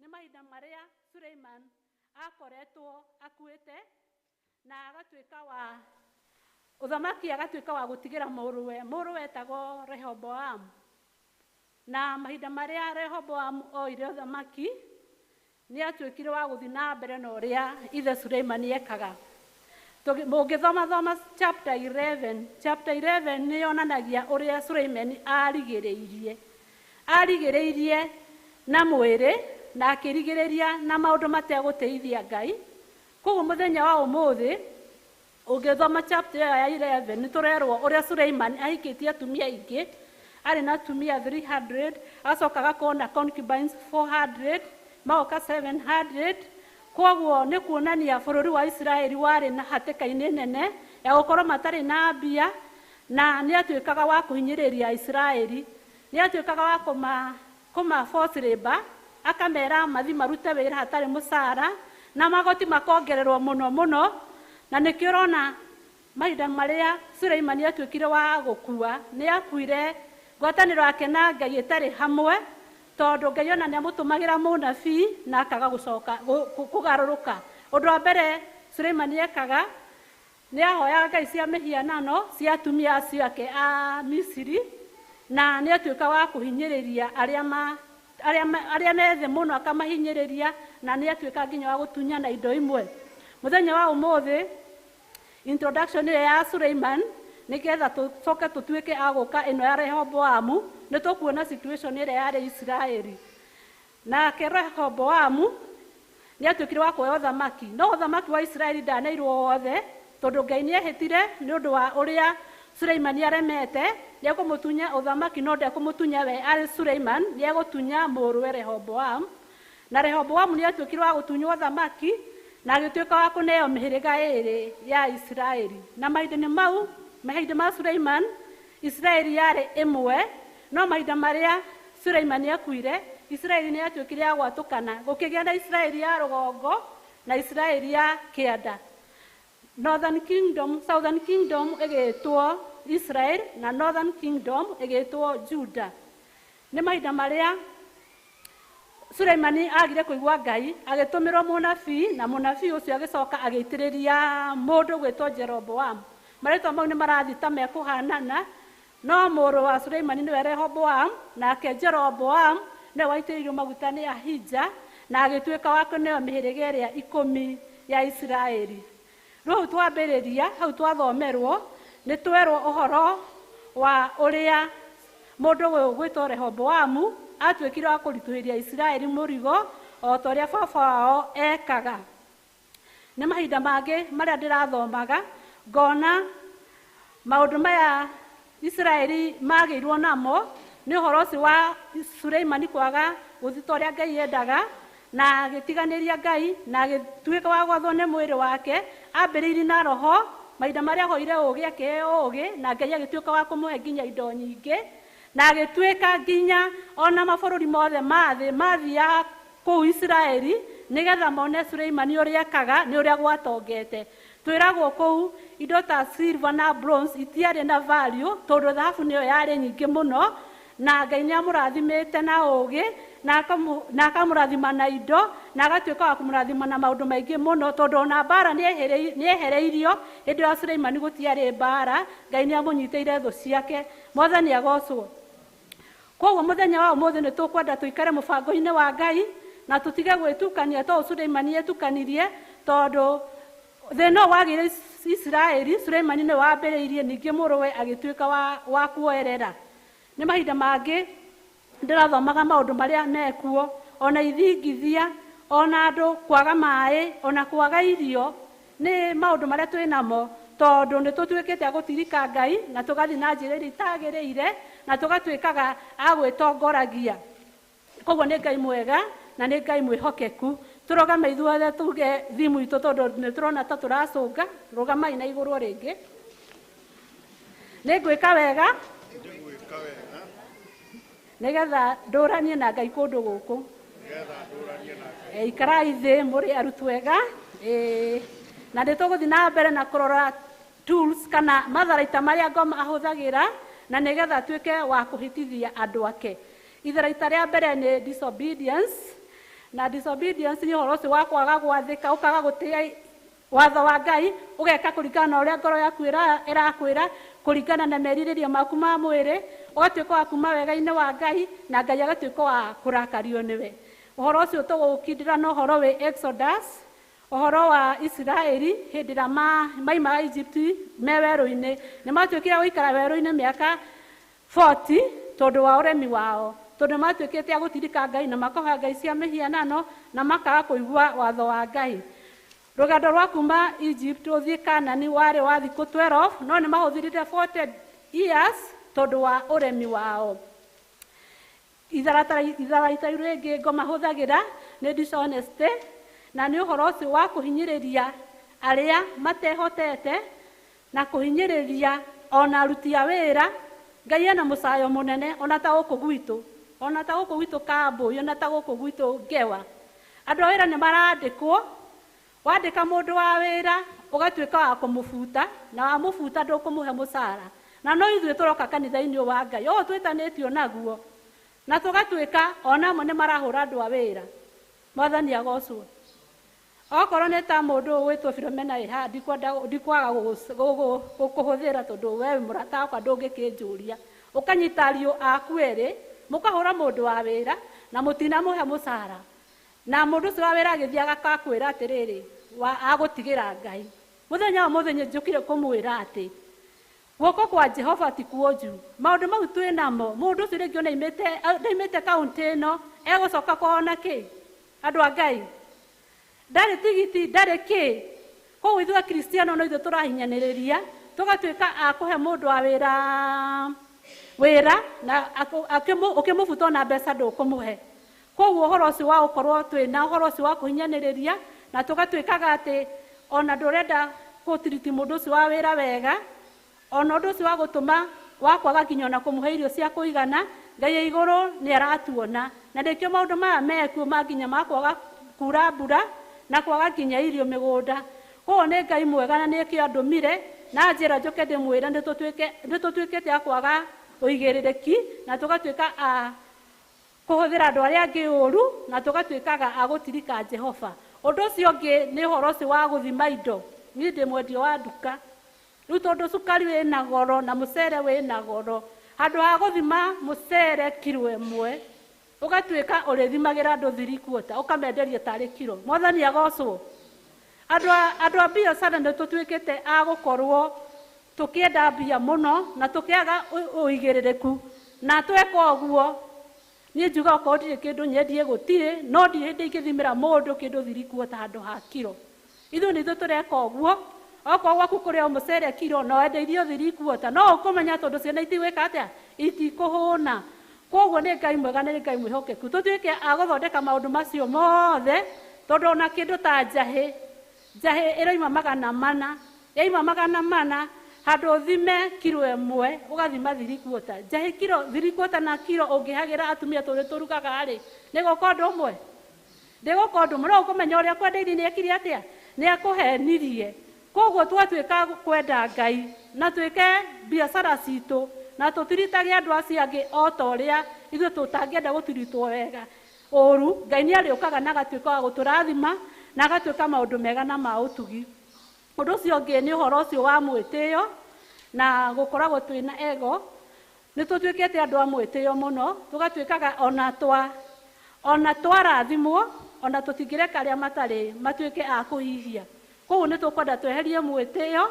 Nĩ mahinda marĩa Suleiman akoretwo akuĩte na agatuĩka wa ũthamaki, agatuĩka wa gũtigĩra mũrũwe. Mũrũwe etagwo Rehoboamu. Na mahinda marĩa Rehoboamu oire ũthamaki nĩ atuĩkire wa gũthiĩ na mbere na ũrĩa ithe Suleimani ekaga. Mũngĩthoma thoma chapter 11, chapter 11 nĩ yonanagia ũrĩa Suleimani arigĩrĩirie. Arigĩrĩirie na mwĩrĩ na akĩrigĩrĩria na maũndũ mategũteithia Ngai. Koguo mũthenya wa ũmũthĩ ũngĩthoma chapter ĩyo ya 11 nĩ tũrerwo ũrĩa Suleimani ahikĩtie atumia aingĩ. Arĩ na atumia 300, agacoka agakorwo na concubines 400, magoka 700. Koguo nĩ kuonania bũrũri wa Isiraeli warĩ na hatĩka-inĩ nene ya gũkorwo matarĩ na mbia, na nĩ atuĩkaga wa kũhinyĩrĩria Isiraeli. Nĩ atuĩkaga wa kũma force labor, akamera mathi marute wĩra hatarĩ mũcara, na magoti makongererwo mũno mũno. Na nĩkĩo ũrona Mahinda marĩa Suleimani atuĩkire wa gũkua, nĩ akuire ngwatanĩro yake na Ngai ĩtarĩ hamwe, tondũ Ngai ona nĩ amũtũmagĩra mũnabii na akaga gũcoka kũgarũrũka. Ũndũ wa mbere Suleimani ekaga nĩ ahoyaga ngai cia mĩhianano cia atumia acio ake a Misiri, na nĩ atuĩka wa kũhinyĩrĩria arĩa methĩ mũno akamahinyĩrĩria, na nĩ atuĩka nginya wa gũtunyana indo imwe. Mũthenya wa ũmũthĩ introduction ĩyo ya Suleiman nĩgetha tũcoke tũtuĩke a gũka ĩno ya Rehoboamu, nĩ tũkuona situation ĩrĩa yarĩ Isiraeli. Nake Rehoboamu nĩ atuĩkire wa kuoya ũthamaki, no ũthamaki wa Isiraeli ndaneirwo wothe, tondũ Ngai nĩ ehĩtire nĩ ũndũ wa ũrĩa Suleimani aremete, nĩ ekũmũtunya ũthamaki no ndekũmũtunya we arĩ Suleiman, nĩ egũtunya mũrũwe Rehoboamu. Na Rehoboamu nĩ atuĩkire wa gũtunywo ũthamaki na agĩtuĩka wa kũneo mĩhĩrĩga ĩĩrĩ ya Isiraeli. Na mahinda-inĩ mau, mahinda ma Suleiman, Isiraeli yarĩ ĩmwe, no mahinda marĩa Suleimani akuire, Isiraeli nĩ yatuĩkire ya gwatũkana, gũkĩgĩa na Isiraeli ya rũgongo na Isiraeli ya kĩanda. Northern Kingdom, Southern Kingdom ĩgĩtwo Israel na Northern Kingdom ĩgĩtwo Judah. Nĩ mahinda marĩa Suleimani agire kũigua Ngai, agĩtũmĩrwo mũnabii, na mũnabii ũcio agĩcoka agĩitĩrĩria mũndũ gwĩtwo Jeroboamu. Marĩtwa mau nĩ marathiĩ ta mekũhanana, no mũrũ wa Suleimani nĩwe Rehoboamu, nake Jeroboamu nĩwe waitĩrĩirio maguta nĩ Ahija, na agĩtuĩka wa kũneo mĩhĩrĩga ĩrĩa 10 ya Isiraeli. Rĩu hau twambĩrĩria, hau twathomerwo, nĩ twerwo ũhoro wa ũrĩa mũndũ ũyũ gwĩtwo Rehoboamu atuĩkire wa kũritũhĩria Isiraeli mũrigo o ta ũrĩa baba wao ekaga. Nĩ mahinda mangĩ marĩa ndĩrathomaga ngona maũndũ maya Isiraeli magĩirwo namo nĩ ũhoro ũcio wa Suleimani kwaga gũthiĩ ta ũrĩa Ngai endaga, na agĩtiganĩria Ngai na agĩtuĩka wa gwathwo nĩ mwĩrĩ wake. Ambĩrĩirie na roho, mahinda marĩa ahoire ũũgĩ akĩheo ũũgĩ, na Ngai agĩtuĩka wa kũmũhe nginya indo nyingĩ, na agĩtuĩka nginya ona mabũrũri mothe ma thĩ mathiaga kũu Isiraeli nĩgetha mone Suleimani ũrĩa ekaga nĩ ũrĩa gwatongete. Twĩragwo kũu indo ta silver na bronze itiarĩ na value, tondũ thahabu nĩyo yarĩ nyingĩ mũno, na Ngai nĩ amũrathimĩte na ũũgĩ, na akamũrathima na indo, na agatuĩka wa kũmũrathima na maũndũ maingĩ mũno, tondũ ona mbara nĩ ehereirio. Hĩndĩ ya Suleimani gũtiarĩ mbara, Ngai nĩ amũnyitĩire thũ ciake. Mwathani agocwo. Koguo mũthenya wa ũmũthĩ nĩ tũkwenda tũikare mũbango-inĩ wa Ngai na tũtige gwĩtukania ta ũũ Suleimani etukanirie, tondũ thĩna ũyũ wagĩire Isiraeli, Suleimani nĩwe wambĩrĩirie, ningĩ mũrũwe agĩtuĩka wa kuoerera. Nĩ mahinda mangĩ ndĩrathomaga maũndũ marĩa mekuo, ona ithingithia, ona andũ kwaga maĩ, ona kwaga irio, nĩ maũndũ marĩa twĩ namo, tondũ nĩ tũtuĩkĩte a gũtirika Ngai na tũgathiĩ na njĩra ĩrĩa itagĩrĩire, na tũgatuĩkaga a gwĩtongoragia. Koguo nĩ Ngai mwega na nĩ Ngai mwĩhokeku. Tũrũgame ithuothe tuge thimu itũ, tondũ nĩ tũrona ta tũracũnga. Rũgamai na igũrũ rĩngĩ. Nĩ ngwĩka wega nĩgetha ndũranie na Ngai kũndũ gũkũ. Ikarai thĩ mũrĩ arutwo ega. Na nĩ tũgũthiĩ na mbere na kũrora tools kana matharaita marĩa ngoma ahũthagĩra na nĩgetha atuĩke wa kũhĩtithia andũ ake. Itharaita rĩa mbere nĩ disobedience, na disobedience nĩ ũhoro ũcio wa kwaga gwathĩka, ũkaga gũtĩa watho wa Ngai, ũgeka kũringana na ũrĩa ngoro yaku ĩrakwĩra, kũringana na merirĩria maku ma mwĩrĩ, ũgatuĩka wa kuma wega-inĩ wa Ngai, na Ngai agatuĩka wa kũrakario nĩwe. Ũhoro ũcio tũgũkindĩra na ũhoro wĩ Exodus, ũhoro wa Isiraeli hĩndĩ ĩrĩa maimaga Egypt me werũ-inĩ. Nĩ matuĩkire gũikara werũ-inĩ mĩaka 40 tondũ wa ũremi wao, tondũ matuĩkĩte a gũtirika Ngai na makoha ngai cia mĩhianano na makaga kũigua watho wa Ngai. Rũgendo rwa kuma Egypt ũthiĩ Kanani warĩ wa thikũ 12, no nĩ mahũthĩrire 40 years tondũ wa ũremi wao. Itharaita rĩngĩ ngoma hũthagĩra nĩ dishonesty, na nĩ ũhoro ũcio wa kũhinyĩrĩria arĩa matehotete na kũhinyĩrĩria ona aruti a wĩra. Ngai ena mũcayo mũnene ona ta gũkũ gwitũ, ona ta gũkũ gwitũ Kambũi, ona ta gũkũ gwitũ Ngewa. Andũ a wĩra nĩ marandĩkwo, wandĩka mũndũ wa wĩra Ũgatuĩka wa kũmũbuta, na wamũbuta ndũkũmũhe mũcara. Na no ithuĩ tũroka kanitha-inĩ wa Ngai, ũũ twĩtanĩtio naguo. Na tũgatuĩka ona amwe nĩ marahũra andũ a wĩra. Mwathani agocwo. Okorwo nĩ ta mũndũ ũgwĩtwo Philomena ĩha, ndikwenda ndikwaga gũkũhũthĩra tondũ we wĩ mũrata wakwa ndũngĩkĩnjũria. Ũkanyita ariũ aku erĩ, mũkahũra mũndũ wa wĩra na mũtinamũhe mũcara. Na mũndũ ũcio wa wĩra agĩthiĩ agakwĩra atĩrĩrĩ, agũtigĩra Ngai. Mũthenya wa mũthenya njũkire kũmwĩra atĩ guoko kwa Jehova ti kuonju. Maũndũ mau twĩ namo, mũndũ ũcio rĩngĩ ona ndaimĩte kaũntĩ ĩno, egũcoka kwao na kĩ? Andũ a Ngai. Ndarĩ tigiti, ndarĩ kĩ. Koguo ithuĩ Akristiano no ithuĩ tũrahinyanĩrĩria, tũgatuĩka a kũhe mũndũ wa wĩra na ũkĩmũbuta ona mbeca ndũkũmũhe. Koguo ũhoro ũcio wa gũkorwo twĩna ũhoro ũcio wa kũhinyanĩrĩria, na tũgatuĩkaga atĩ ona ndũrenda gũtiriti mũndũ ũcio wa wĩra wega, ona ũndũ ũcio wa gũtũma wa kwaga nginya ona kũmũhe irio cia kũigana, Ngai e igũrũ nĩ aratuona. Na nĩkĩo maũndũ maya mekuo ma nginya ma kwaga kura mbura na kwaga nginya irio mĩgũnda. Koguo nĩ Ngai mwega na nĩkĩo andũmire na njĩra njũke ndĩmwĩre nĩtũtuĩkĩte a kwaga ũigĩrĩrĩki na tũgatuĩka a kũhũthĩra andũ arĩa angĩ ũru na tũgatuĩkaga a gũtirika Jehova. Ũndũ ũcio ũngĩ nĩ ũhoro ũcio wa gũthima indo. Niĩ ndĩ mwendia wa nduka. Rĩu tondũ cukari wĩna goro na mũcere wĩna goro, handũ ha gũthima mũcere kiro ĩmwe, ũgatuĩka ũrĩthimagĩra andũ 3/4, ũkamenderia tarĩ kiro. Mwathani agocwo. Andũ a biacara nĩ tũtuĩkĩte a gũkorwo tũkĩenda mbia mũno na tũkĩaga ũigĩrĩrĩku. Na tweka ũguo, niĩ njuga okorwo ndirĩ kĩndũ nyendie gũtirĩ, no ndirĩ hĩndĩ ingĩthimĩra mũndũ kĩndũ 3/4 handũ ha kiro. Ithuĩ nĩ ithuĩ tũreka ũguo. Okorwo gwaku kũrĩ o mũcere kiro na wendeirio 3/4, no ũkũmenya tondũ ciana itigwĩka atĩa? Itikũhũna. Koguo nĩ Ngai mwega na nĩ Ngai mwĩhokeku. Tũtuĩke a gũthondeka maũndũ macio mothe, tondũ ona kĩndũ ta njahĩ, njahĩ ĩroima 400, yaima 400, handũ ũthime kiro ĩmwe, ũgathima 3/4. Njahĩ kiro 3/4 na kiro ũngĩhagĩra atumia tũrĩ tũrugaga rĩ, nĩ gũka ũndũ ũmwe? Ndĩgũka ũndũ ũmwe. No ũkũmenya ũrĩa kwendeirie nĩ ekire atĩa? Nĩ akũhenirie. Koguo twatuĩka kwenda Ngai na twĩke biacara citũ na tũtiritage andũ acio angĩ o ta ũrĩa ithuĩ tũtangĩenda gũtiritwo wega ũru, Ngai nĩ arĩũkaga na agatuĩka wa gũtũrathima na agatuĩka maũndũ mega na ma ũtugi. Ũndũ ũcio ũngĩ nĩ ũhoro ũcio wa mwĩtĩo na gũkoragwo twĩna ego. Nĩ tũtuĩkĩte andũ a mwĩtĩo mũno, tũgatuĩkaga ona twarathimwo, ona tũtingĩreka arĩa matarĩ matuĩke a kũhihia. Koguo nĩ tũkwenda tweherie mwĩtĩo.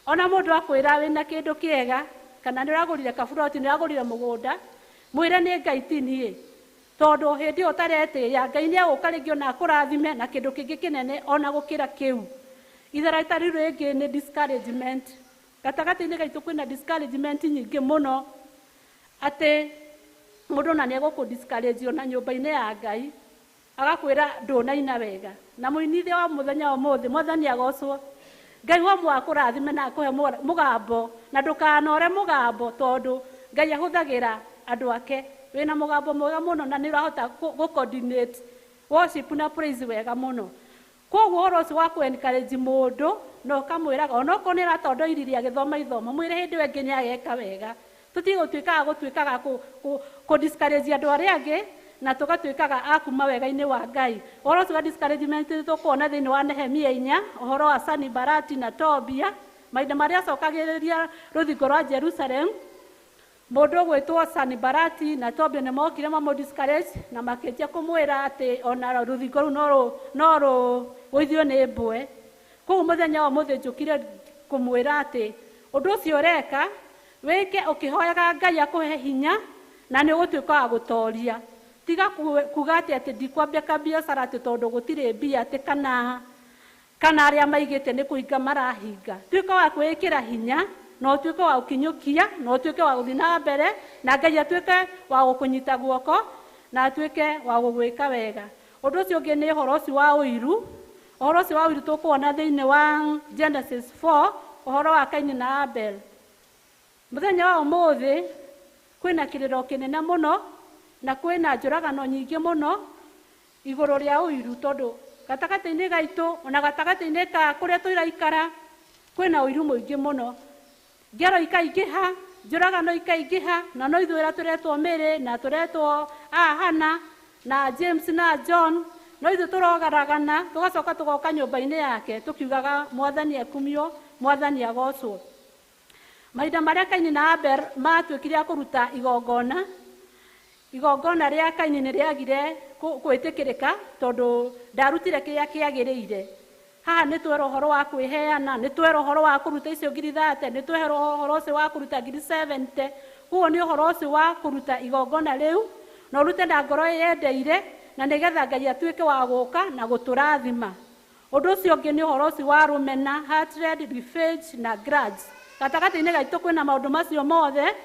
Ona mũndũ akwĩra wĩna kĩndũ kĩega, kana nĩ ũragũrire kaburoti, nĩ ũragũrire mũgũnda, mwĩre nĩ Ngai ti niĩ. Tondũ hĩndĩ ĩyo ũtaretĩĩa, Ngai nĩ egũka rĩngĩ ona akũrathime na kĩndũ kĩngĩ kĩnene ona gũkĩra kĩu. Itharaita rĩu rĩngĩ nĩ discouragement. Gatagatĩ-inĩ gaitũ kwĩna discouragement nyingĩ mũno, atĩ mũndũ ona nĩ egũkũ discourage ona nyũmba-inĩ ya Ngai, agakwĩra ndũnaina wega. Na mũinithia wa mũthenya wa ũmũthĩ, Mwathani agocwo. Ngai wa mwakũrathime na akũhe mũgambo, na ndũkanore mũgambo tondũ Ngai ahũthagĩra andũ ake. Wĩna mũgambo mwega mũno na nĩ ũrahota gũ-coordinate worship na praise wega mũno. Koguo ũhoro ũcio wa kũ-encourage mũndũ na ũkamwĩraga onokorwo nĩ aratondoiririe agĩthoma ithomo, mwĩre hĩndĩ ĩyo ĩngĩ nĩ ageka wega. Tũtigũtuĩkaga gũtuĩkaga kũ-discourage andũ arĩa angĩ na tũgatuĩkaga a kuma wega-inĩ wa Ngai. Ũhoro ũcio wa discouragement nĩ tũkuona thĩinĩ wa Nehemia 4, ũhoro wa Sanibalati na Tobia, mahinda marĩa acokagĩrĩria rũthingo rwa Jerusalem. Mũndũ ũgwĩtwo Sanibalati na Tobia nĩ mokire mamũ discourage na makĩanjia kũmwĩra atĩ ona rũthingo rũu no rũgũithio nĩ mbwe. Koguo mũthenya wa ũmũthĩ njũkire kũmwĩra atĩ ũndũ ũcio ũreka wĩke ũkĩhoyaga Ngai akũhe hinya na nĩ ũgũtuĩka wa gũtoria. Tiga kuga atĩ ndikwambia kabiacara atĩ tondũ gũtirĩ mbia atĩ kana arĩa maigĩte nĩ kũhinga marahinga. Tuĩka wa kwĩĩkĩra hinya na ũtuĩke wa gũkinyũkia na ũtuĩke wa gũthiĩ na mbere na Ngai atuĩke wa gũkũnyita guoko na atuĩke wa gũgwĩka wega. Ũndũ ũcio ũngĩ nĩ ũhoro ũcio wa ũiru. Ũhoro ũcio wa ũiru tũkuona thĩinĩ wa Genesis 4, ũhoro wa Kaini na Abel. Mũthenya wa ũmũthĩ kwĩna kĩrĩro kĩnene mũno na kwĩna njũragano nyingĩ mũno igũrũ rĩa ũiru, tondũ Gatagatĩ-inĩ gaitũ ona gatagatĩ-inĩ ka kũrĩa tũraikara kwĩna ũiru mũingĩ mũno. Ngero ikaingĩha, njũragano ikaingĩha, na no ithuĩ ũrĩa tũretwo Mary na tũretwo Hannah na James na John, no ithuĩ tũrogaragana tũgacoka tũgoka nyũmba-inĩ yake tũkiugaga Mwathani ekumio, Mwathani agocwo. Mahinda marĩa Kaini na Abel matuĩkire a kũruta igongona, igongona rĩa Kaini nĩ rĩagire gwĩtĩkĩrĩka tondũ ndarutire kĩrĩa kĩagĩrĩire. Haha nĩ twera ũhoro wa kwĩheana, nĩ twera ũhoro wa kũruta icio ngiri 30, nĩ twera ũhoro ũcio wa kũruta ngiri 70. Koguo nĩ ũhoro ũcio wa kũruta igongona rĩu na ũrute na ngoro yendeire, na nĩgetha Ngai atuĩke wa gũka na gũtũrathima. Ũndũ ũcio ũngĩ nĩ ũhoro ũcio wa rũmena, hatred, revenge na grudge. Gatagatĩ-inĩ gaitũ kwĩna maũndũ macio mothe,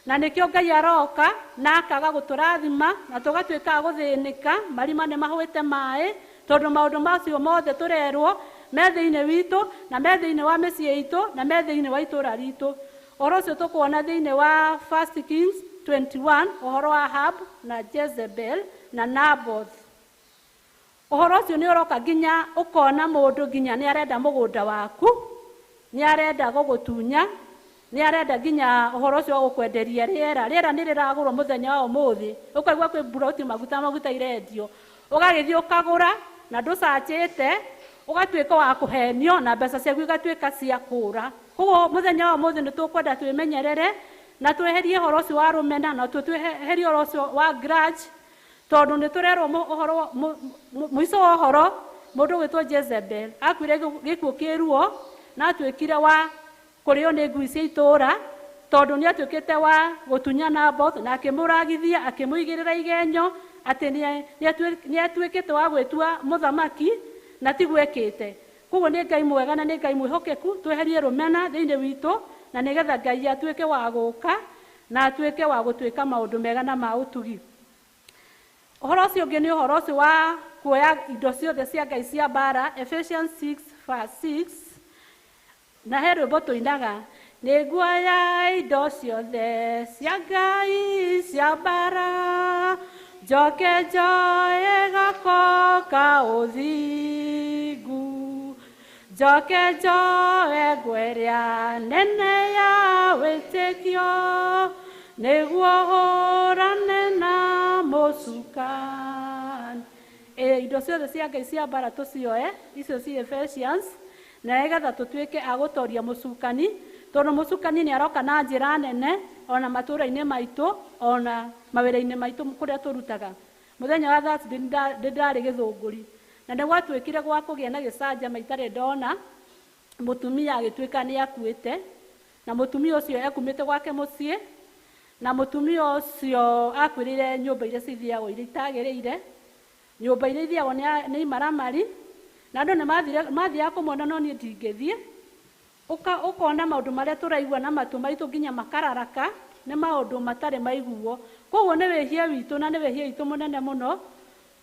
na nĩkĩo Ngai aroka na akaga gũtũrathima na tũgatuĩka a gũthĩnĩka, marima nĩ mahũĩte maĩ, tondũ maũndũ macio mothe tũrerwo me thĩinĩ witũ na me thĩinĩ wa mĩciĩ itũ na me thĩinĩ wa itũũra ritũ. Ũhoro ũcio tũkuona thĩinĩ wa 1 Kings 21, ũhoro wa Ahab na Jezebel na Naboth. Ũhoro ũcio nĩ ũroka nginya ũkona mũndũ nginya nĩ arenda mũgũnda waku, nĩ arenda gũgũtunya, nĩ arenda nginya ũhoro ũcio wa gũkwenderia rĩera. Rĩera nĩ rĩragũrwo mũthenya wa ũmũthĩ, ũkaigua kwĩ mburoti maguta maguta irendio, ũgagĩthiĩ ũkagũra na ndũcacĩte, ũgatuĩka wa kũhenio na mbeca ciaku igatuĩka cia kũũra. Koguo mũthenya wa ũmũthĩ nĩ tũkwenda twĩmenyerere na tweherie ũhoro ũcio wa rũmena na tweherie ũhoro ũcio wa grudge, tondũ nĩ tũrerwo ũhoro mũico wa ũhoro mũndũ ũgwĩtwo Jezebel akuire gĩkuũ kĩruo na atuĩkire wa kũrĩo nĩ ngui cia itũũra, tondũ nĩ atuĩkĩte wa gũtunya Naboth na akĩmũragithia akĩmũigĩrĩra igenyo atĩ nĩ atuĩkĩte wa gwĩtua mũthamaki na tiguo ekĩte. Koguo nĩ Ngai mwega na nĩ Ngai mwĩhokeku, tweherie rũmena thĩinĩ witũ na nĩgetha Ngai atuĩke wa gũka na atuĩke wa gũtuĩka maũndũ mega na ma ũtugi. Ũhoro ũcio ũngĩ nĩ ũhoro ũcio wa kuoya indo ciothe cia Ngai cia mbara, Ephesians 6:6, na he rwĩmbo tũinaga, nĩ nguoya indo ciothe cia Ngai cia mbara, njoke njoe gako ka ũthingu, njoke njoe ngweria nene ya wĩtĩkio, nĩguo hũrane na mũcukani. Indo ciothe cia Ngai cia mbara tũcioe, icio ci Ephesians, na nĩgetha tũtuĩke a gũtoria mũcukani, tondũ mũcukani nĩ aroka na njĩra nene ona matũũra-inĩ maitũ ona mawĩra-inĩ maitũ kũrĩa tũrutaga. Mũthenya wa Thursday nĩ ndarĩ Gĩthũngũri, na nĩ gwatuĩkire gwa kũgĩa na gĩcanjama itarĩ ndona, mũtumia agĩtuĩka nĩ akuĩte, na mũtumia ũcio ekumĩte gwake mũciĩ, na mũtumia ũcio akuĩrĩire nyũmba iria cithiagwo iria itagĩrĩire, nyũmba iria ithiagwo nĩ imaramari, na andũ nĩ mathiaga kũmwona no niĩ ndingĩthiĩ. Ũkona maũndũ marĩa tũraigua na matũ maitũ nginya makararaka, nĩ maũndũ matarĩ maiguo. Koguo nĩ wĩhia witũ na nĩ wĩhia witũ mũnene mũno,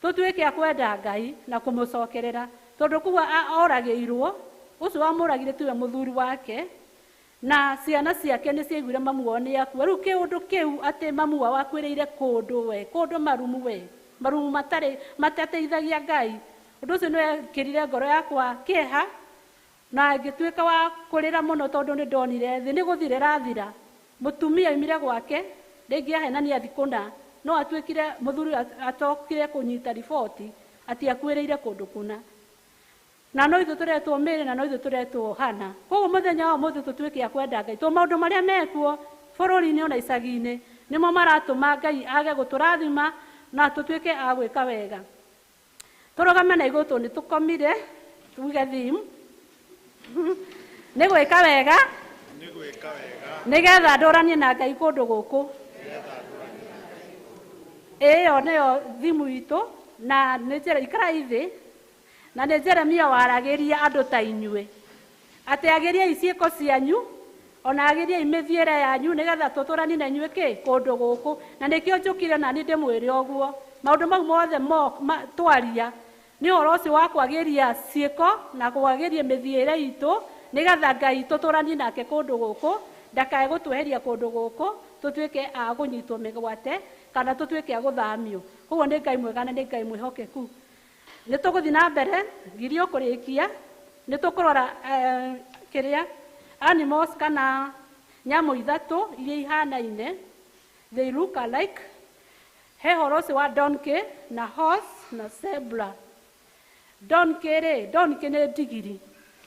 tũtuĩke a kwenda Ngai na kũmũcokerera, tondũ kũu oragĩirwo, ũcio wamũragire tiwe mũthuri wake, na ciana ciake nĩ ciaiguire mamu wao nĩ akua. Rĩu kĩũndũ kĩu atĩ mamu wao akuĩrĩire kũndũ we, kũndũ marumu we, marumu matarĩ matateithagia Ngai. Ũndũ ũcio nĩ wekĩrire ngoro yakwa kĩeha, na ngĩtuĩka wa kũrĩra mũno tondũ nĩ ndonire thĩ nĩ gũthira ĩrathira. Mũtumia oimire gwake, rĩngĩ ahenania thikũ na, no atuĩkire mũthuri atokire kũnyita riboti atĩ akuĩrĩire kũndũ kũna. Na no ithuĩ tũretwo Mary na no ithuĩ tũretwo Hannah. Koguo mũthenya wa ũmũthĩ tũtuĩke a kwenda Ngai, tondũ maũndũ marĩa mekuo bũrũri-inĩ ona icagi-inĩ nĩmo maratũma Ngai age gũtũrathima na tũtuĩke a gwĩka wega. Tũrũgame na igũrũ tondũ nĩ tũkomire, tuge theme. Nĩ gwĩka wega, nĩ gwĩka wega, nĩgetha ndũranie na Ngai kũndũ gũkũ. Ĩyo nĩyo thimu itũ, na nĩ njĩra ikarai thĩ, na nĩ Jeremia waragĩria andũ ta inyuĩ atĩ agĩriai ciĩko cianyu ona agĩriai mĩthiĩre yanyu nĩgetha tũtũranie na inyuĩ kĩ kũndũ gũkũ. Na nĩkĩo njũkire na niĩ ndĩmwĩre ũguo, maũndũ mau mothe twaria nĩ ũhoro ũcio wa kwagĩria ciĩko na kwagĩria mĩthiĩre itũ nĩgetha Ngai tũtũranie nake kũndũ gũkũ, ndakae gũtweheria kũndũ gũkũ tũtuĩke a kũnyitwo mĩgwate kana tũtuĩke a gũthamio. Koguo nĩ Ngai mwega na nĩ Ngai mwĩhokeku. Nĩ tũgũthiĩ na mbere ngirio kũrĩkia nĩ tũkũrora kĩrĩa animals kana nyamũ ithatũ iria ihanaine, they look alike. He horo ũcio wa donkey na horse na zebra. Donkey rĩ, donkey nĩ ndigiri.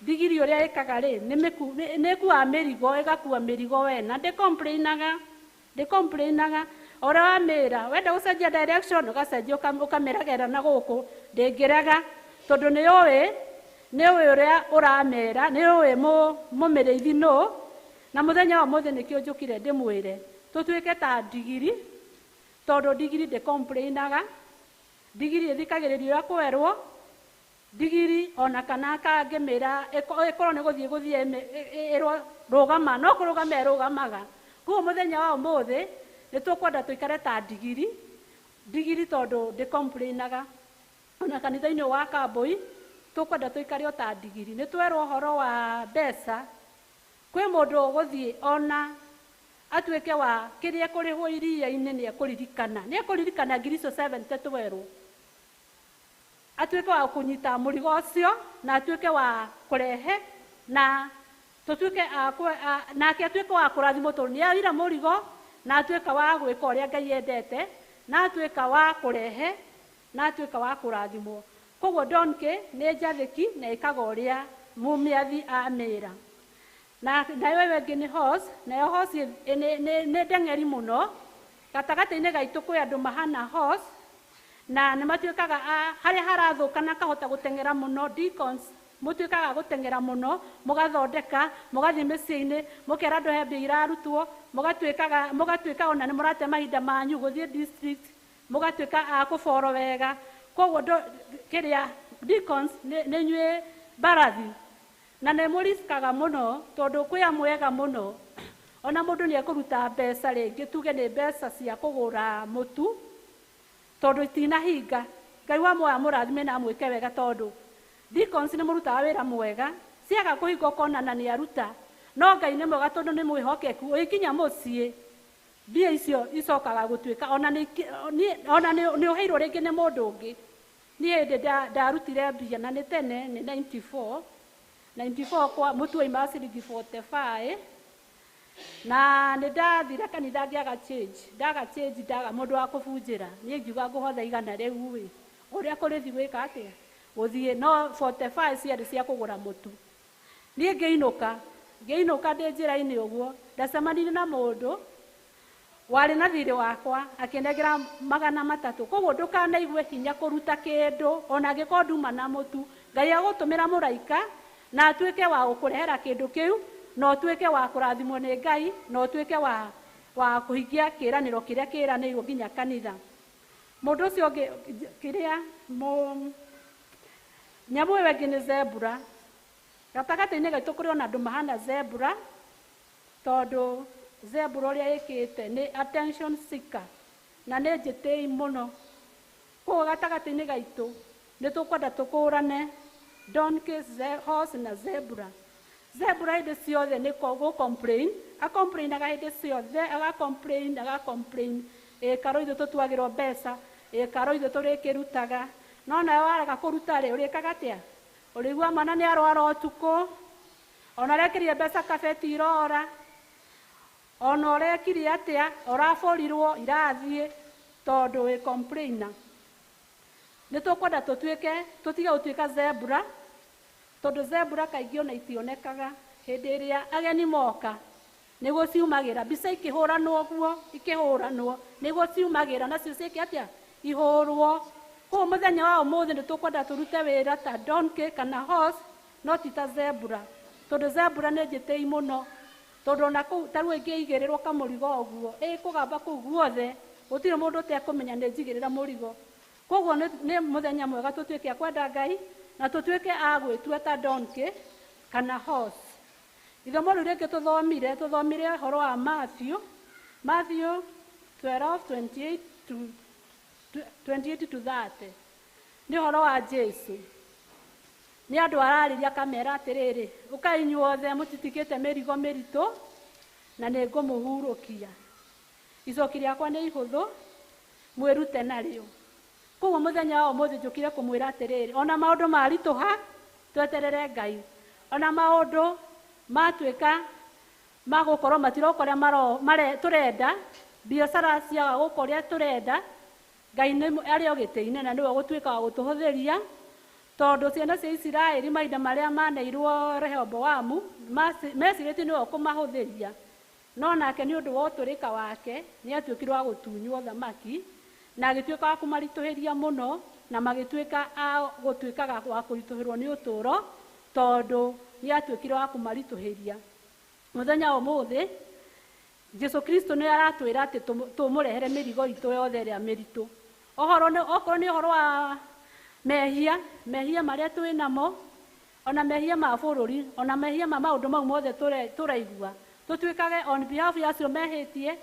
Ndigiri ũrĩa ĩkaga rĩ, nĩ ĩkuaga mĩrigo, ĩgakua mĩrigo we na ndĩ-complainaga, ndĩ-complainaga. Ũrĩa wamĩra wenda gũcenjia direction ũgacenjia ũkamĩragera na gũkũ, ndĩngĩrega tondũ nĩ ũĩ ũrĩa ũramĩra, nĩ ũĩ mũmĩrĩithi nũ. Na mũthenya wa ũmũthĩ nĩkĩo njũkire ndĩmwĩre tũtuĩke ta ndigiri, tondũ ndigiri ndĩ-complainaga, ndigiri ĩthikagĩrĩria ũrĩa kwerwo, ndigiri ona kana kangĩmĩra ĩkorwo nĩ gũthiĩ gũthiĩ ĩrwo rũgama, no kũrũgama ĩrũgamaga. Koguo mũthenya wa ũmũthĩ nĩ tũkwenda tũikare ta ndigiri, ndigiri tondũ ndĩ-complainaga. Ona kanitha-inĩ wa Kambui tũkwenda tũikare o ta ndigiri. Nĩ twerwo ũhoro wa mbeca, kwĩ mũndũ ũgũthiĩ ona atuĩke wa kĩrĩa kũrĩhwo iria-inĩ nĩ ekũririkana, nĩ ekũririkana ngiri icio 70 twerwo, atuĩke wa kũnyita mũrigo ũcio na atuĩke wa kũrehe na tũtuĩke nake atuĩke wa kũrathimwo tondũ nĩ oire mũrigo na atuĩka wa gwĩka ũrĩa Ngai endete na atuĩka wa kũrehe na atuĩka wa kũrathimwo. Koguo donkey nĩ njathĩki na ĩkaga ũrĩa mũmĩathi amĩra. Na nayo ĩyo ĩngĩ nĩ horse, nayo horse nĩ ndeng'eri mũno. Gatagatĩ-inĩ gaitũ kwĩ andũ mahana horse na nĩ matuĩkaga harĩa harathũka na akahota gũteng'era mũno. Deacons mũtuĩkaga gũteng'era mũno, mũgathondeka, mũgathiĩ mĩciĩ-inĩ, mũkera andũ he mbia irarutwo, mũgatuĩka ona nĩ mũrate mahinda manyu gũthiĩ district, mũgatuĩka a kũboro wega. Koguo kĩrĩa deacons nĩ inyuĩ mbarathi na nĩ mũriskaga mũno tondũ kwĩ amwe ega mũno. Ona mũndũ nĩ ekũruta mbeca rĩngĩ, tuge nĩ mbeca cia kũgũra mũtu tondũ itinahinga. Ngai wa muoyo amũrathime na amwĩke wega tondũ deacons nĩ mũrutaga wĩra mwega, ciaga kũhinga ũkona na nĩ aruta, no Ngai nĩ mwega tondũ nĩ mwĩhokeku. Ũgĩkinya mũciĩ mbia icio icokaga gũtuĩka ona nĩ ũheirwo rĩngĩ nĩ mũndũ ũngĩ. Niĩ hĩndĩ ndarutire mbia na nĩ tene, nĩ 94 kwa mũtu waima ciringi 45 na nĩ ndathire kanitha ngĩaga change, ndaga change, ndaga mũndũ wa kũbunjĩra. Niĩ ngiuga ngũhotha igana rĩu ĩ, ũrĩa kũrĩthi gwĩka atĩa gũthiĩ, no 45 ciarĩ cia kũgũra mũtu. Niĩ ngĩinũka ndĩ njĩra-inĩ ũguo ndacemanirie na mũndũ warĩ na thirĩ wakwa akĩnengera 300. Koguo ndũkanaigue hinya kũruta kĩndũ ona angĩkorwo nduma na mũtu. Ngai agũtũmĩra mũraika na atuĩke wa gũkũrehera kĩndũ kĩu na ũtuĩke wa kũrathimwo nĩ Ngai na ũtuĩke wa kũhingia kĩĩranĩro kĩrĩa kĩĩranĩirwo nginya kanitha. Mũndũ ũcio ũngĩ kĩrĩa nyamũ ĩyo ĩngĩ nĩ zebra. Gatagatĩ-inĩ gaitũ kũrĩ ona andũ mahana zebra tondũ zebra ũrĩa ĩkĩte nĩ attention seeker na nĩ njĩtĩi mũno. Koguo gatagatĩ-inĩ gaitũ nĩ tũkwenda tũkũrane donkey, horse na zebra. Zebra hĩndĩ ciothe nĩ gũ-complain, a-complainaga hĩndĩ ciothe, aga-complain, aga-complain. Ĩ karo ithuĩ tũtuagĩrwo mbeca, ĩ karo ithuĩ tũrĩkĩrutaga. No nawe warega kũruta rĩ, ũrĩkaga atĩa? Ũrĩigua mwana nĩ arwara ũtukũ, ona ũrekĩrire mbeca kabeti irora, ona ũrekire atĩa, ũrabũrirwo irathiĩ tondũ wĩ complainer. Nĩ tũkwenda tũtuĩke, tũtige gũtuĩka zebra tondũ zebra kaingĩ ona itionekaga hĩndĩ ĩrĩa ageni moka nĩguo ciumagĩra. Mbica ikĩhũranwo ũguo, ikĩhũranwo nĩguo ciumagĩra, nacio ciĩke atĩa? Ihũrwo. Koguo mũthenya wa ũmũthĩ nĩ tũkwenda tũrute wĩra ta donkey kana horse no ti ta zebra tondũ zebra nĩ njĩtĩi mũno. Tondũ ona kũu ta rĩu ĩngĩigĩrĩrwo kamũrigo ũguo ĩkũgamba kũu guothe, gũtirĩ mũndũ ũtekũmenya nĩ njigĩrĩra mũrigo. Koguo nĩ mũthenya mwega tũtuĩke a kwenda Ngai na tũtuĩke a gwĩtua ta donkey kana horse. Ithomo rĩu rĩngĩ tũthomire ũhoro wa Matthew, Matthew 12:28 to 30. Nĩ ũhoro wa Jesu. Nĩ andũ ararĩria akamera atĩrĩrĩ, ũkai inyuothe mũtitikĩte mĩrigo mĩritũ na nĩ ngũmũhurũkia. Icoki rĩakwa nĩ ihũthũ, mwĩrute narĩo. Koguo muthenya wa umuthi njukire kumwira atiriri, ona maundu marituha tweterere Ngai, ona maundu matuika magukorwo matiroka uria turenda, biacara ciaga guka uria turenda, Ngai ni ari o gĩtĩ-inĩ na nĩwe ũgũtuĩka wa gũtũhũthĩria, tondũ ciana cia Isiraeli mahinda marĩa maneirwo Rehoboamu mecirĩtie nĩwe ũkũmahũthĩria, no nake nĩ ũndũ wa ũtũrĩka wake nĩ atuĩkire wa gũtunywo thamaki na agĩtuĩka wa kũmaritũhĩria mũno, na magĩtuĩka a gũtuĩkaga wa kũritũhĩrwo nĩ ũtũũro tondũ nĩ atuĩkire wa kũmaritũhĩria. Mũthenya wa ũmũthĩ Jesu Kristo nĩ aratwĩra atĩ tũmũrehere mĩrigo itũ yothe ĩrĩa mĩritũ. Ũhoro nĩ okorwo nĩ ũhoro wa mehia, mehia marĩa twĩ namo, ona mehia ma bũrũri, ona mehia ma maũndũ mau mothe tũraigua, tũtuĩkage on behalf ya acio mehĩtie,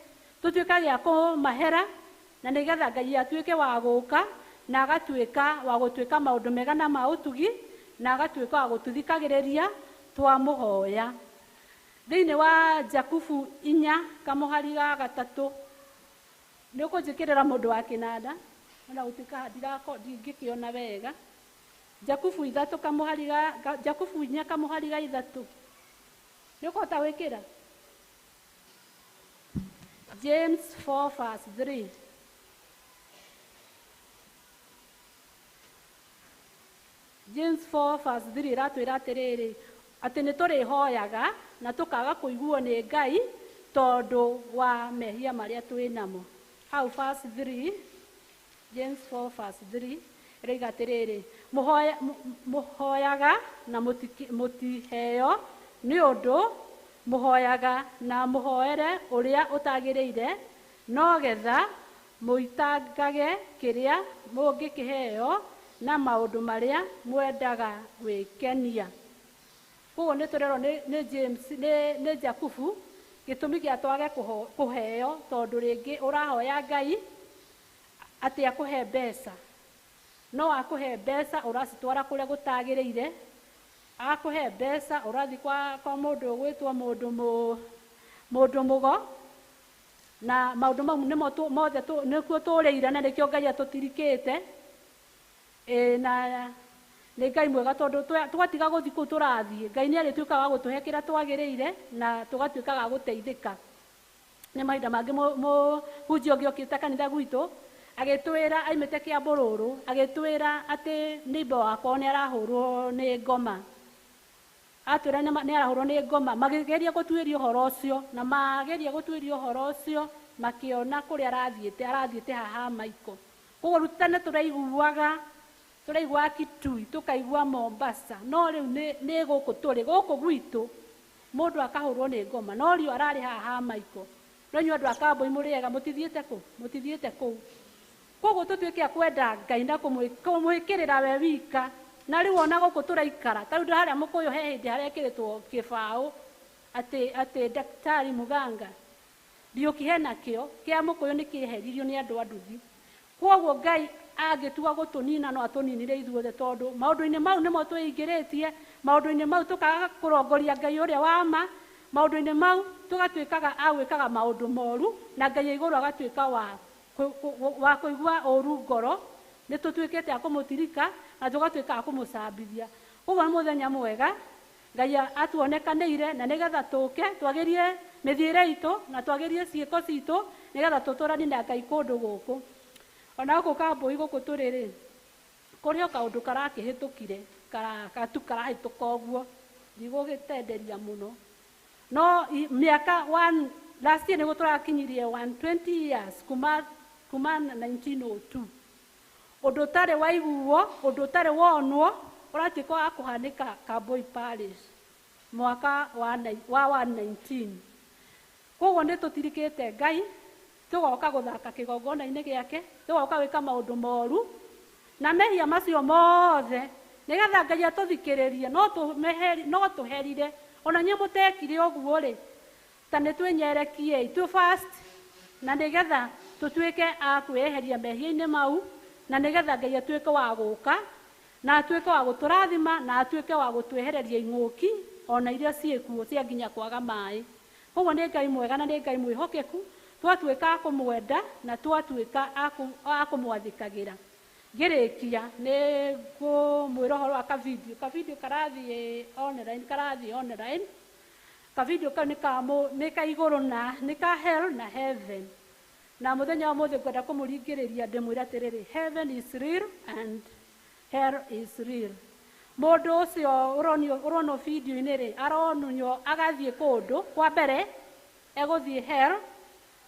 tũtuĩkage a kũmahera, na nĩgetha Ngai atuĩke wa gũka na agatuĩka wa gũtuĩka maũndũ mega na ma ũtugi, na agatuĩka wa gũtũthikagĩrĩria twamũhoya. Thĩinĩ wa Jakubu 4 kamũhari ga 3 nĩ ũkũnjĩkĩrĩra mũndũ wa kĩnanda ona gũtuĩka ndingĩkĩona wega. Jakubu 3 kamũhari ga Jakubu 4 kamũhari ga 3 nĩ ũkũhota gwĩkĩra James 4 verse 3. James 4 verse 3 ĩratwĩra atĩrĩrĩ, atĩ nĩ tũrĩhoyaga na tũkaga kũiguo nĩ Ngai tondũ wa mehia marĩa twĩ namo. Hau verse 3, James 4 verse 3 ĩroiga atĩrĩrĩ, mũhoyaga na mũtiheo nĩ ũndũ mũhoyaga na mũhoere ũrĩa ũtagĩrĩire, no getha mũitangage kĩrĩa mũngĩkĩheo na maũndũ marĩa mwendaga gwĩkenia. Koguo nĩ tũrerwo nĩ James nĩ Jakubu gĩtũmi gĩa twage kũheo tondũ rĩngĩ ũrahoya Ngai atĩ akũhe mbeca, no akũhe mbeca ũracitwara kũrĩa gũtagĩrĩire, akũhe mbeca ũrathiĩ kwa mũndũ ũgwĩtwo mũndũ mũgo, na maũndũ mau nĩmo mothe nĩkuo tũrĩire na nĩkĩo Ngai atũtirikĩte. Na nĩ Ngai mwega tondũ twatiga gũthiĩ kũu tũrathiĩ, Ngai nĩ arĩtuĩkaga wa gũtũhe kĩrĩa twagĩrĩire na tũgatuĩkaga a gũteithĩka. Nĩ mahinda mangĩ mũhunjia ũngĩ okĩte kanitha gwitũ agĩtwĩra aimĩte Kĩambũrũrũ, agĩtwĩra atĩ neighbor wakwa nĩ arahũrwo nĩ ngoma. Atwĩra nĩ arahũrwo nĩ ngoma, makĩgeria gũtuĩria ũhoro ũcio, na mageria gũtuĩria ũhoro ũcio makĩona kũrĩa arathiĩte haha Maiko. Koguo rĩu tene tũraiguaga Kitui, tũkaigua Mombasa, no rĩu nĩ gũkũ tũrĩ, gũkũ gwitũ mũndũ akahũrwo nĩ ngoma, no rĩu ararĩ haha Maiko. No inyuĩ andũ a Kambui mũrĩega, mũtithiĩte kũ? Mũtithiĩte kũu. Koguo tũtuĩke a kwenda Ngai na kũmwĩkĩrĩra we wika. Na rĩu ona gũkũ tũraikara, ta rĩu harĩa Mũkũyũ he hĩndĩ harekĩrĩtwo kĩbaũ atĩ Daktari Muganga Ndiũki hena kĩo kĩa Mũkũyũ nĩ kĩeheririo nĩ andũ a nduthi. Koguo Ngai angĩtua gũtũnina no atũninire ithuothe, tondũ maũndũ-inĩ mau nĩmo twĩingĩrĩtie, maũndũ-inĩ mau tũkaga kũrongoria Ngai ũrĩa wa ma, maũndũ-inĩ mau tũgatuĩkaga a gwĩkaga maũndũ moru, na Ngai igũrũ agatuĩka wa kũigua ũru ngoro, nĩ tũtuĩkĩte a kũmũtirika na tũgatuĩka a kũmũcambithia. Koguo nĩ mũthenya mwega Ngai atuonekanĩire, na nĩgetha tũke twagĩrie mĩthiĩre itũ na twagĩrie ciĩko citũ, nĩgetha tũtũranie na Ngai kũndũ gũkũ. Ona gũkũ Kambui gũkũ tũrĩ rĩ, kũrĩ o kaũndũ karakĩhĩtũkire, gatu karahĩtũka ũguo, ndigũgĩtenderia mũno. No mĩaka last year nĩguo tũrakinyirie 120 years kuma 1902. Ũndũ ũtarĩ waiguo, ũndũ ũtarĩ wonwo, ũratuĩka wa kũhanĩka Kambui Parish mwaka wa 119. Koguo nĩ tũtirikĩte Ngai, tũgoka gũthaka kĩgongona-inĩ gĩake, tũgoka gwĩka maũndũ moru, na mehia macio mothe nĩgetha Ngai atũthikĩrĩrie, no tũherire. Ona inyuĩ mũtekire ũguo rĩ, ta nĩ twĩnyerekiei tu fast, na nĩgetha tũtuĩke a kwĩyeheria mehia-inĩ mau, na nĩgetha Ngai atuĩke wa gũka na atuĩke wa gũtũrathima na atuĩke wa gũtwehereria ing'ũki ona iria ciĩkuo cia nginya kwaga maĩ. Koguo nĩ Ngai mwega na nĩ Ngai mwĩhokeku, twatuĩka a kũmwenda na twatuĩka a kũmwathĩkagĩra. Ngĩrĩkia nĩ ngũmwĩra ũhoro wa kavideo. Kavideo karathiĩ online, karathiĩ online. Kavideo kau nĩ ka igũrũ na nĩ ka hell na heaven. Na mũthenya wa ũmũthĩ ngwenda kũmũringĩrĩria ndĩmwĩre atĩrĩrĩ, heaven is real and hell is real. Mũndũ ũcio ũronio video-inĩ rĩ, aronio agathiĩ kũndũ kwa mbere egũthiĩ hell,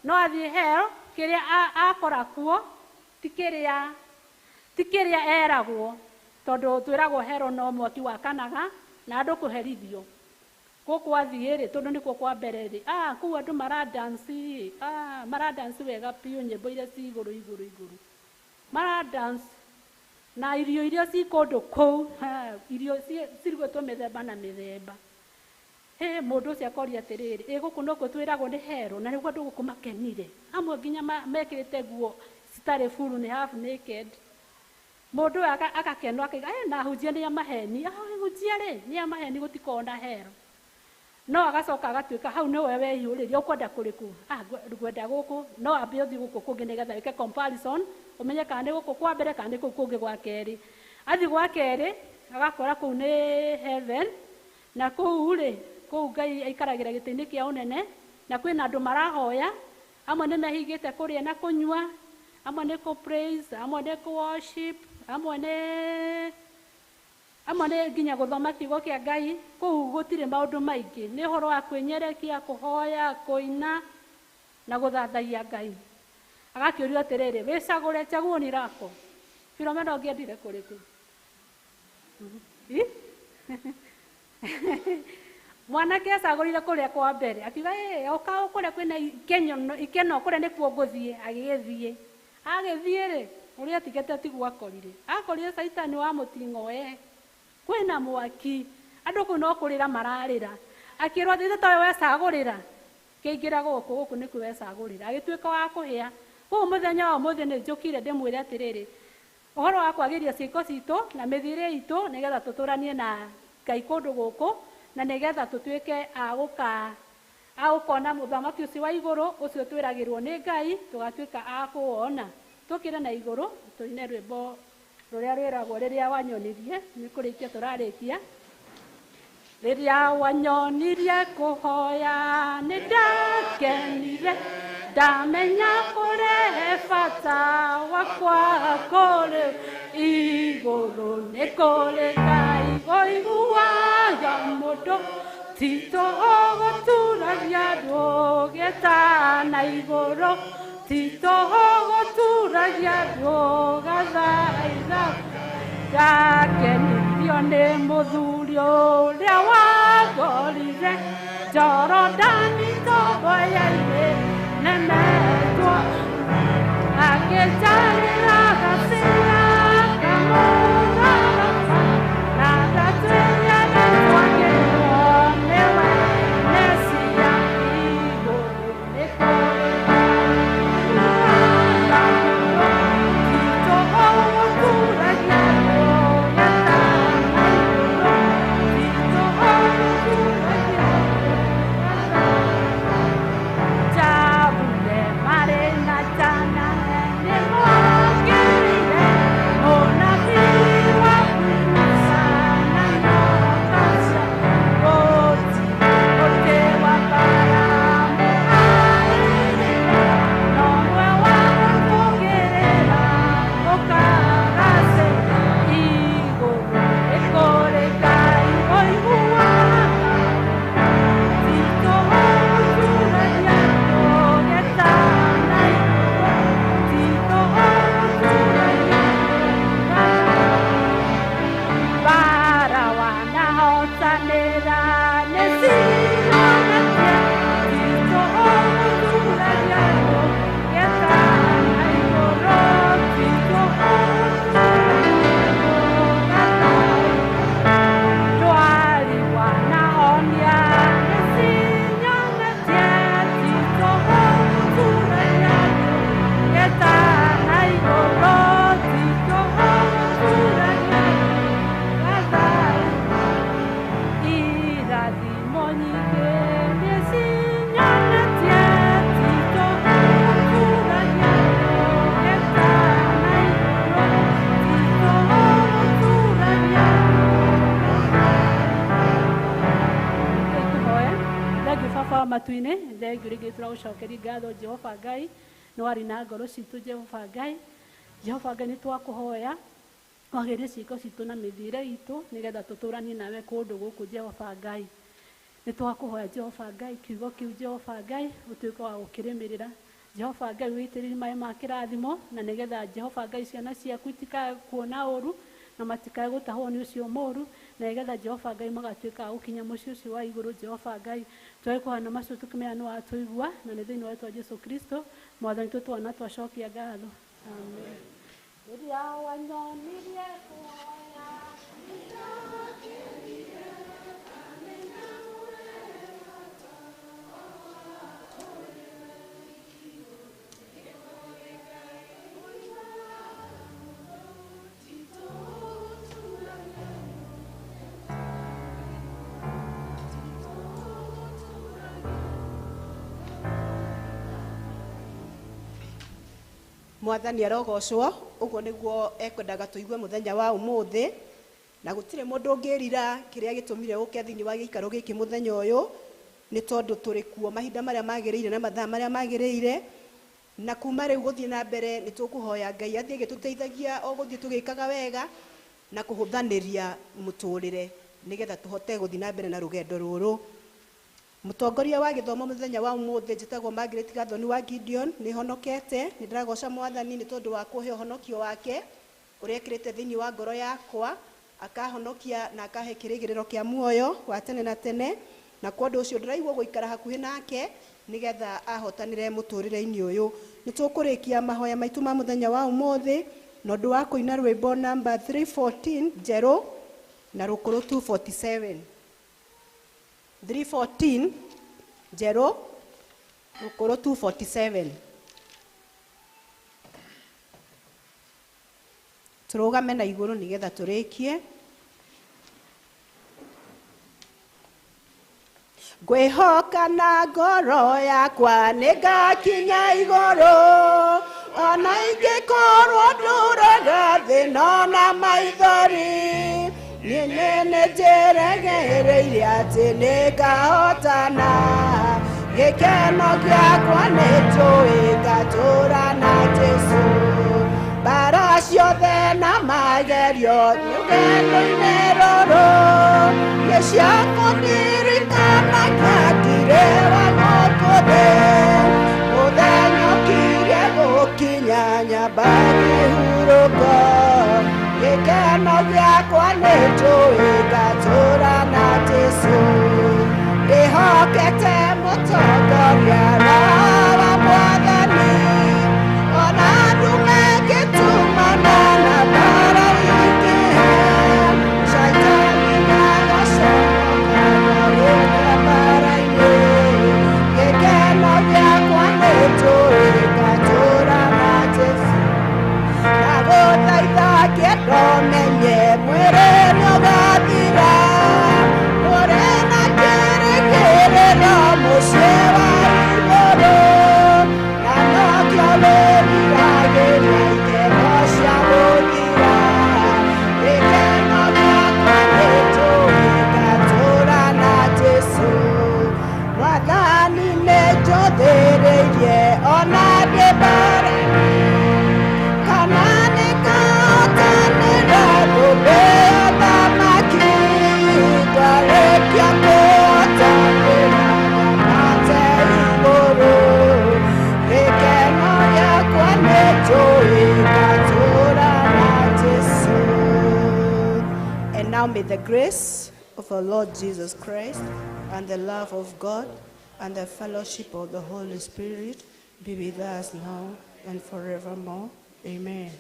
no athiĩ hell kĩrĩa akora kuo ti kĩrĩa eragwo, tondũ twĩragwo hell no mwaki wakanaga na andũ kũherithio. Gũkũ athiĩ rĩ, tondũ nĩkuo kwa mbere rĩ, kũu andũ maradansi, maradansi wega biũ, nyĩmbo iria ci igũrũ igũrũ igũrũ, maradance na irio iria ci kũndũ kũu, irio cirugĩtwo mĩthemba na mĩthemba. Mũndũ ũcio akoria atĩrĩrĩ, ĩ gũkũ nokuo twĩragwo nĩ hero, na nĩguo andũ gũkũ makenire, amwe nginya mekĩrĩte nguo citarĩ buru, nĩ half naked. Mũndũ ũyũ agakenwo akauga, na ahunjia nĩ a maheni, ahunjia rĩ nĩ a maheni, gũtikoragwo na hero. No agacoka agatuĩka hau nĩwe weyũrĩria ũkwenda kũrĩkũ, ngwenda gũkũ, no ambe ũthiĩ gũkũ kũngĩ nĩgetha wĩke comparison, ũmenye kana nĩ gũkũ kwa mbere kana nĩ kũu kũngĩ gwa kerĩ. Athiĩ gwa kerĩ agakora kũu nĩ heaven, na kũu rĩ, kũu Ngai aikaragĩra gĩtĩ-inĩ kĩa ũnene, na kwĩna andũ marahoya, amwe nĩ mehingĩte kũrĩa na kũnyua, amwe nĩ kũ praise, amwe nĩ kũ worship, amwe nĩ nginya gũthoma kiugo kĩa Ngai. Kũu gũtirĩ maũndũ maingĩ, nĩ ũhoro wa kwĩnyerekia, kũhoya, kũina na gũthathaiya Ngai. Agakĩũrio atĩrĩrĩ, wĩcagũre, chaguo ni lako. Filomena ũngĩendire kũrĩkũ? Mwanake acagũrire kũrĩa kwa mbere, akiuga oka kũrĩa kwĩna ikeno, kũrĩa nĩkuo ngũthiĩ. Agĩgĩthiĩ, agĩthiĩ rĩ, ũrĩa atigĩte tiguo akorire, akorire Caitani wa mũting'oe, kwĩna mwaki, andũ kũu no kũrĩra mararĩra. Akĩrwo atĩ towe wecagũrĩra, kĩingĩra gũkũ, gũkũ nĩkuo wecagũrĩra, agĩtuĩka wa kũhĩa. Kũu mũthenya wa ũmũthĩ nĩ njũkire ndĩmwĩre atĩrĩrĩ, ũhoro wa kwagĩria ciĩko citũ na mĩthiĩre itũ nĩgetha tũtũranie na Ngai kũndũ gũkũ, na nĩgetha tũtuĩke a gũkona mũthamaki ũcio wa igũrũ, ũcio twĩragĩrwo nĩ Ngai, tũgatuĩka a kũwona. Tũkĩre na igũrũ tũine rwĩmbo rũrĩa rwĩragwo rĩrĩa wanyonirie, nĩ kũrĩkia tũrarĩkia. Rĩrĩa wanyonirie kũhoya nĩ ndakenire, ndamenya kũrehe bata wakwa kũrĩ igũrũ, nĩ kũrĩ Ngai ũiguaga mũndũ, ti tũhũ gũturagia ndũgĩtana igũrũ, ti tũhũ gũturagia ndũgathaitha. Ndakenirio nĩ mũthuri ũrĩa wangorire Jorodani tomboya-inĩ nemetwo, akĩnjarĩra gacĩra kamũtharaba, na ndatuĩria nĩtwagĩrwo nĩwe Mesia. Igũrũ nĩ kũrĩ Ngai ũiguaga mũndũ, ti tũhũ gũturagia ndũgetana igũrũ, ti tũhũ gũturagia ndũgathaitha. Njabure marĩ na jana nĩmokĩrire Baba wa matu-inĩ, thengiũ rĩngĩ tũragũcokeria ngatho Jehova Ngai, nĩ warĩ na ngoro citũ Jehova Ngai. Jehova Ngai, nĩ twakũhoya wagĩrie ciĩko citũ na mĩthiĩre itũ nĩgetha tũtũranie nawe kũndũ gũkũ Jehova Ngai. Nĩ twakũhoya Jehova Ngai, kiugo kĩu Jehova Ngai ũtuĩke wa gũkĩrĩmĩrĩra. Jehova Ngai wĩitĩrĩrie maĩ ma kĩrathimo na nĩgetha Jehova Ngai ciana ciaku itikae kuona ũru na matikae gũtahwo nĩ ũcio mũru, na nĩgetha Jehova Ngai magatuĩka a gũkinya mũciĩ ũcio wa igũrũ Jehova Ngai. Twage kũhana macio tũkĩmenya nĩ watũigua, na nĩ thĩinĩ wa rĩĩtwa Jesũ Kristo mwathani witũ twana twacokia ngatho. Amen. Rĩrĩa wanyonirie kuoya Mwathani arogocwo, ũguo nĩguo ekwendaga tũigue mũthenya wa ũmũthĩ, na gũtirĩ mũndũ ũngĩrira kĩrĩa gĩtũmire ũke thĩinĩ wa gĩikaro gĩkĩ mũthenya ũyũ, nĩ tondũ tũrĩ kuo mahinda marĩa magĩrĩire na mathaa marĩa magĩrĩire, na kuma rĩu gũthiĩ na mbere nĩ tũkũhoya Ngai athiĩ agĩtũteithagia o gũthiĩ tũgĩkaga wega na kũhũthanĩria mũtũrĩre nĩgetha tũhote gũthiĩ na mbere na rũgendo rũrũ. Mũtongoria wa gĩthomo mũthenya wa ũmũthĩ njĩtagwo Margaret Gathoni wa Gideon, nĩ honokete, nĩ ndĩragoca mwathani nĩ tondũ wa kũhe ũhonokio wake ũrĩa ekĩrĩte thĩinĩ wa ngoro yakwa, akahonokia na akahe kĩrĩgĩrĩro kĩa muoyo wa tene na tene, na kwa ũndũ ũcio ndĩraigua gũikara hakuhĩ nake nĩgetha ahotanĩre mũtũrĩre-inĩ ũyũ. Nĩ tũkũrĩkia mahoya maitũ ma mũthenya wa ũmũthĩ na ũndũ wa kũina rwĩmbo namba 314 njerũ na rũkũrũ 247. 314 njerũ rũkũrũ 247. Tũrũgame na igũrũ nĩgetha tũrĩkie. Ngwĩhoka na ngoro yakwa nĩngakinya igũrũ, ona ingĩkorwo ndũraga thĩna na maithori, niĩ nĩnjĩrĩgĩrĩire atĩ nĩngahotana, gĩkeno gĩakwa nĩnjũĩ ngatũũra na Jesũ. Mbara ciothe na magerio rũgendo-inĩ rũrũ nĩ cia kũndirikanagia ndirĩ wa gũkũ thĩ, mũthenya ũkirie gũkinya nyamba kĩhurũko, gĩkeno gĩakwa nĩnjũĩ ngatũũra na Jesũ. Ndĩhokete mũtongoria wa Mwathani, ona ndume ngĩtumana na mbara ingĩhe, Shaitani nĩagaconoka ndarĩkia mbara-inĩ, gĩkeno gĩakwa nĩnjũĩ ngatũũra na Jesũ. Ndagũthaitha kĩendo menye mwĩrĩ nĩũgathira, ũrĩ na kĩrĩgĩrĩro mũciĩ wa igũrũ, na nokĩo wĩriragĩria ikeno cia gũthira, gĩkeno gĩakwa nĩnjũĩ ngatũũra na Jesũ. Mwathani nĩnjũthĩrĩirie ona ndĩ mbara-inĩ, kana nĩngahotanĩra thũmbĩ ya ũthamaki, ndarĩkia kũhotanĩra nyambate igũrũ, gĩkeno gĩakwa nĩnjũĩ ngatũũra na Jesũ. And now may the grace of our Lord Jesus Christ and the love of God and the fellowship of the Holy Spirit be with us now and forevermore. Amen.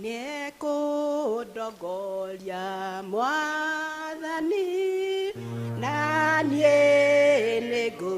Nĩekũndongoria Mwathani, na niĩ nĩngũ